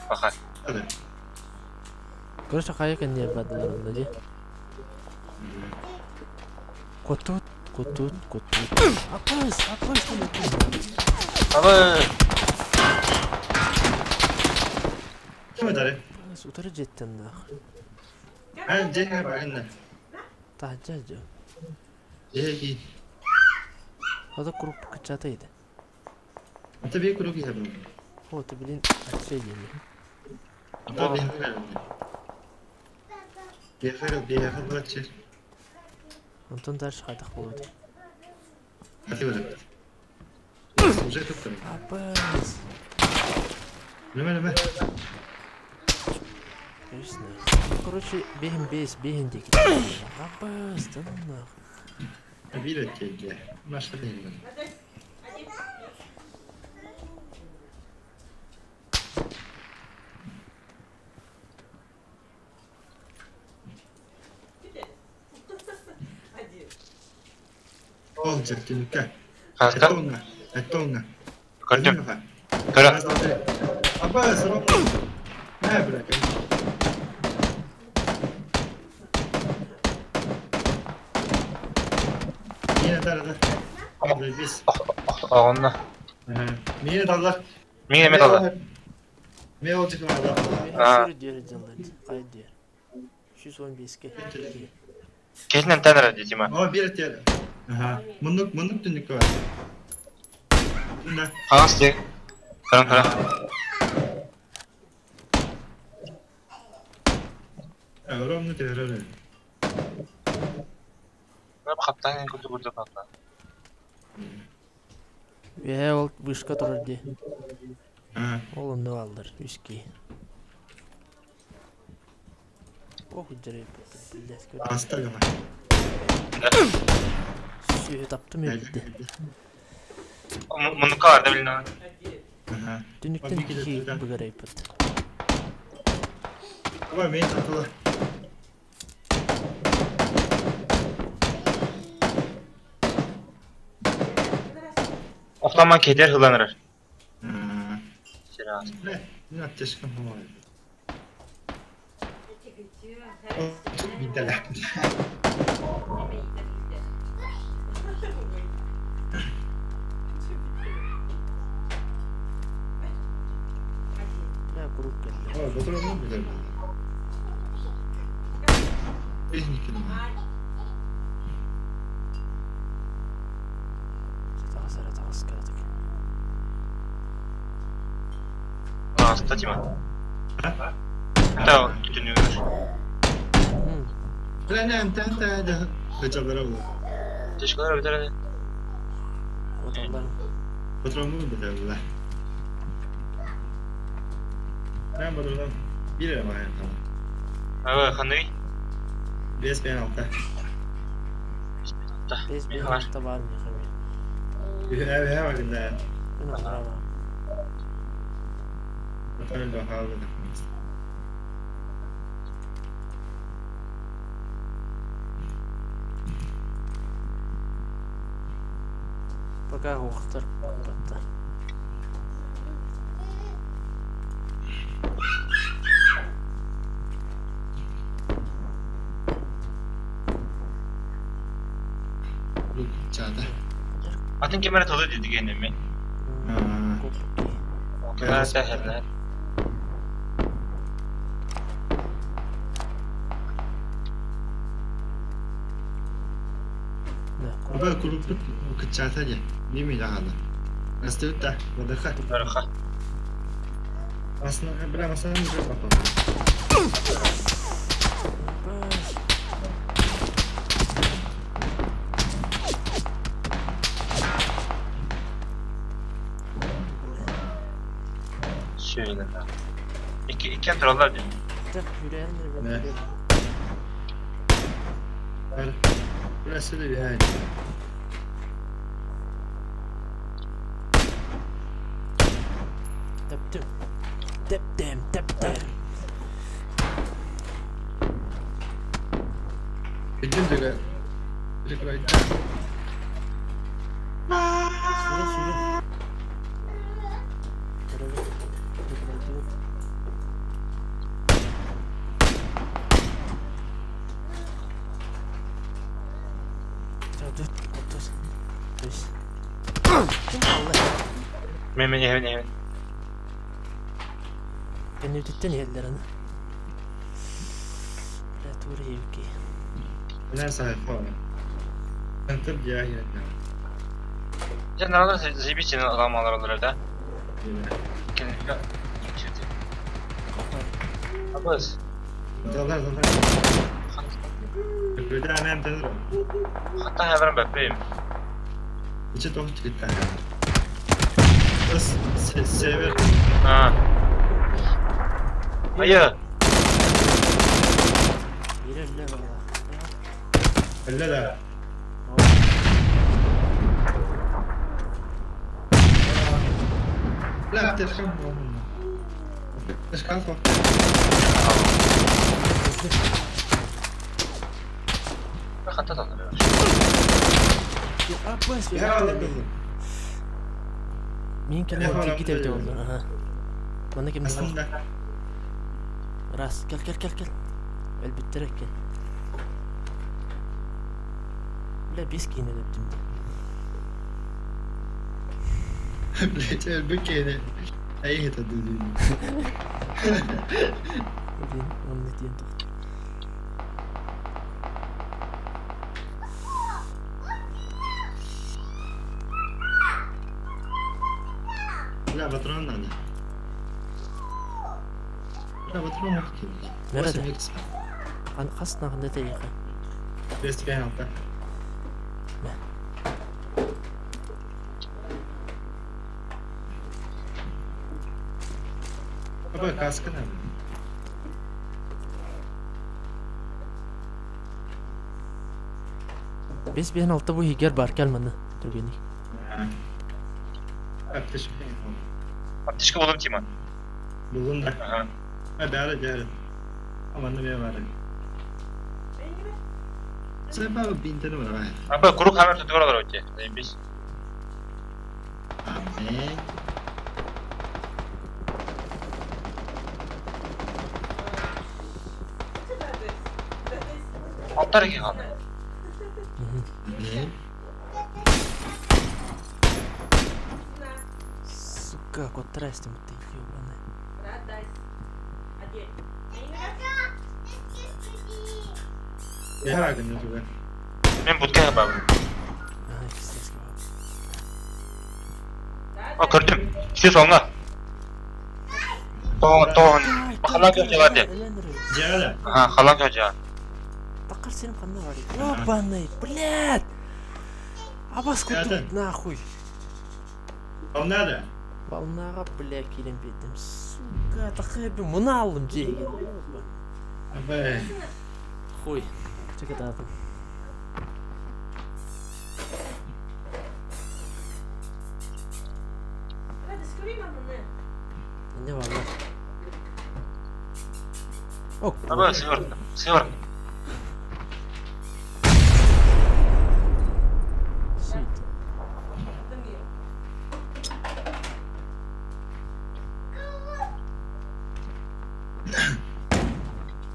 S2: Баха.
S6: Короче, хайа не бадалар ди. Котут, котут, котут. Апас, апас там.
S2: Абы.
S1: Ким өтөрү?
S6: Апас, утары жеттен нах.
S1: А, же багында.
S6: Та жа.
S1: Же
S6: Ада круг качата иде.
S1: Ата бир круг иде.
S6: О, ты блин, отсюда.
S1: Ата бир. Бир бир.
S6: Антон дальше хайдах болот.
S1: Хати болот. Уже тут.
S6: Апас.
S1: Неме.
S6: Конечно. Короче, бегем бес, бегем деки. Апас, да ну нах.
S1: Бир өтөйдө. Машка дейм. Ол жеттүнүккө.
S2: Хаска.
S1: Этонга.
S2: Көрдүм. Көрө.
S1: Апас, ром. Не, бля. Мени тарада. Бис.
S2: Оғынна.
S1: Мени талдар.
S2: Миңе эме талдар.
S1: Мен ол жеке бар.
S2: А.
S6: Дер дер Кай дер. 315-ке.
S2: Кетинен тәнер Дима.
S1: О, бир тер. Аха. Мундук, мундук түнүккө бар. Мында.
S2: Хагас де. Көрөн көрөн.
S1: Ромну теререр.
S2: Мен каптан күлдү күлдү капта.
S6: Е, ол вышка турар ди.
S1: А.
S6: Ол онны алдар, үски. Ох, жереп, блядь,
S1: Аста гана.
S6: Сүйе таптым ебді.
S2: Мундукка бар да билин.
S1: Аха.
S6: Түнүктен ки бугарайпыт.
S1: Аба мен татыла.
S2: Оқтаман кетер хыланырар.
S1: А.
S2: Сира.
S1: Не, не аттешкан хоо. Биделе.
S6: Я круг келди.
S1: О, батырым билер. Техники.
S6: Тагыс, тагыс кадык.
S2: Аста Тима. Да, түнүгэр.
S1: Бля, та Хотя
S2: Тешкалар битер.
S1: Патронunu bitirdiler. Ben patronum 1 lira var tamam.
S2: Ага, ханы.
S1: 5 ben altta.
S6: 5 ben altta var mı?
S1: Evet, bakın da. Patron da kaldı.
S6: Пока уохтар батта.
S2: Атын кемере толы дедигенеми. Кемере тәһәрләр.
S1: Аба куруппут кытчаата же. Ними жагана. Астыбытта, бадаха.
S2: Барха.
S1: Асна, бра, масана уже потом.
S2: Şöyle. İki turallar değil mi?
S1: Ne? Burası da bir hayal.
S6: Tep tep.
S1: Bütün de
S6: Süre.
S2: Men.
S6: Кэннүтүттэн иһэллэрин. Бля, тура юки.
S1: Мен сайфа. Антып я я.
S2: Sen arada zibicini adamlar alır da. Kendine Абыз.
S1: Далар. Бөдә мен тәнер.
S2: Хата хәбәрем бәпем.
S1: Иче тоқ чигит. Бас север.
S2: А. Айы.
S1: Әллә да. Ла, тешкам. Тешкам.
S2: Хата да.
S6: Абыз. Мин кэлэн китеп болду. Аха. Мана ким Раз, кел. Элбиттерек кел. Бля, бес кийин элептим.
S1: Блять, элбикени. Ай это дудин.
S6: Блин, он не тиен тоқты.
S1: Бля, патрон надо. Бля, патрон мог
S6: Nerede? Хасна ханда тейха.
S1: Бес пен алта. Аба каска надо.
S6: Бес бен алта бу хигер бар келмedi. Түргени.
S1: Аптечка.
S2: Аптечка болдum Тима.
S1: Булдum да.
S2: Ага.
S1: Ha, бәрі бәрі. Аманда мен бар. Сәбә бинтені бар.
S2: Аба курук хамер tutугар алар өте. Biz.
S1: Амен.
S2: Аттар екен қалды.
S1: Амен.
S6: Сука, котрастим ты, ёбаный.
S1: Я күнне түгел.
S2: Мен буткага бабым.
S6: Ага, пиздец.
S2: А, көрдüm. Şu sonuna. Тоон. Халан көчөҕө.
S1: Дьиэҕэ да?
S2: Аха, халан көчөҕө.
S6: Такар сирим ханна барый? Ёбаный, блядь! Абас курдук нахуй.
S1: Волна да?
S6: Волнаҕа, бля, киирэн биэрдим. Сука, такая би муна аллым дьиэгин.
S1: Абай.
S6: Хуй. Чекатаатым. Не волна. О,
S2: Аба, сыворотка. Сыворотка.
S6: Shit.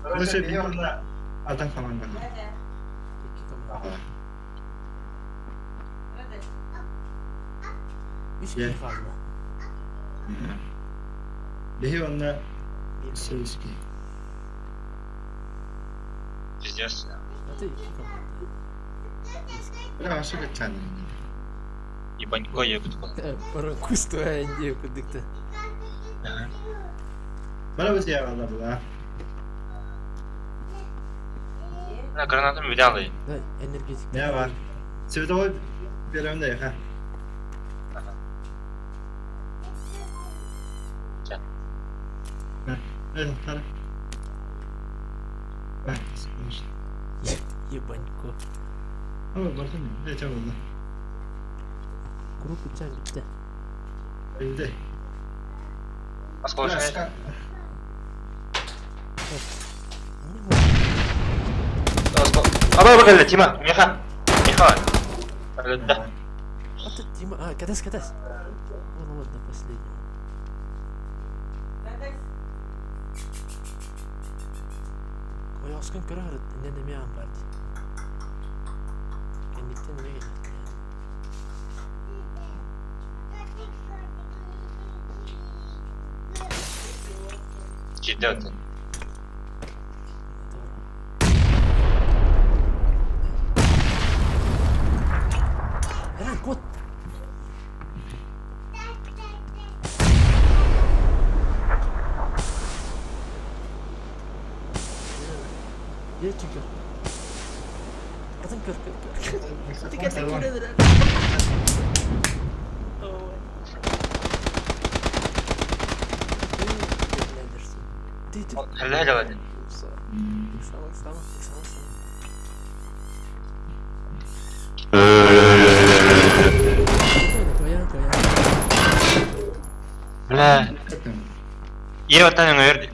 S1: Короче, биир атын команда.
S6: Икки команда. Үс киһи хаалла.
S1: Биһи онно үс киһи.
S2: Пиздец.
S6: Это икки команда.
S1: Бля, вообще качаны.
S2: Ебанько ебут.
S6: Паранкустуа индия кудыкта.
S1: Бара бу дьиэҕэ была.
S2: На гранату взял и.
S6: Да, энергетик.
S1: Не бар. Световой берем да ха.
S6: Ебанько.
S1: О, бардым. Не чабылды.
S6: Группа чан битте.
S1: Билди.
S2: Осколочный. Аба бакалла, Тима, Миха. Миха. Да.
S6: Вот это Тима. А, катас, катас. Вон, вот, до последнего. Ой, оскын көрөр, не неме амбарды. Кенниттен неме келет.
S2: Ciddi atın.
S6: Eren кот. Gel çünkü. Атын көр көр көр.
S2: Хәллә хәллә.
S6: Сама, сама, сама, сама.
S2: Бля. Е ватан верди.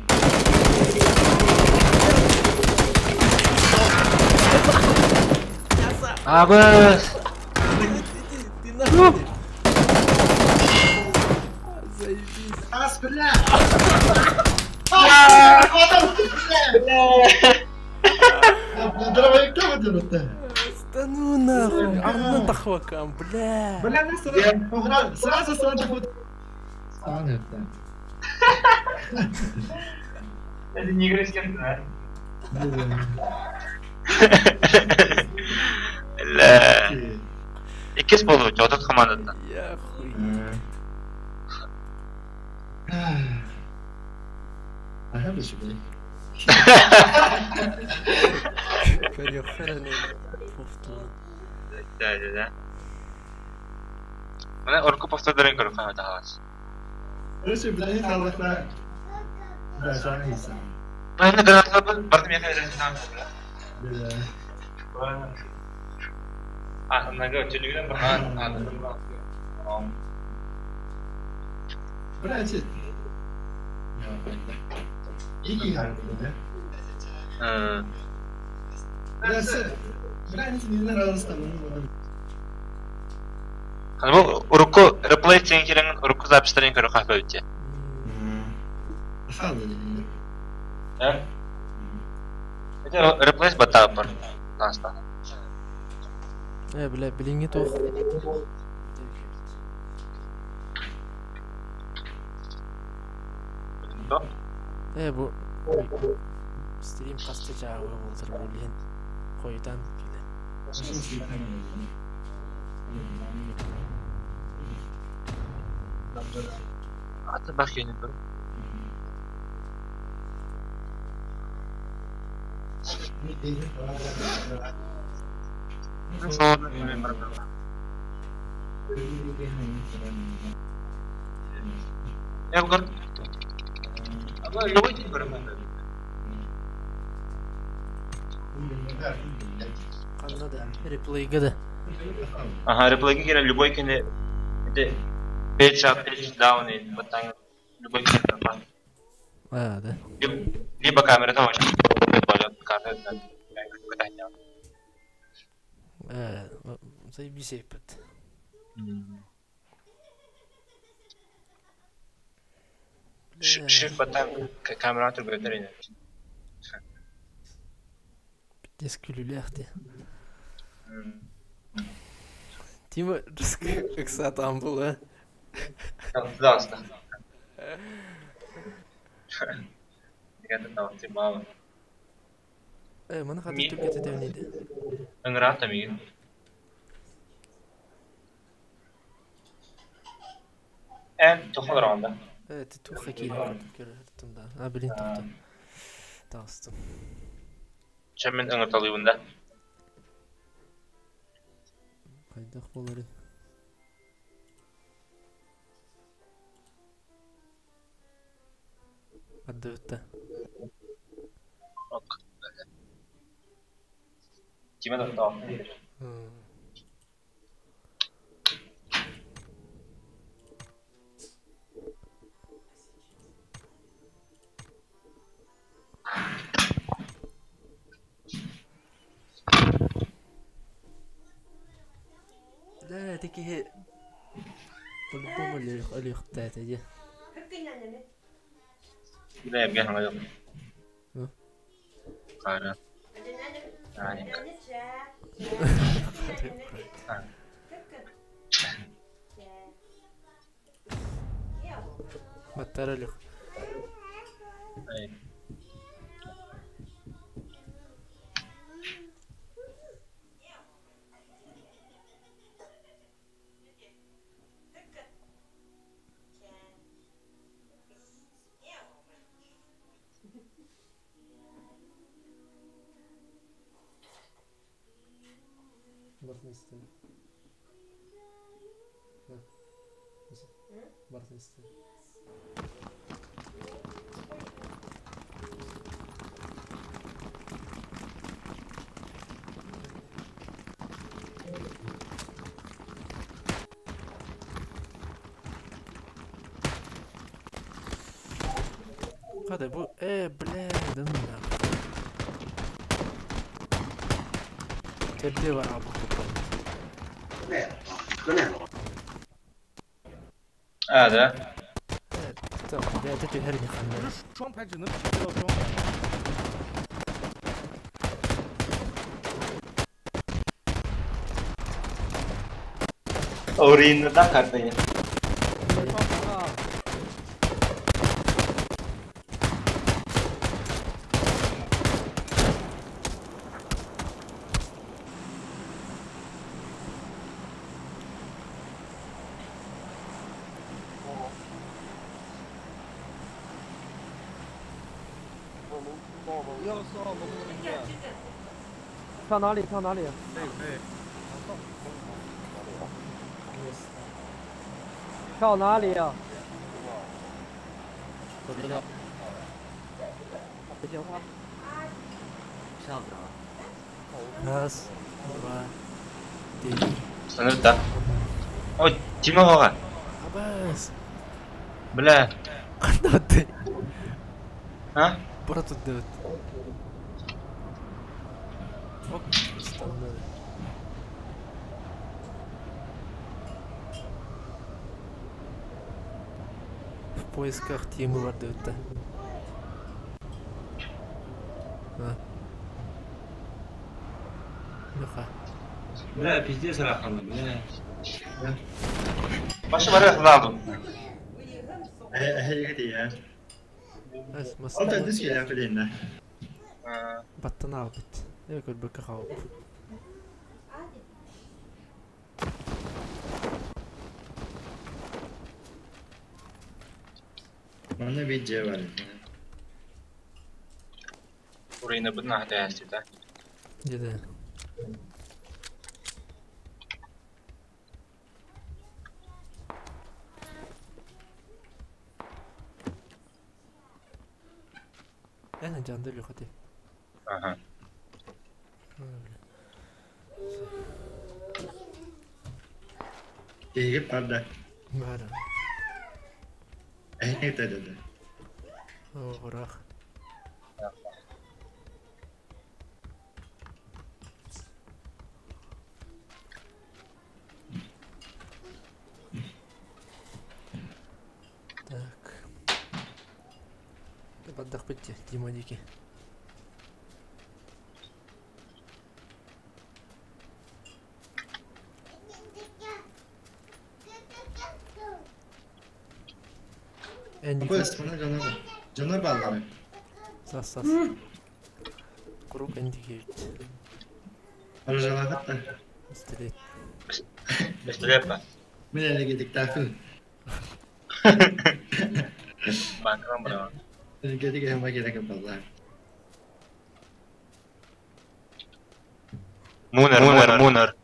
S2: Абас.
S6: Ты нахуй. Заебись.
S1: Ас, бля. Дробовик вот это.
S6: Да ну нахуй, Арна тахвакам, бля.
S1: Бля, ну сразу сразу вот. Станет, да.
S2: Это не игры с кем-то, да? Ля. Иккис болду, отот командада.
S6: Я хуй.
S1: I have a шүбэй.
S6: Көрүөххэрэн повторно.
S2: Да, да, да. Мына орку повтордорун көрүп кайма тахалас.
S1: Короче, бля, халлахта. Да, саны иса.
S2: Бана граната бардым яка там.
S1: Бля.
S2: А, нага түнүгүнөн бахан.
S1: Бля, эти. Ики характеры, да? Бля, бля, не нравится там.
S2: Бу урукку реплей теңкерин урукку записьтерин көрүп кайма өтө.
S1: Халды.
S2: Э? Это реплейс бата бар. Наста.
S6: Бля, билиңи тох. Бу стрим касты жагы болтур булен. Койдан келе.
S2: Аты бак yönü бир.
S6: Ханна да реплейга да.
S2: Ага, реплейга киирэн любой кини ити page up, page down и баттаан любой кини баар.
S6: А, да.
S2: Либо камера там очень камера.
S6: Заебись эппит.
S2: Shift баттаан камера түргөтөр ини.
S6: Пиздец күлүлээх Тима, ыкса там был, а?
S2: Да, да.
S6: Маны хаты түргөтө дэвниди.
S2: Ыңырата мигин. Эн тохолор анда.
S6: Ты туха киирэн көрөртүм да. А, блин, тохто. Таастым.
S2: Чеммен ыңырталыйбын да.
S6: Хайдах болары. Аддыбытта.
S2: Ок. Тима да
S6: لا تكي по-любому легко иди.
S2: Да, я бегаю. Кара. Аника.
S6: Батарелих. Бартнистен. Бартнистен. Хада бу бля, да ну нахуй. Терде бар абу.
S2: А, да?
S6: Да, это түһэр не ханна.
S4: 双排只能匹配到双排。
S2: Оринна карта.
S8: 上哪里？上哪里？
S4: 可以可以。
S8: 跳哪里啊？
S7: 不知道。
S8: 不行吗？
S3: 上不了。
S6: Раз, два, три.
S2: Становится. Ой, Тима Хога.
S6: Абас.
S2: Бля.
S6: Куда ты?
S2: А?
S6: Просто дают. Оп, стандарт. В поисках Тимы бардыбытта. А. Меха.
S2: Бля, пиздец раханды, бля. Башы бар яқылдадым.
S1: Ол түс келе апелейін.
S6: Баттан албыт. Көрбөккө хаалып.
S1: Манна бит же бар.
S2: Уруйнабытын аһата ээстибитэ.
S6: Деді. Эн жанды Лехати.
S2: Ага.
S1: Тиһигип барда.
S6: Бара.
S1: Эһиги деді.
S6: О, урах. Так. Бадах битти, Дима дики. Энди.
S1: Абыс, мына жанар. Жанар баллары.
S6: Сас сас. Курук энди келді.
S1: Аржалағат та.
S6: Пистолет.
S2: Пистолет ба.
S1: Мен әлі кетік тәфіл.
S2: Банкран бара.
S1: Кетік әмі керек баллар.
S2: Мунер, мунер, мунер.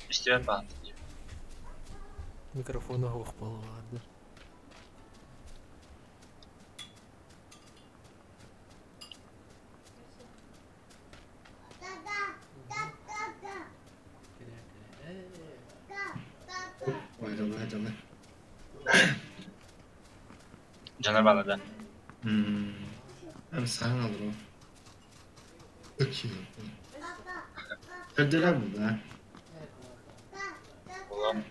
S2: Пистолет ба.
S6: Микрофона оқ болуғарды.
S1: Ой, жанар, жанар.
S2: Жанар балада.
S1: Abi sen alır o. Çok iyi. Öldüler mi da?
S2: Улам.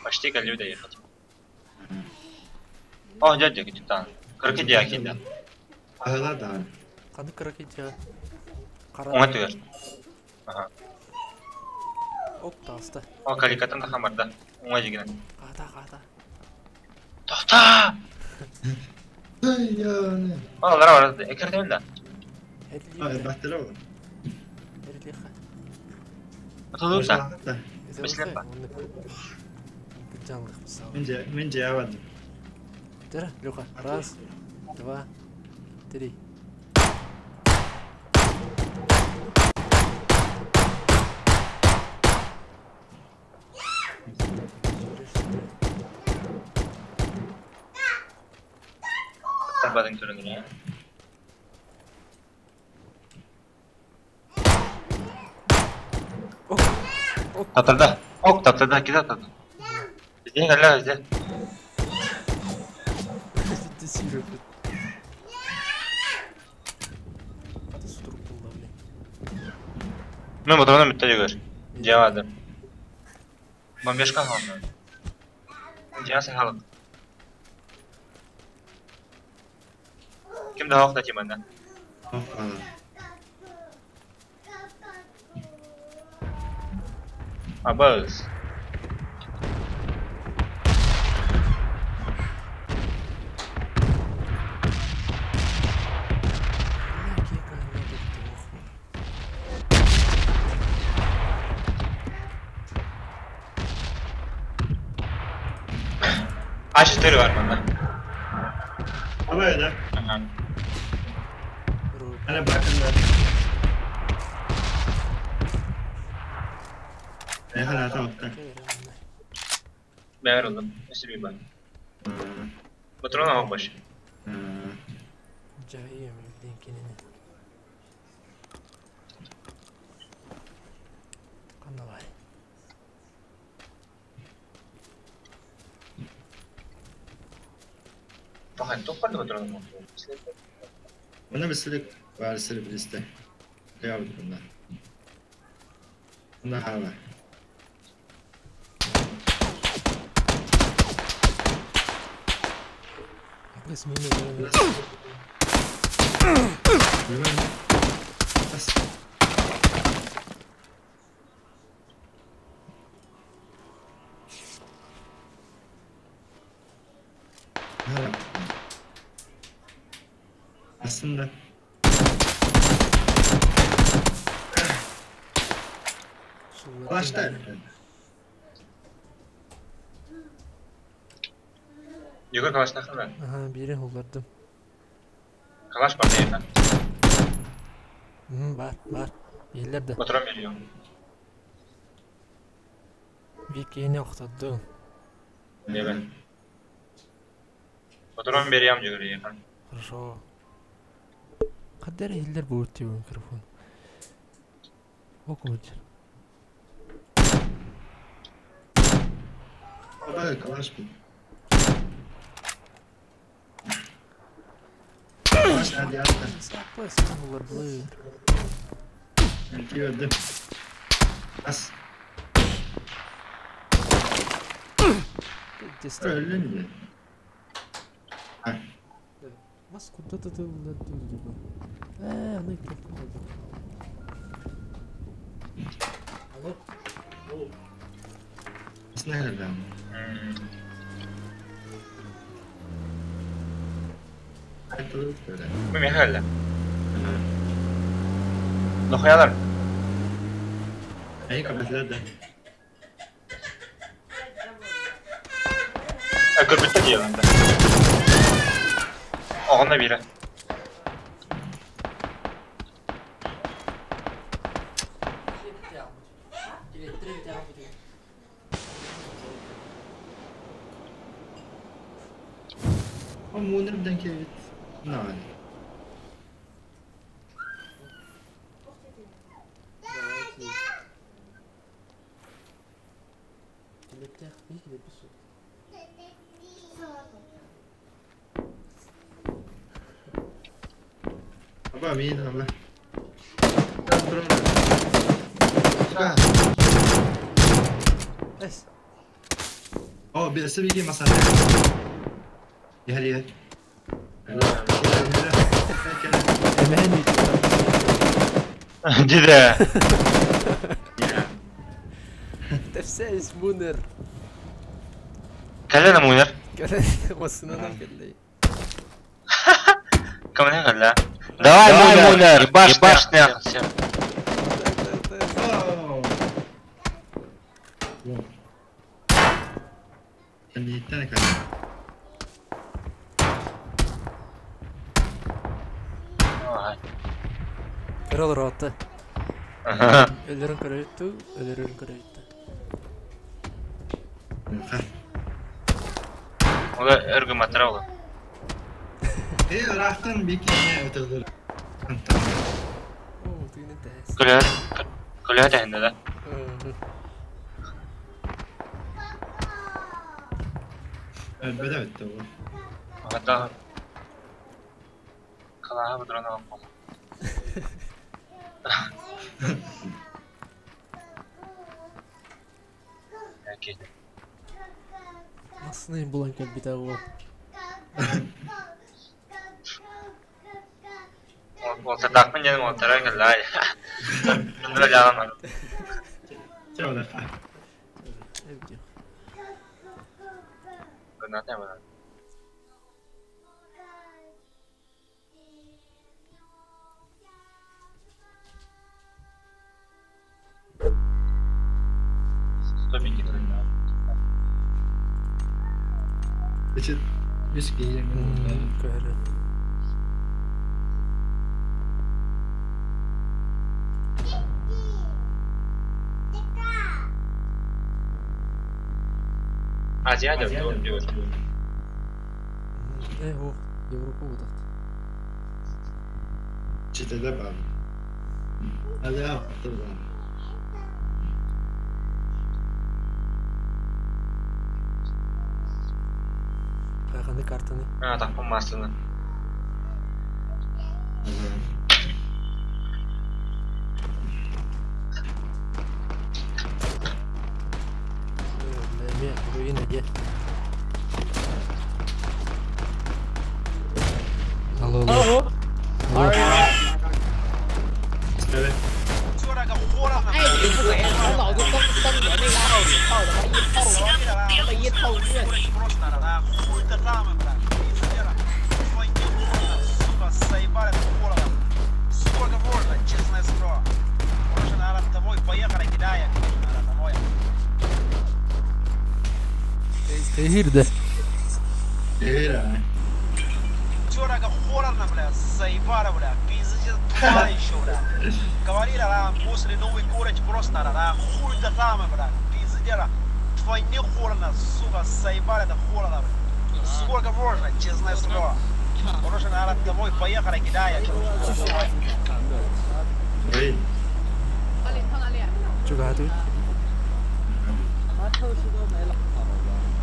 S2: Почти калю доехать. О, дядя, капитан. Крокодил кида.
S1: Ağlar da.
S6: Қаны крокодил. Қара.
S2: Оңа түгер. Ага.
S6: Оп, таста.
S2: О, каликатын да хамарда. Оңа жегенен.
S6: Қата, қата.
S2: Тоқта!
S1: Ay ya ne?
S2: Алар бар, экерден да.
S1: Ay bahtır oğlum.
S2: Отолуса. Беслеп ба.
S1: Менже, менже явады.
S6: Тера, Леха. Раз, два, три.
S2: Бадың түрін Татырда. Ок, татырда, киде татырда. Бізде кәлі, бізде. Мен мотордан бітті жүгір. Жавады. Бомбежка қалды. Жасы халық. Кімді халық та тиманда? Абыз. А4 var bende.
S1: Ama öyle.
S2: Ага.
S1: Hani bakın da. Hala tamam.
S2: Бәрі oldu. Nasıl bir ben? Patrona bak başı.
S6: Жайым, кенені. Қандалай.
S2: Бахан, тоқ барды патрона.
S1: Bana bir silik var silik liste. Yaptık bundan. Bunda hala.
S6: Бес минут.
S1: Aslında Başta.
S2: Егор калашнахын да?
S6: Ага, бирин уллардым.
S2: Калаш бар дейін.
S6: Бар, бар. Еллер да.
S2: Патрон берием.
S6: Викини охтоддум.
S2: Леве. Патрон берием Егор.
S6: Хорошо. Кадер еллер будет тебе микрофон. Около.
S1: Абай калаш бит. Бас. Öldün mü?
S6: Mas куда-то ты Алло.
S1: Nereden?
S2: Михаил. Нохуялар.
S1: Эй, кабетлерде.
S2: Көрбүттэ диэн. Оҕонно биирэ.
S1: Мунерден келбит. Наа. Аба мин ала.
S6: Эс.
S1: О, бирisi беги масана. Gel gel.
S6: Hemen
S2: Диде.
S6: Тефсес Мунер.
S2: Кэлэн Мунер.
S6: Кэлэн масынан кэллей.
S2: Кому не Давай, Мунер, ебашь нахуй.
S6: Kral rahatı. Ölürün karayıttı, ölürün karayıttı.
S2: O da örgü matara oldu.
S1: Rahtın bir kere ötüldür.
S2: Kulüğe de de.
S1: Bede bitti bu.
S2: Hatta kalaha bu duran olmalı.
S6: Nasıl bulan gel bir daha bu.
S2: Olsa takmın canım oltara gel. Bunda yalan.
S1: Çabuk.
S6: Evet.
S2: Ne yapalım? Tabii ki de.
S1: İçin viski
S6: Köre.
S2: Азия diyor.
S6: O Avrupa odaklı.
S1: Çitede bağlı. Hadi yaptı da.
S6: Кайганы картаны.
S2: Ha, takım masını.
S6: Эме руина де. Алло, алло. Алло.
S1: Evet.
S7: 哎，你不给，我老子登登我那个号里套他妈一套，他妈一套月。
S6: Tehirde.
S7: Чё那个火了呢不了，谁发了不了，пиздец тварь еще бля. Говорила, да, после Новой город просто да, хуй да там бля, пиздец, твой не холодно, сука, заебали да холодно, бля. Сколько можно, честное слово. Короче, надо домой поехали, кидая.
S1: Ой.
S6: Чугатый.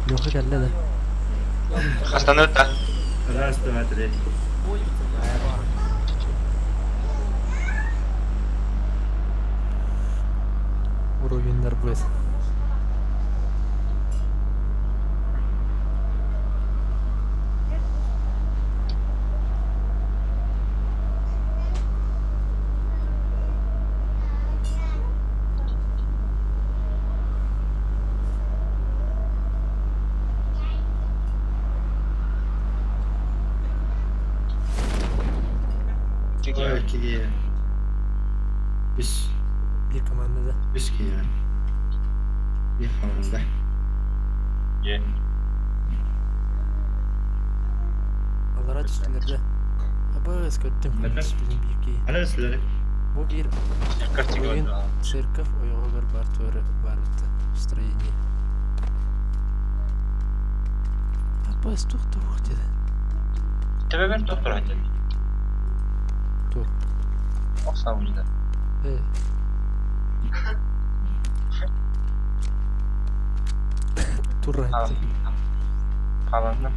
S6: Леха кэллэ да.
S2: Хастаныта.
S1: Раз, два, три.
S6: Уровеньдар будет.
S1: Ой, киги. Үс.
S6: Биир команда да.
S1: Үс киги. Биир команда.
S2: Е.
S6: Аллара түстүлэр да. Абыс көрдүм. Билин биир киһи.
S1: Ана түстүлэр.
S6: Бу биир
S2: Церковь
S6: церковь ойоҕугар бар туора барбыта строение. Абыс туох туох диэн.
S2: Төбөбөр туох турар диэн.
S6: Туох.
S2: Оксана да.
S6: Э. Турра.
S2: Хааланна.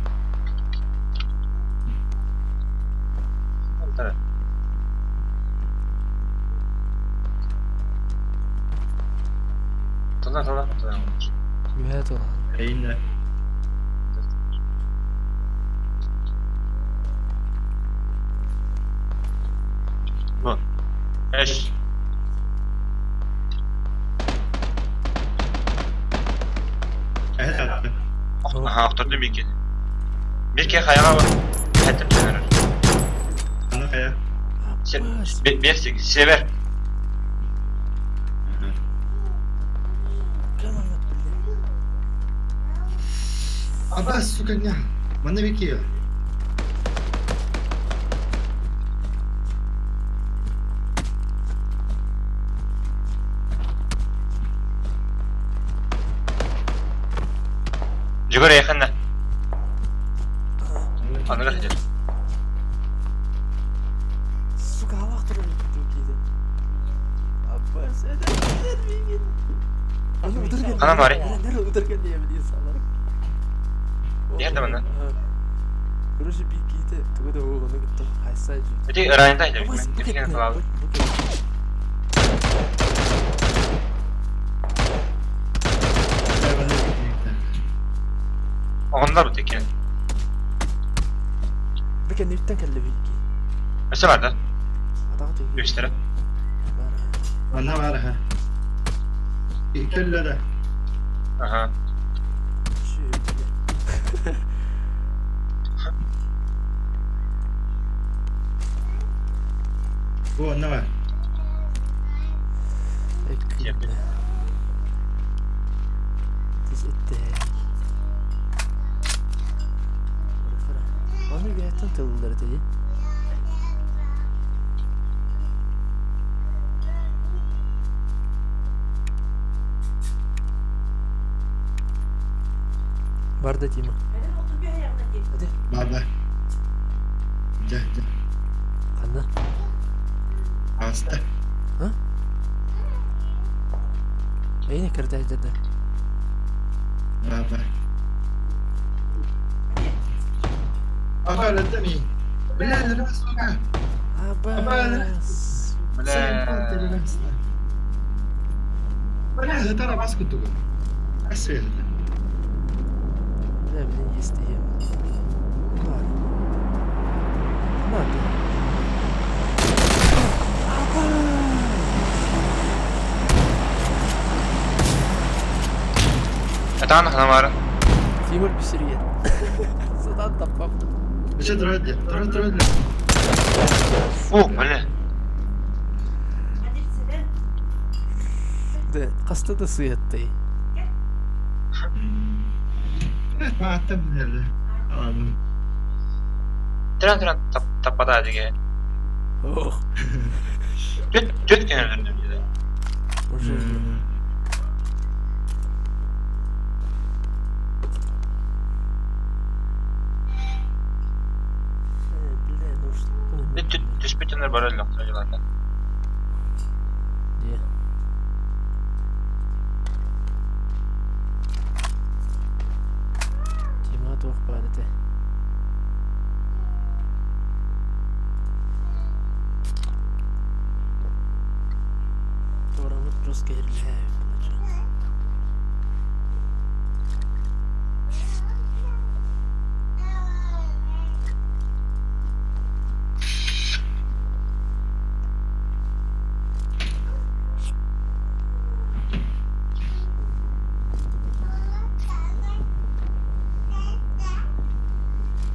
S2: Тара. Туда, туда, туда.
S6: Үһэ тула.
S1: Эйнэ.
S2: Бу. Эш.
S1: Эһэ
S2: Аха, охторду бики. Бики хаяга бар. Хәтеп чыгарыр.
S1: Аны кая?
S2: Бесик, север.
S1: Абас, сука, не. Маны бики.
S2: Жүгөр яханна. Аны хәҗер.
S6: Сука, алах турар киде. Абыс, это миигин. Аны удырген.
S2: Ханан барый.
S6: Нер удырген диye билейин салар.
S2: Nerede мына?
S6: Короче, бир киһи тугу да оҕону кытта хайса
S2: Эти ранта иде.
S6: Абыс, бу
S2: Бикене
S6: кэтнэ,
S2: кылабы.
S6: бу кэтнэ.
S2: Оҕоннор бут экен.
S6: Бу кэнниттэн кэллэ бики.
S2: Өсө бар да.
S6: Атаҕа тиги.
S2: Үстәрэ.
S1: Ана бар ха. Иккелле да.
S2: Аха.
S1: Бу ана бар.
S6: Тис итте. Оны үһэттэн тыллар этэ Бар да Тима. Hadi.
S1: Бар да. Жа, жа.
S6: Ханна.
S1: Аста.
S6: А? Эйне кирдэ да.
S1: Бар бар. Аба, летами. Бля, сука.
S6: Абас.
S1: Бля. Бля, тара баску тугу. Асвет.
S6: Бля, блин, есть и Бар. Надо.
S2: Атаан хана бар.
S6: Тимур пişirген. Садан таппап.
S1: Өчө турады, турады, турады.
S2: О, бля.
S6: Да, хаста да сыяттай.
S1: Аттым нерде.
S2: Туран-туран таппата диге.
S6: Ох.
S2: Түт кенелерден диде.
S6: Уже. Бля, ну что?
S2: Түспүтүнөр бар эле жылата.
S6: Де. Тима туох баар этэ. Туораммыт жестко иһиллээбит былача.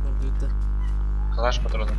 S6: Ордуйда.
S2: Калаш патроны.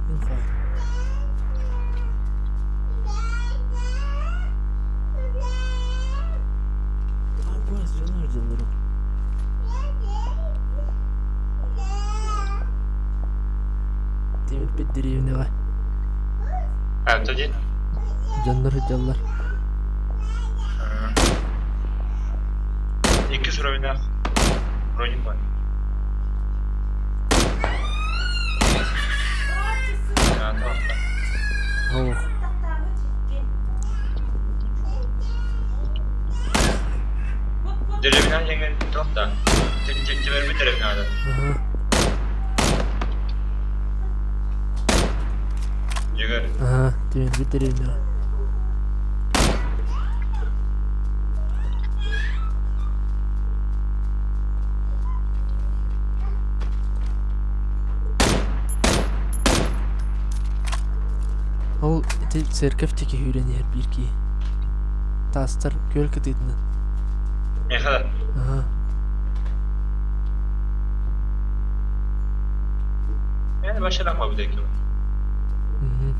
S6: Мин хаар. Аббас дьонор дьылларым. Тимирбит дэриэбинэҕэ
S2: А, то дии.
S6: дьоннор сылдьаллар.
S2: Иккис уровеннаах броник бар.
S6: Ох.
S2: Дэриэбинэҕэ дьэҥҥэ туох да. Тимирбит дэриэбинэҕэ.
S6: Аха.
S2: Дьөгөр.
S6: Аха, тимирбит дэриэбинэҕэ. Ол ити церковь диэки сүүрэн иһэр биир киһи. Таастар күөл кытыытынан.
S2: Миэхэ да.
S6: Аха.
S2: Yani başarı bu deki.
S6: Мгм.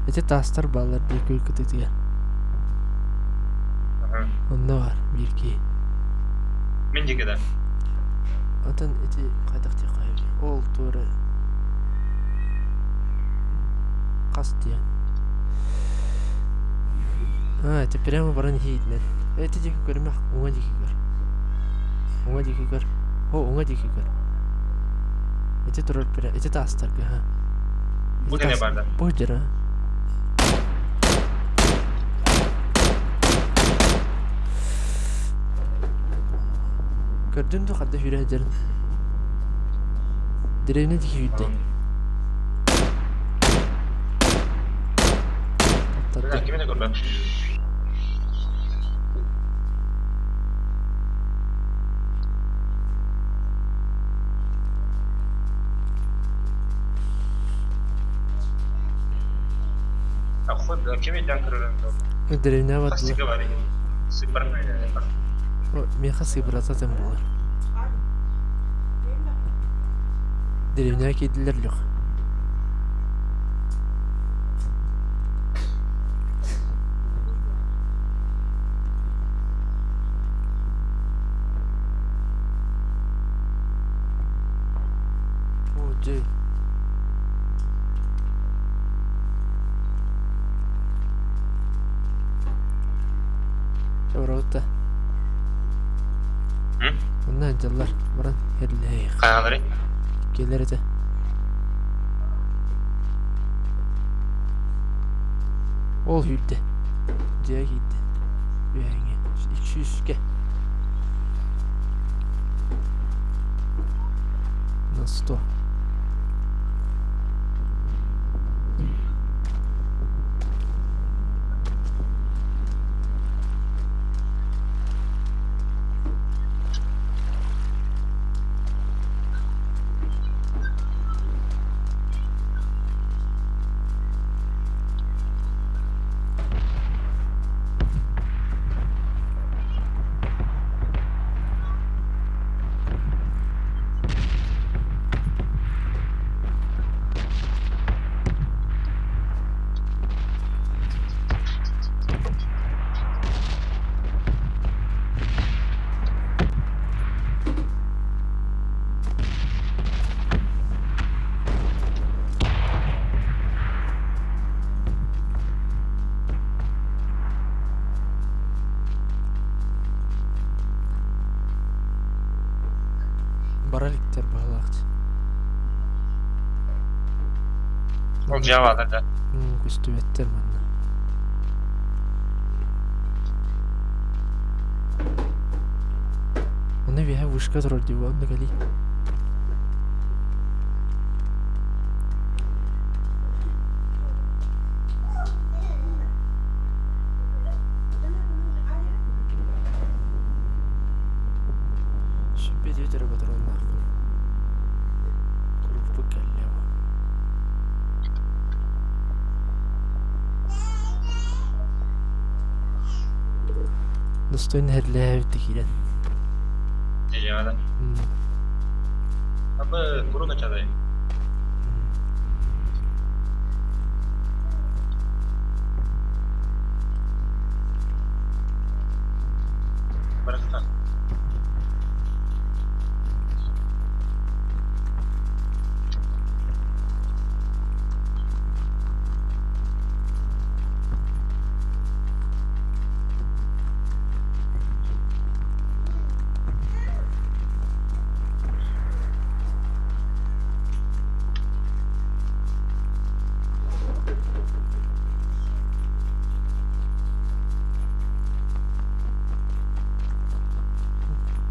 S6: Ити таастар бааллар дии күөл кытыытыгар.
S2: Аха.
S6: Онно баар биир киһи.
S2: Мин диэки да.
S6: Оттон ити хайдах диэххэ ол туора хас диэн. А, это прямо баран иһиитинэн. Эти диэки көрүмэх, уҥа диэки көр. Уҥа диэки көр. О, уҥа диэки көр. Ити турар пря, ити таастарга, ха.
S2: Бу
S6: Ити
S2: кэнэ
S6: таас.
S2: бар да.
S6: Бу дьара. Көрдүн ду хадда сүүрэ сылдьарын. Дэриэбинэ диэки сүүрдэ. Таптарда.
S2: Кими да көрбөт. Хуй, кими дьон көрөрөн
S6: Дэриэбинэҕэ бардылар.
S2: Хастыга бар. Сыппармай.
S6: Миэхэ сыыбырата тэн буолар. Дэриэбинэҕэ киирдилэр Лех. О, дьэ. Чэ, барабыт да. Онно дьаллар баран иһэллээх.
S2: Хайалары?
S6: Кэлэр этэ. Ол сүүрдэ. Дьиэ киирдэ. Үөһэҥҥэ. Икки сүүскэ. На 100. Бара иликтэр быһыылаах
S2: Ол дьиэ баалар да?
S6: Көстүбэттэр манна. Онно үөһэ вышка турар дии, онно кэлии. Сүппүт үтэрэ ботуруоннаахпын. Куруппут кэллэ Достойно иһэрлээбит да киирэн.
S2: Дьиэҕэ Абы курук ачадай. Барахтан.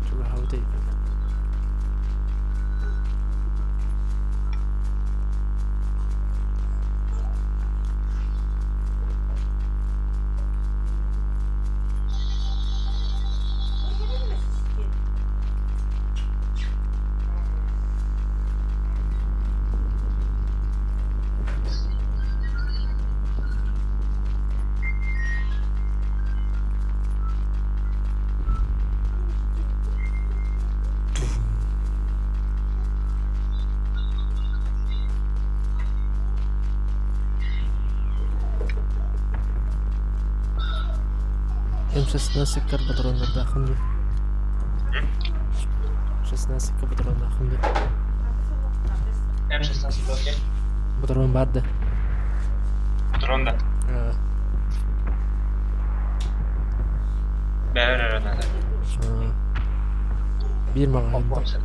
S6: Чугаһаабыт өйбөппүн. М16 патроннардааххын дуу? 16 патроннааххын дуу?
S2: М16 окей.
S6: Патрон баар да?
S2: Патрон да. Бэйэр эрэ наада.
S6: Биир маҕаһыын.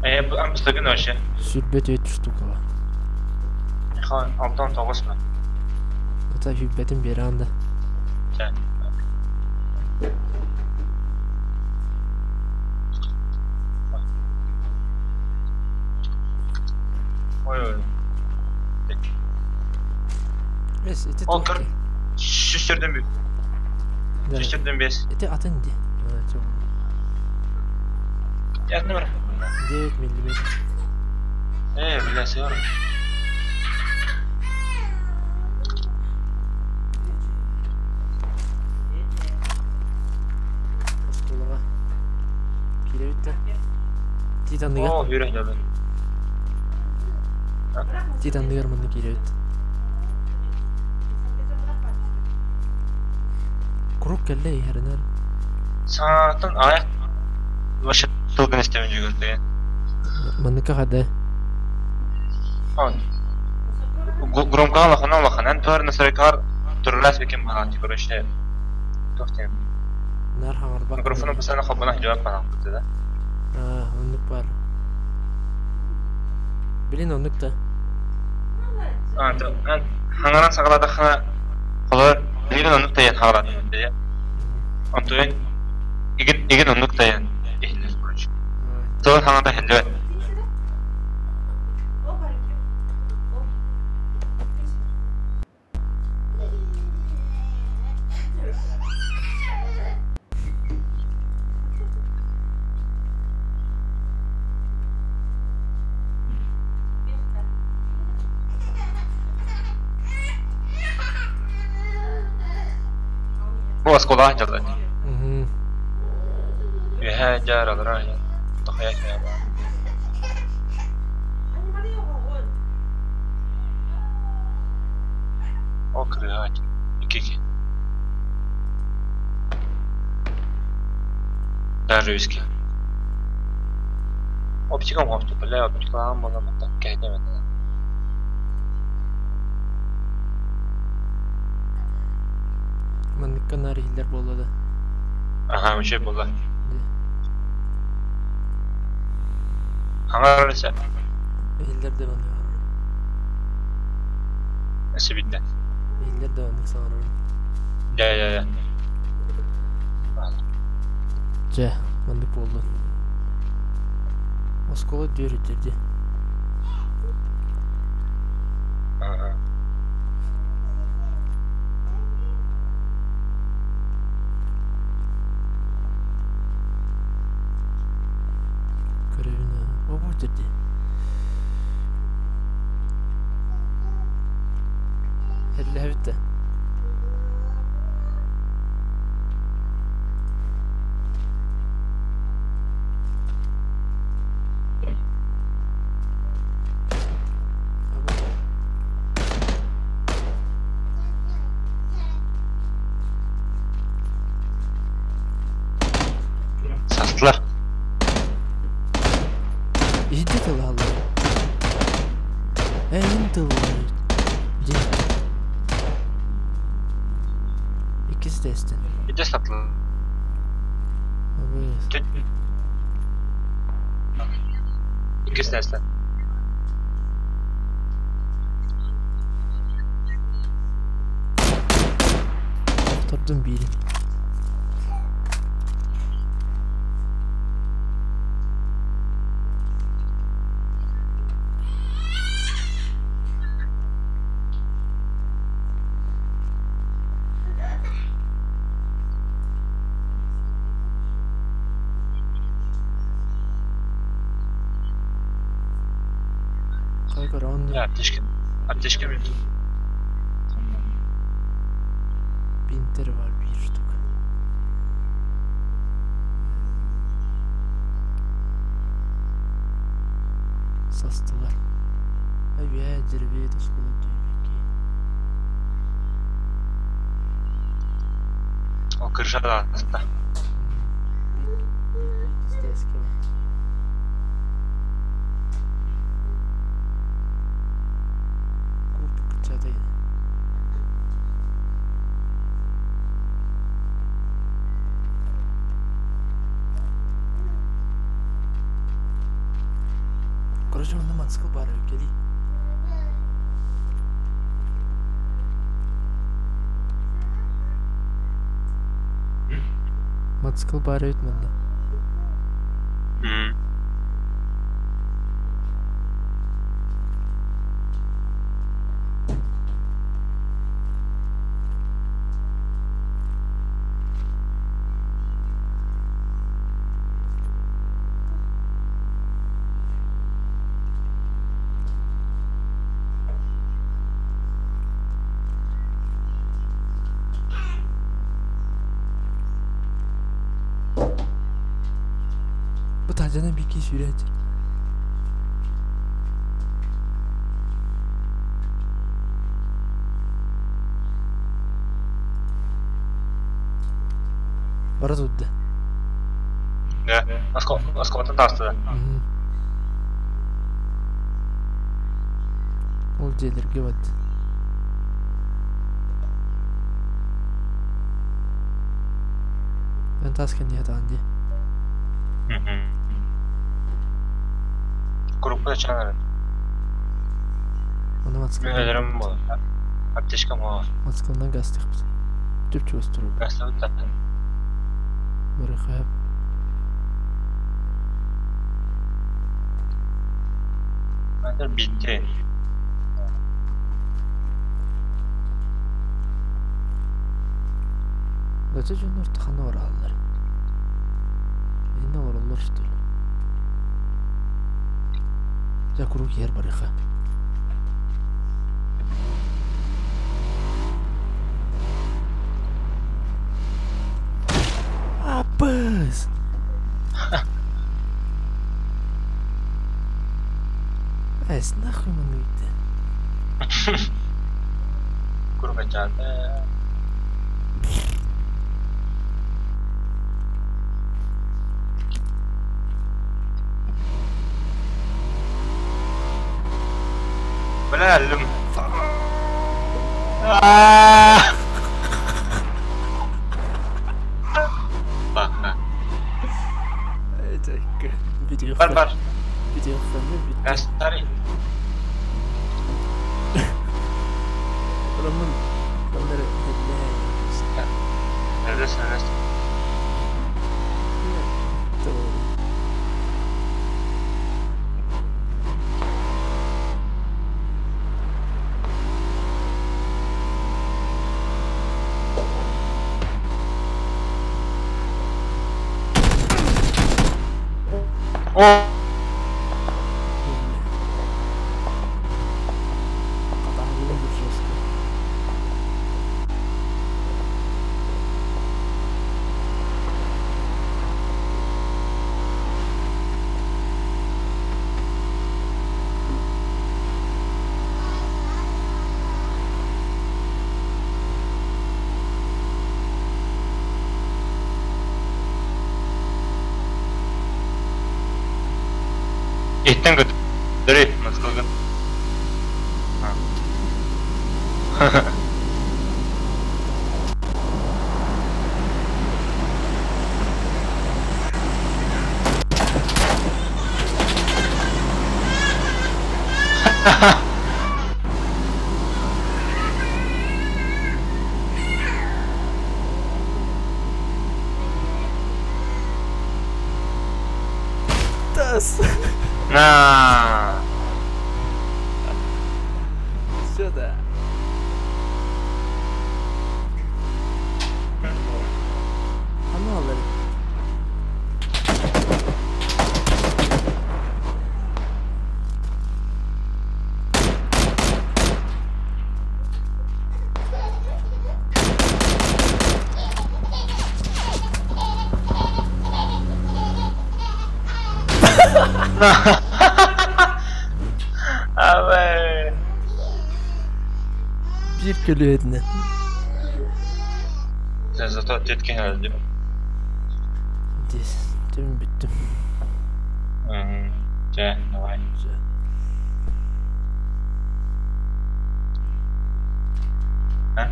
S2: Э, амстагын вообще.
S6: 24 штукала.
S2: Алтан тоҕус ма?
S6: Это сүүрбэтин биэрэҕин да.
S2: Чэ. Ой ой.
S6: Эс, ити
S2: Ол
S6: туох
S2: көр
S6: дии?
S2: 104 бүт.
S6: Да.
S2: 105.
S6: Ити атын дии.
S2: Ятны бар.
S6: 9 миллиметр.
S2: Э, бля, сэр.
S6: Оскуолаҕа киирэбит да. Тиит анныгар.
S2: Оо, үрэх дьолун.
S6: Тиит анныгар манна киирэбит. Курук кэллэ иһэринэр.
S2: Саатан аҕыйах вообще тылгын истэбин дьүгүрдүгэн.
S6: Манныкка хада.
S2: Громкаҕа улахана улаханан туар настройкаҕар турулаас бекем баҕааччы короче туох диэн
S6: Нар хаҥарбак.
S2: Микрофону постоянно холбоно сылдьыбат баҕаахпыт да.
S6: Аа, оннук баар. Билин оннук да.
S2: Хаҥаран саҕалаатаххына холор билигин оннук тайан хаҕалаатым дии. Онтуйан игин игин оннук тайан иһиллэр короче. Тылын хаҥата иһиллибэт. Бу оскуолаҕа дьаллар дии. Үөһээ дьаар аллараа тохойо кэбэ баар. Ол кырыыһа икки Даже үскэ. Оптика оҥосту, бля, оптикалаан буолан мантан кэһэтиэм этэ.
S6: Манныкка наар иһиллэр буолла да.
S2: Аха, үчүгэй буолла. Хаҥар өссө.
S6: Иһиллэр да маннык саҥарарым.
S2: Өссө биирдэ.
S6: Иһиллэр да маннык саҥарарым.
S2: Дьэ, дьэ, дьэ.
S6: Дьэ, маннык буоллун. Оскуола дүөр үрдэрди. Көрөбүн оо, о бу дии. Эллэһэбит да.
S2: Састылар.
S6: Иһирдьэ тыллаһаллар. Эйин тыллар диэн. Иккис тэстэн.
S2: Иһирдьэ саттылар. Иккис тэстэн.
S6: Охтордум биирин. Хай көрөҕүн
S2: Я аптечка. Аптечка мен.
S6: Бинтер бар биир штук. Састылар. Эбээ, дьэрбиэт оскуола дүүбүкки.
S2: О, крыша да аста.
S6: Биир Куртук кыччата Короче, онно мотоцикл баар кэлии. Мотоцикл баар эбит манна. Бу таһдьанан биир киһи сүүрэ сылдьар. Бара турда.
S2: Да, осколотун таастыда.
S6: Ол дьиэлэргэ бат. Эн таас кэнниэ сатаан дии.
S2: Куруппут ачан эрэр.
S6: Ону мотоциклынан
S2: Өлөрөм буолла. Аптечка буолар.
S6: Мотоциклынан гастыахпыт. Чуп-чугас турар.
S2: Гастабыт да.
S6: Барыхап.
S2: Это бинти.
S6: Өтө дьоннор ханна бараллар? Иннэ олороллор что ли? Дьэ куруук иһэр барыха. Аппыс! Эс, нахуй маннык
S2: Куруук ачаата. Бля, өллүм.
S6: Видео
S2: Бар бар.
S6: Бүтүөххэ бүттэ.
S2: Старый.
S6: Роман Роман
S2: Өлөс өлөс. О! Иһиттэн көтөрүй Москваҕа.
S6: Тас!
S2: На!
S6: Сюда! Аны алар.
S2: Абай!
S6: Биир көлүөһэтинэн.
S2: Зато теткен өлдүм.
S6: Дис, түм бүттүм.
S2: Чэ, давай. А?